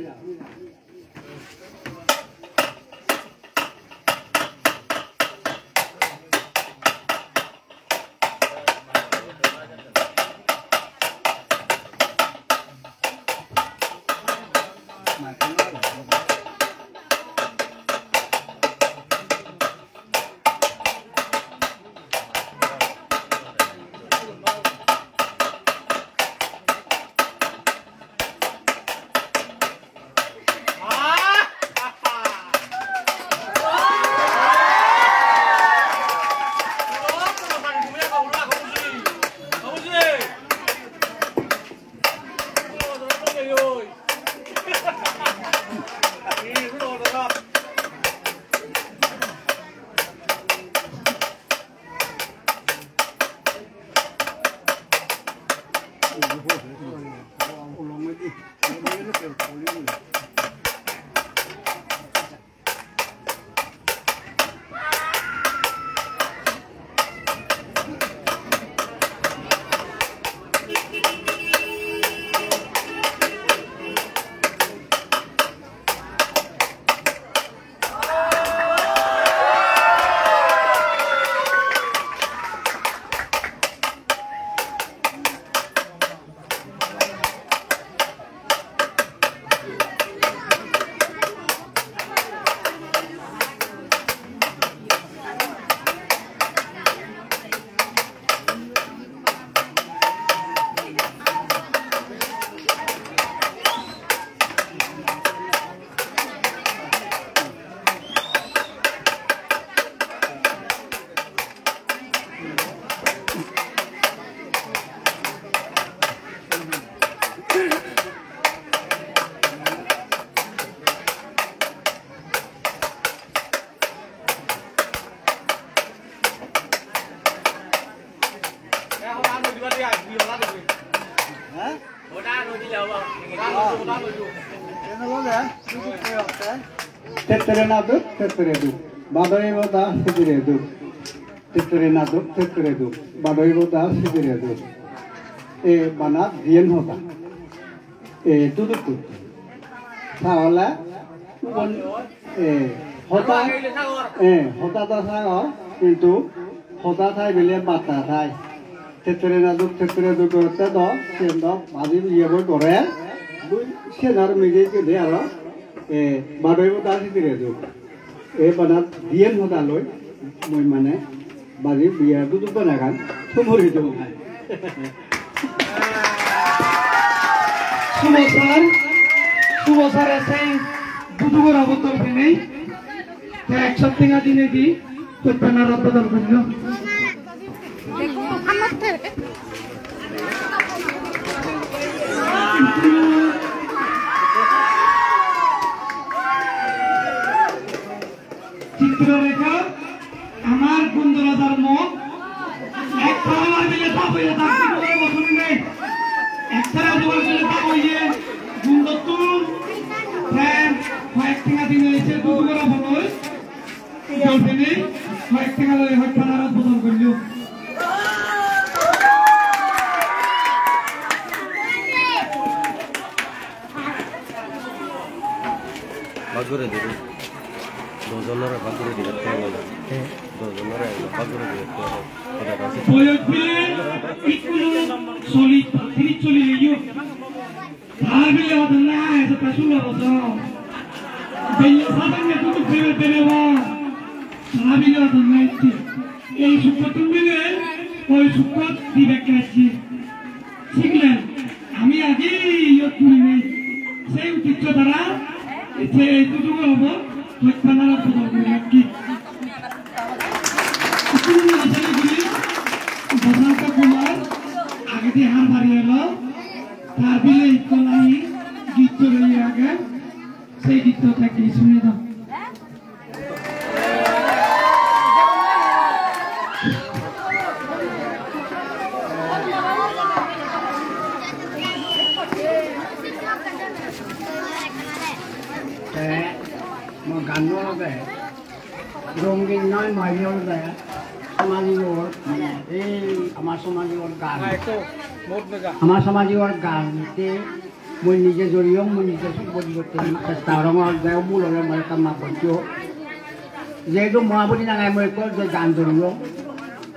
Tettere na duk, tettere duk. Bado ibo da, sijire duk. Tettere na duk, tettere duk. Bado ibo da, sijire duk. E bana diyen hoda. E, duduk duk. Tahole, ubon, e, hoda, e, hoda da sagor, kintu hoda thai bile batta thai. Tettere na duk, tettere duk gorotte do, siyen do, badi iye boi gore, dui, siyen aro mije gede aro, e, bado ibo da sijire duk. E bana diyen hoda loi, mui mane bari biya dudu banagan, thumuri dong hai. Sumo sir, sumo sir ese dudu gora botol pinei, te ekso tenga dinei di, hoittana rot bodol gorillo. Chitrarekha, amar Gundor rajar mok, ek tara marbile tap oye, tar Gundor bosoni nei. Ek tara marbile tap oye, Gundottun, te hoyek tenga dine ese dudu gora boloi. Dolphine hoyek tenga loi hoyek tenga aro bodol gorillo. Bhag gore dibe. Dojonore bhag gore dibe. Dojonore bhag gore dibe. Boyos bile ikkunu soli, tiris soli leyo. Tar bile hodon na, ejo ta sulo bojor. Bile sadan ne kutu bebe bebe bo. Tar bile hodon na ecche. Ei sukko tun bile, oi sukko dibe kecche. Siglen, ami agi iyot gurinei. Sei uddeccho tara, ecche ei dudu obo, hoittana bodol guri rakki. Ikkunu nasari guri, Basanta Kumar, agedi har bari elo. Tar bile ikko nahi gitto reye age, sei gitto thekki suni do. Te mo ganno olode rongin noi, mo iye olode somajor, mane ei amar somajor gan. Amar somajor gan te mui nije joriyong, mui nije suk bodi gotte chesta gorongor, je bul ole more ekka maf goccho. Jehetu Mahabodhi nange mui ekko je gan joriyong,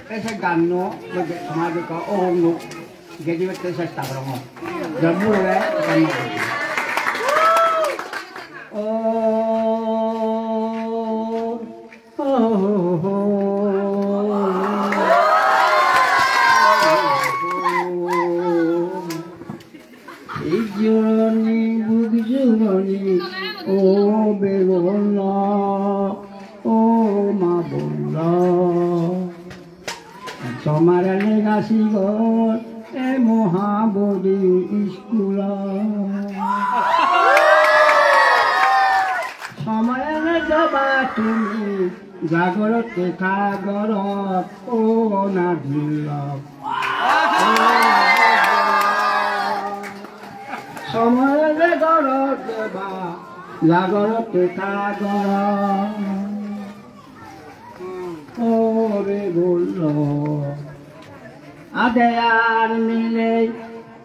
te se ganno mui je somaj ekka ohongo gedi gotte chesta gorongor. Je bul ole ekka maf goccho. O Ijjoni bujoni o begolla, o ma bolla. Somare lega sigor e Mahabodhi iskula. Somare lega tumi jagorotte tagorot o na dillok. Somare lega ba jagorotte tagorot. Ore bollo, ade ar milei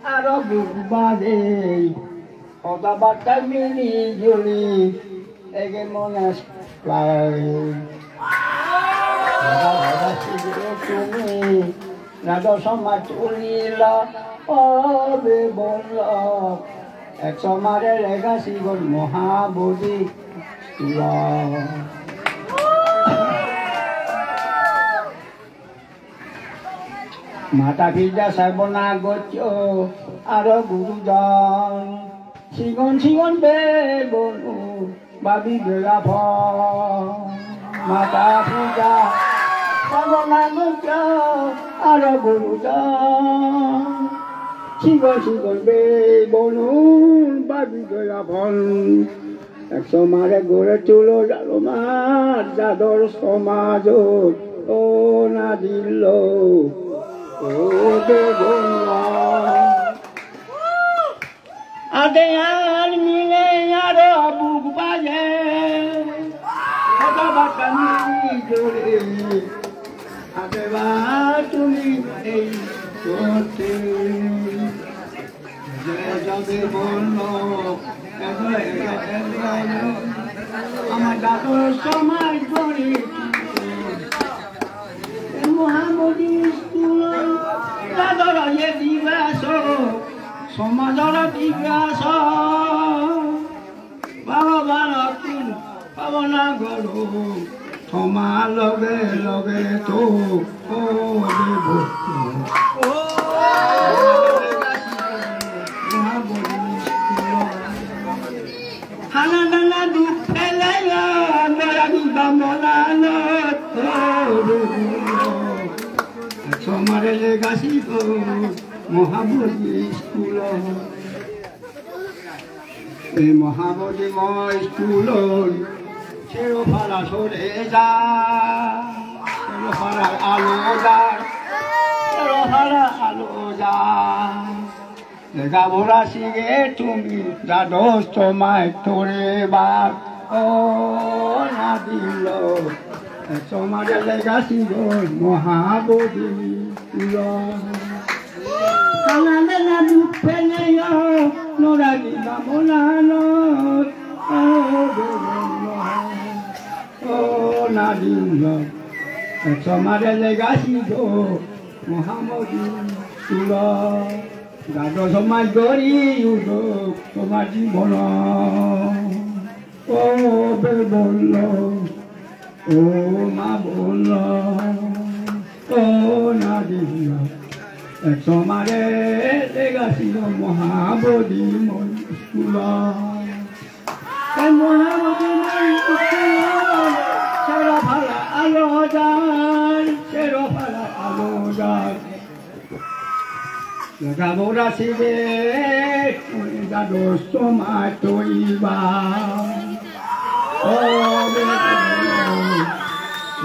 aro buk badei, hoda batta mili juli, ege mone lai. Hoda hoda sigire tumi, nado somaj ulila, ore bollo, ek somare lega sigor Mahabodhi. Mata pija sabona goccho aro gurujon. Sigon sigon bebonu babi doya pon. Mata pija sabona goccho aro gurujon. Sigon sigon bebonu babi doya pon. Ek somare gore tulo jalo ma jador somajot o na dillo. Ode bolla. Ade ar mile aro buk baje. Hoda bata mili jore. Ade ba tumi ei korte. Jabe bollo, elo, elo, elo, elo. Ama dador somaj gori. Mohamodi school, dador ye dibaso, somajor dibaso. Bhagobanottun bhabona goro, toma loge loge to o debo. Hana nana duk peleyo, nara duk bhamona no, o debo. Somare legacy to Mohabodhi school. Ei Mohabodhi mo iskulon sero pala sore ja, sero pala alo ja, sero pala alo ja. Lega pora sige tumi, dados tomai tore ba, o nadilo. Ek somare lega sigo Mohabodhi iskulon. Hana nana duk peleyo, nora di bhamona no, o debo no, o nadilo. Ek somare legacy do, Mohabodhi iskulot. Dado somaj gori udo, somaj jibono. O be bollo, o ma bollo, o nadinlo. Ek somare legacy do Mohabodhi mo iskulot. Ei Mohabodhi mo iskulot, sero pala alo jar, sero pala alo jar. Lega pora sibe, dados tomai toiba. O be bolo,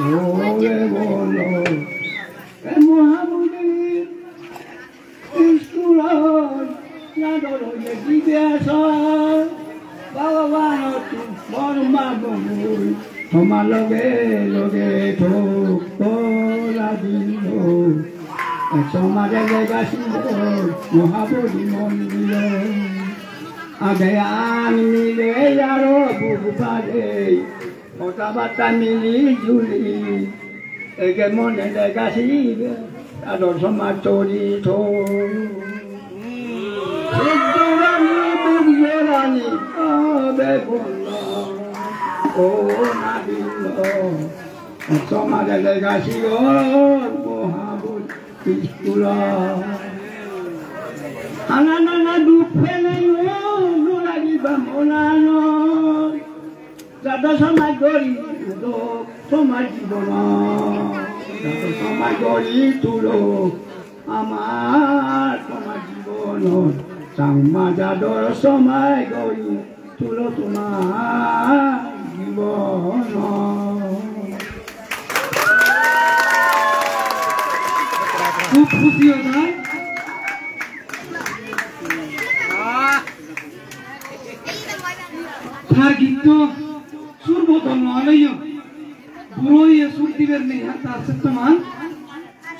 o be bolo. Ei Mohabodhi iskulot, dador ye dibaso. Bhagobanottun bor magoi, toma loge loge thok pola dilo. Ek somare legacy do, Mohabodhi mondiro. Ade ar mile aro buk baje. Hoda bata mili juli, ege mone lega sibe, ador somaj tori to. Siddhorani, Buddhorani, abe bollo, o nadilo. Somaj lega sibe, Mohabodhi iskulot. Hana nana duk peleyo, nora di bhamona no. Jado somaj gori tulo tomar jibonot, jado somaj gori tulo amar tomar jibonot, Changma jado somaj gori tulo tomar jibonot. Khub khushi oi jai. Tar gitto sur bodol noi oiyo. Buro oiye sur diber nei ar tar settoman.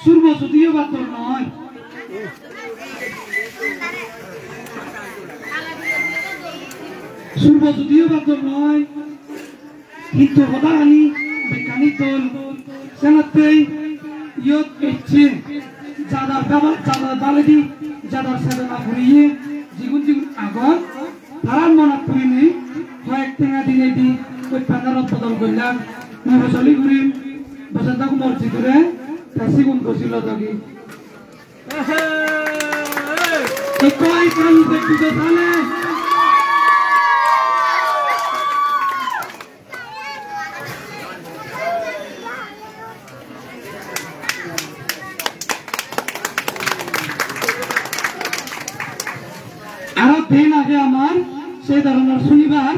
Sur bo judiyo badol noi. Sur bo judiyo badol noi. Hintu hodagani bekkani dol, senottei iyot ecche jador baba-, jador baledi, jador sedona guriye jigun jigun agon, tarar monot purinei hoyek tenga dinei di oi pandarot bodol gollak, mui hojoli gurim, Bosonto Kumar jidure, te sigun gojilo dogi. Ekko ekkan bekti do sale. Aro din age amar, se dhoronor sunibar,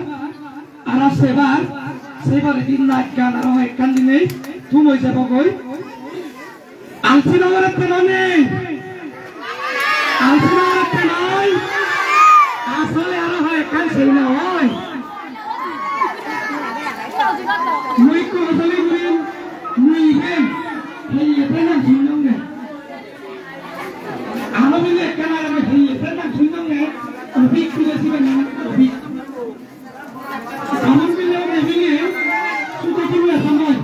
aro sebar, sebar din naj gan aro ekkan dinei thum oi jabogoi. Alsina gorette na nei? Alsina gorette noi? Asole aro hoi ekkan sei na hoi. Mui ikko hojoli gurim, mui iben, hei iben na sunnonge. Aro bile ekkan aro hei iben na sunnonge. Obik kudo sibe na obik. Amar bile, bile, sudo tumi asamai.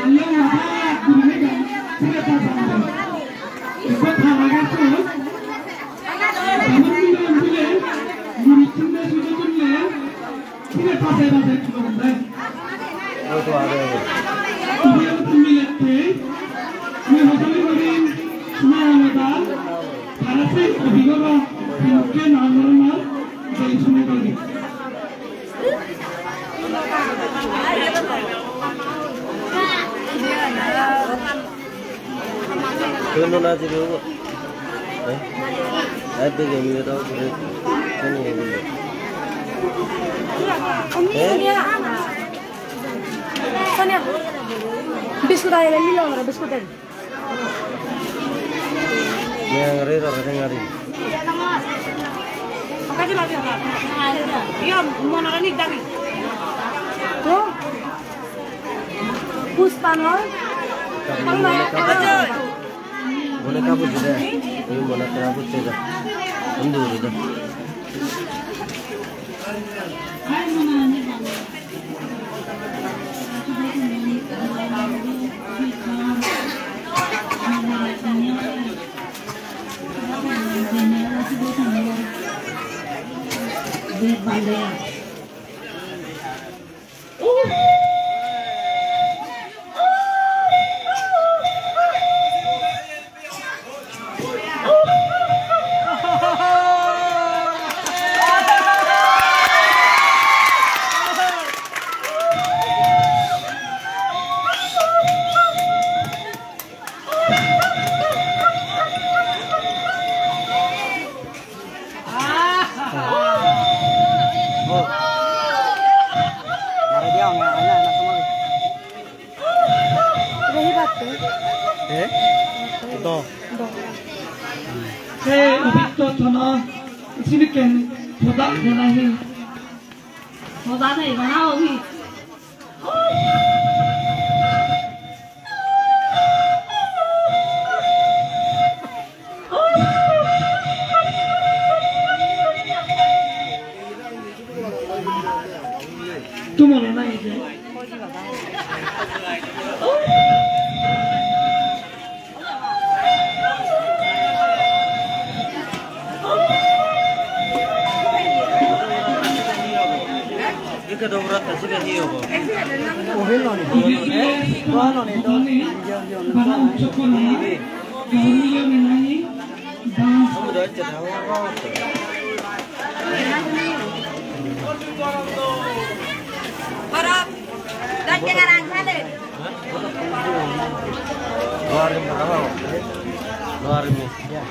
Allo, aha, gurine gan, pure ta samai. Ekko thara gacho. Amar bile, bile, guri tunde sudo tunde, pure ta samai, sudo tunde. Oto are. Tumi am tumi lette, tumi hosami guri, tumi amada. Tara se obigoro hinukke na moronor jai sune gori. Kono na jiro. Eh? Ai bege mi da ko. Kono. Eh? Sonia. Biscuit aile milo amra biscuit aile. Yang re ro re ngari. Iya, mana kan itu tadi? Tuh. Puspa no? Boleh kabut juga. Ini boleh kabut juga. Mundur itu. Mare dia, ana, ana, ana, sama. Rehi batte. Eh? Do. Do. He, obitto thono, siniken, thoda, jana hi. Thoda nei, bana obi. Tumor na ide.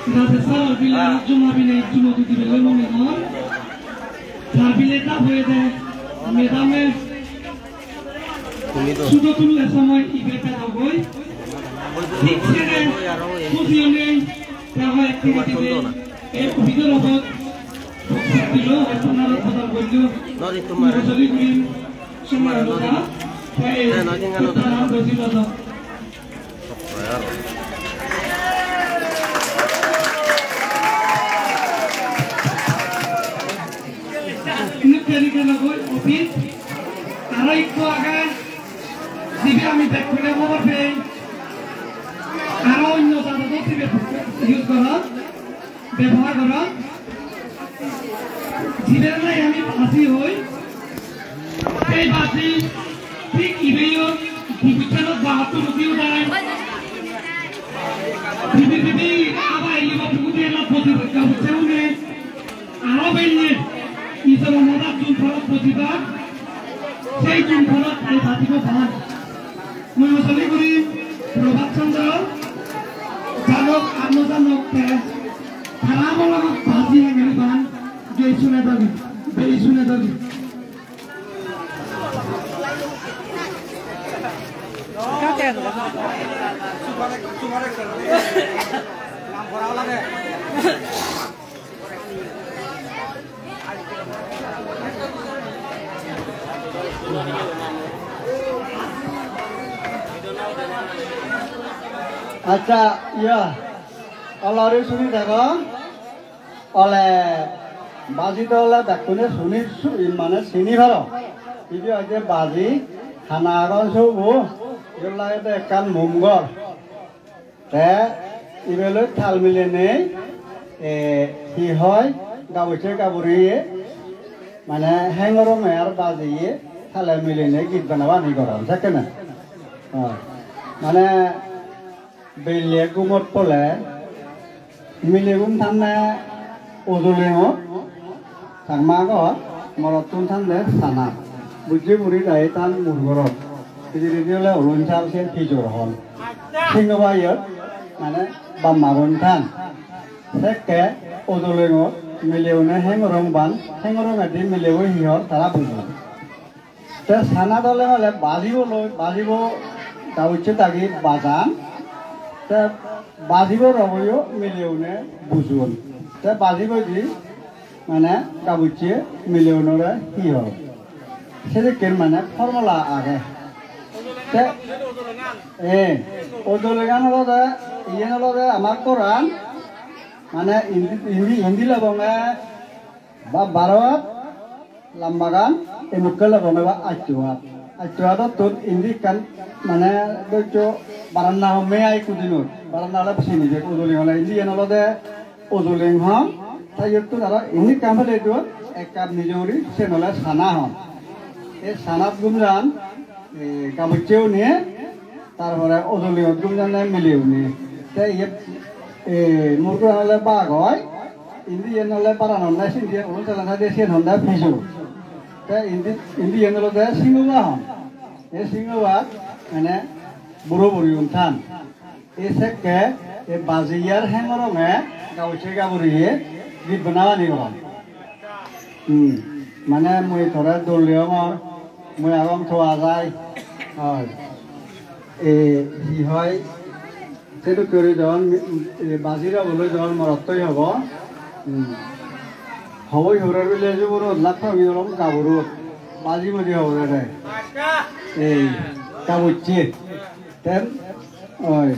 Rajasthan bile juma bile juma dudi bile mone hor. Tar bile ta hoye de, madam-e sudo tulle somoy ibe pedagoi. Thik sene, khujiyone, te hoi ek thik dibe. Ei video robot, dilo, apnara bodol gollo. Nori tumare. Nori tumare, nori. Te ei, nori tumare, nori. Nukari gelo goi office. Aro ikko age, jibe ami bekkune hobor pei. Aro onno jadot jibe use goron. Bebohar goron. Jiber nahi ami basi hoi. Sei basi thik ibeyo bibissanot bahattur uthi udai. Bibi bibi aba iliba pukuti ela poti bakka bucche une. Aro benne. Isoro modat jun phalot poti bak. Sei jun phalot ei basibo ban. Mui hojoli guri Prabhat Chandra janok ar no janok te tara amolot baji hengeri ban gei sune dogi, bei sune dogi. Accha, iya. Olore suni dego. Ole baji do ole bekkune suni su-, mane sini paro. Ibe hoide baji, hana agon sobo, ibe olode ekkan mum ghor. Te ibe loi tal milenei, e, hi hoi, gabucche gaburiye, mane hengorong ar bajiye, tale milenei git bana bani goron, sekkene. Oi. Mane belle gumot pole, milegun thanne ujulengot, Changma ghor, morottun thanne sanat. Bujje muri dai than mur ghorot. Pijedi ole ulun sal sen pijor hon. Singo bayot, mane bammagun than. Sekke ujulengot mileune hengorong ban, hengorong edi milebo hi hor tara bujon. Te sanat ole mane bajibo loi, bajibo gabucche dagi bajan. Te bajibo rogoyo mileune bujon. Te bajibo di mane gabucche mileunore hi hoi. Sedokken mane formula age. Te, eh, ujulengan olode, iyen olode amar koran, mane indi, indi, indi lobonge ba baro at, lambagan, emukke lobonge ba atto at. Atto adottun indi ekkan, mane, dojjo baranna homme ai ikko dinot. Baranna ole sini je ujuling ole. Indi yen olode ujuling hon. Te iyottun aro indi ekkan pele don, ekkan nije guri, sen ole sana hon. Ei sanat gum jan, ei gabucche uniye, tar pore ujulingot gum janne mileune. Te iyot, e, murguran ole bag oi, indi yen ole baranonde sindi yen olode tara sade siyen honde pijo. Te indi, indi yen olode singoba hon. Ei singobat mane buro burigun than. Ei sekke, ei baji ar hengoronge gabucche gaburiye git bana bani goron. Hmm, mane mui tore dol degongor, mui agong toa jai. Oi. E, hi hoi? Sedokke guri jon, e, baji robo loi jon morottoi hobo. Hmm. Hoboi horor bile juburot lak pami olong gaburot. Baji bodi hobo de. Ei, gabucche. Ten, oi.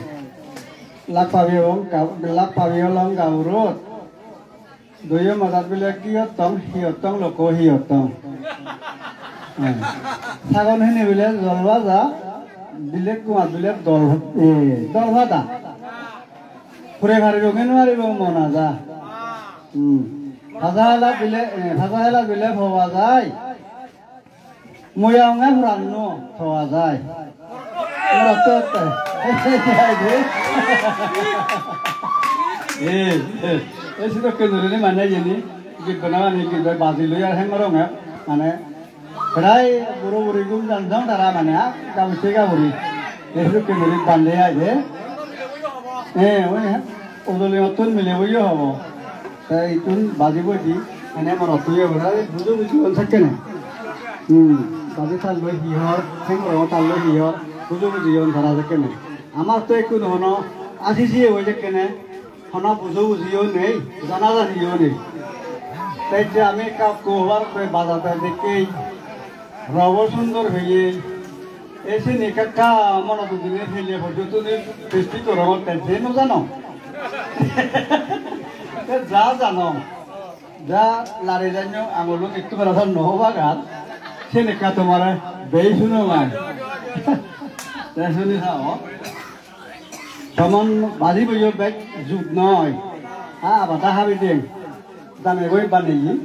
Lak pami olong gab-, lak pami olong gaburot. Doyo madat bile ki ottong, hi ottong, lokko hi ottong. Eh. Sagon hini bile jol baja, bile kumat bile dol, eh, dol pada. Hure paribo ki nuaribo mon aja. Hmm. Paja hela bile, eh, paja hela bile powa jai. Mui agonge puranno toa jai. Morotto otte. Eh, eh, eh, sidokke gurinei mane iyeni, git bana mane git bai baji loi ar hengorongor, mane, prai buro buri gum jan dong tara mane, ah, gabucche gaburi. Eh, sidokke guri bande ai de. Eh, oi, eh, ujulingottun milebo yo hobo. Te ittun baji boji, ene morotto ye bora, bujo buji on sekkene. Hmm, baji talloi hi hor, sengoro talloi hi hor, bujo buji on tara sekkene. Amar to ekku hono asi siye oi sekkene, hono bujo buji yo nei, jana jani yo nei. Te je ami ekka hobar pe bajar te dekkei, robo sundor hoye, ei sini ekka ekka monot udine pele pojjo tuni besti dorongor te je no jano. Te ja jano, ja lari janyo angulun ekku bera san no hobagar, sen ekka tomare bei sunongai. Te suni sao. Tomon baji boyo bek jut noi. Ha, abada habi deng. Dame goi baneyi.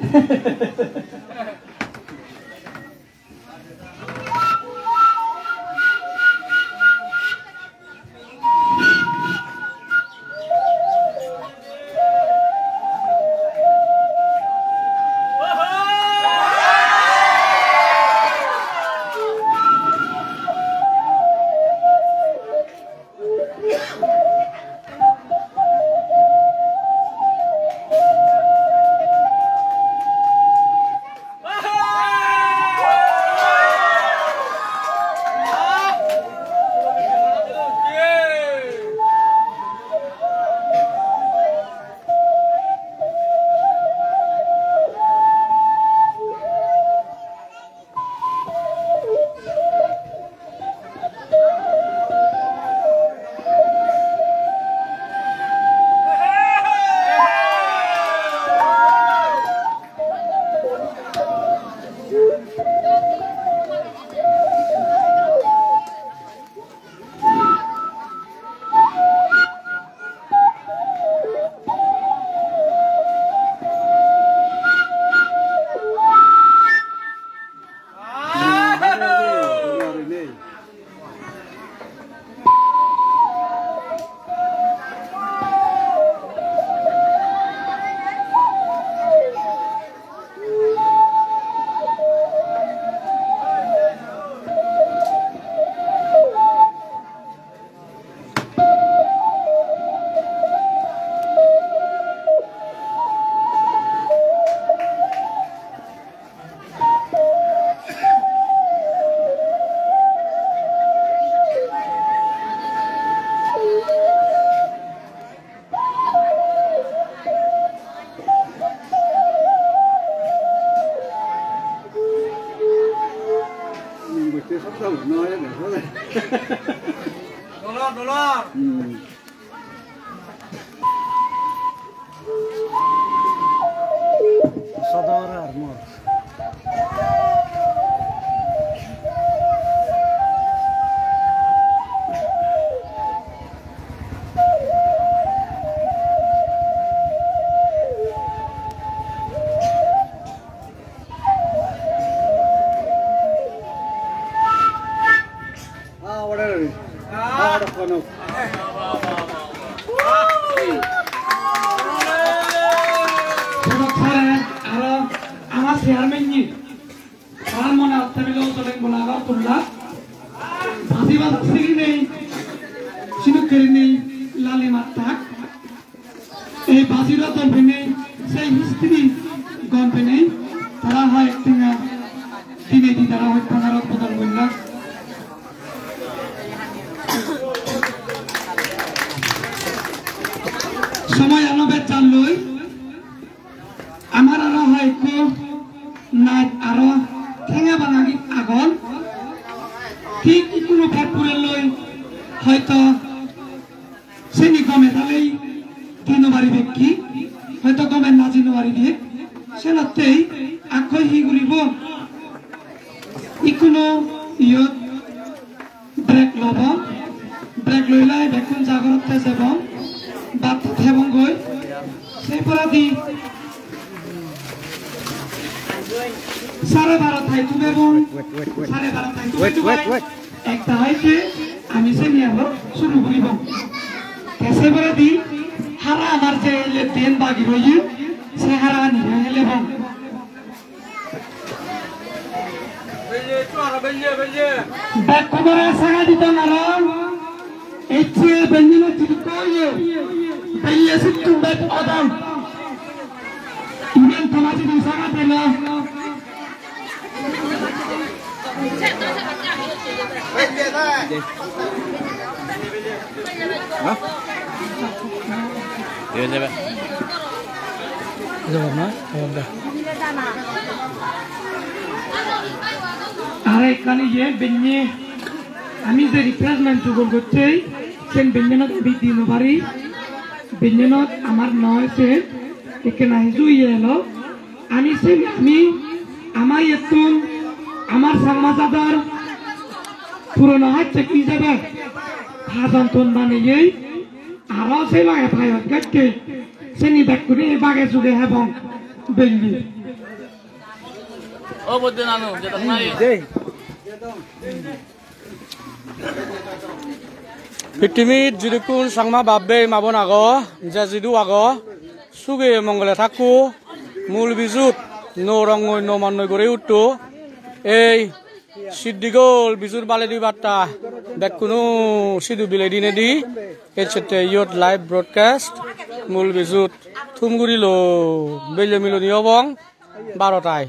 Dolor, dolor. Hmm. Sodor ar mor. Ah, order. Ah, order kono. Kono thare aro ama chairman ni. Tar mone hotte bile o Soleng Bola Agartala. Basi basi sigi nei. Sinuk keri nei. Lali mattak. Ei bajirot don penei, sei history gon penei, tara hoi ek tenga dinei di tara hoi tenga rok bodol gollak. Somoy ano bej jalloi, amar aro hoi ekko naj aro tenga bana git agon. Thik ikkuno pet purelloi hoito seni gome dalei di no paribe ki, hoito gome naji no paribe. Senottei akkoi hi guribo? Ikkuno iyot break lobong, break loilai bekkun jagorotte jebong, bhat hebong goi. Se poredi sare barotai tubebong, sare barotai tube tubai. Ekta hoite ami seni aro suru guribong. Te se poredi hara amar je ele den bagi roye, se hara ani helebong. Bekkunore saga diton aro, ecche benjino jidukko oye, belle sittum bek odam. Iben toma jidung saga dela. Aro ekkani je benne ami je refreshment jogor gottei, sen bennenot ami di no pari. Bennenot amar noi sen, ekkena hiju iye elo. Ami sen, ami, ama iyettun, amar Changma jador purono hajjek ijebe hajon ton baneyei, aro se loge payot gatte, seni bekkune bage suge hebong belli. O bodde nanu, jeta nai. Pittimit jidukkun Changma bap bhei ma bon ago, je jidu ago, suge mongole thakko, mul bijut no rongoi no monnoi guri utto. Ei siddigol bijur baledi batta bekkunu sidu bile dinedi ecchette iyot live broadcast mul bijut thum gurilo belle miloni obong barotai.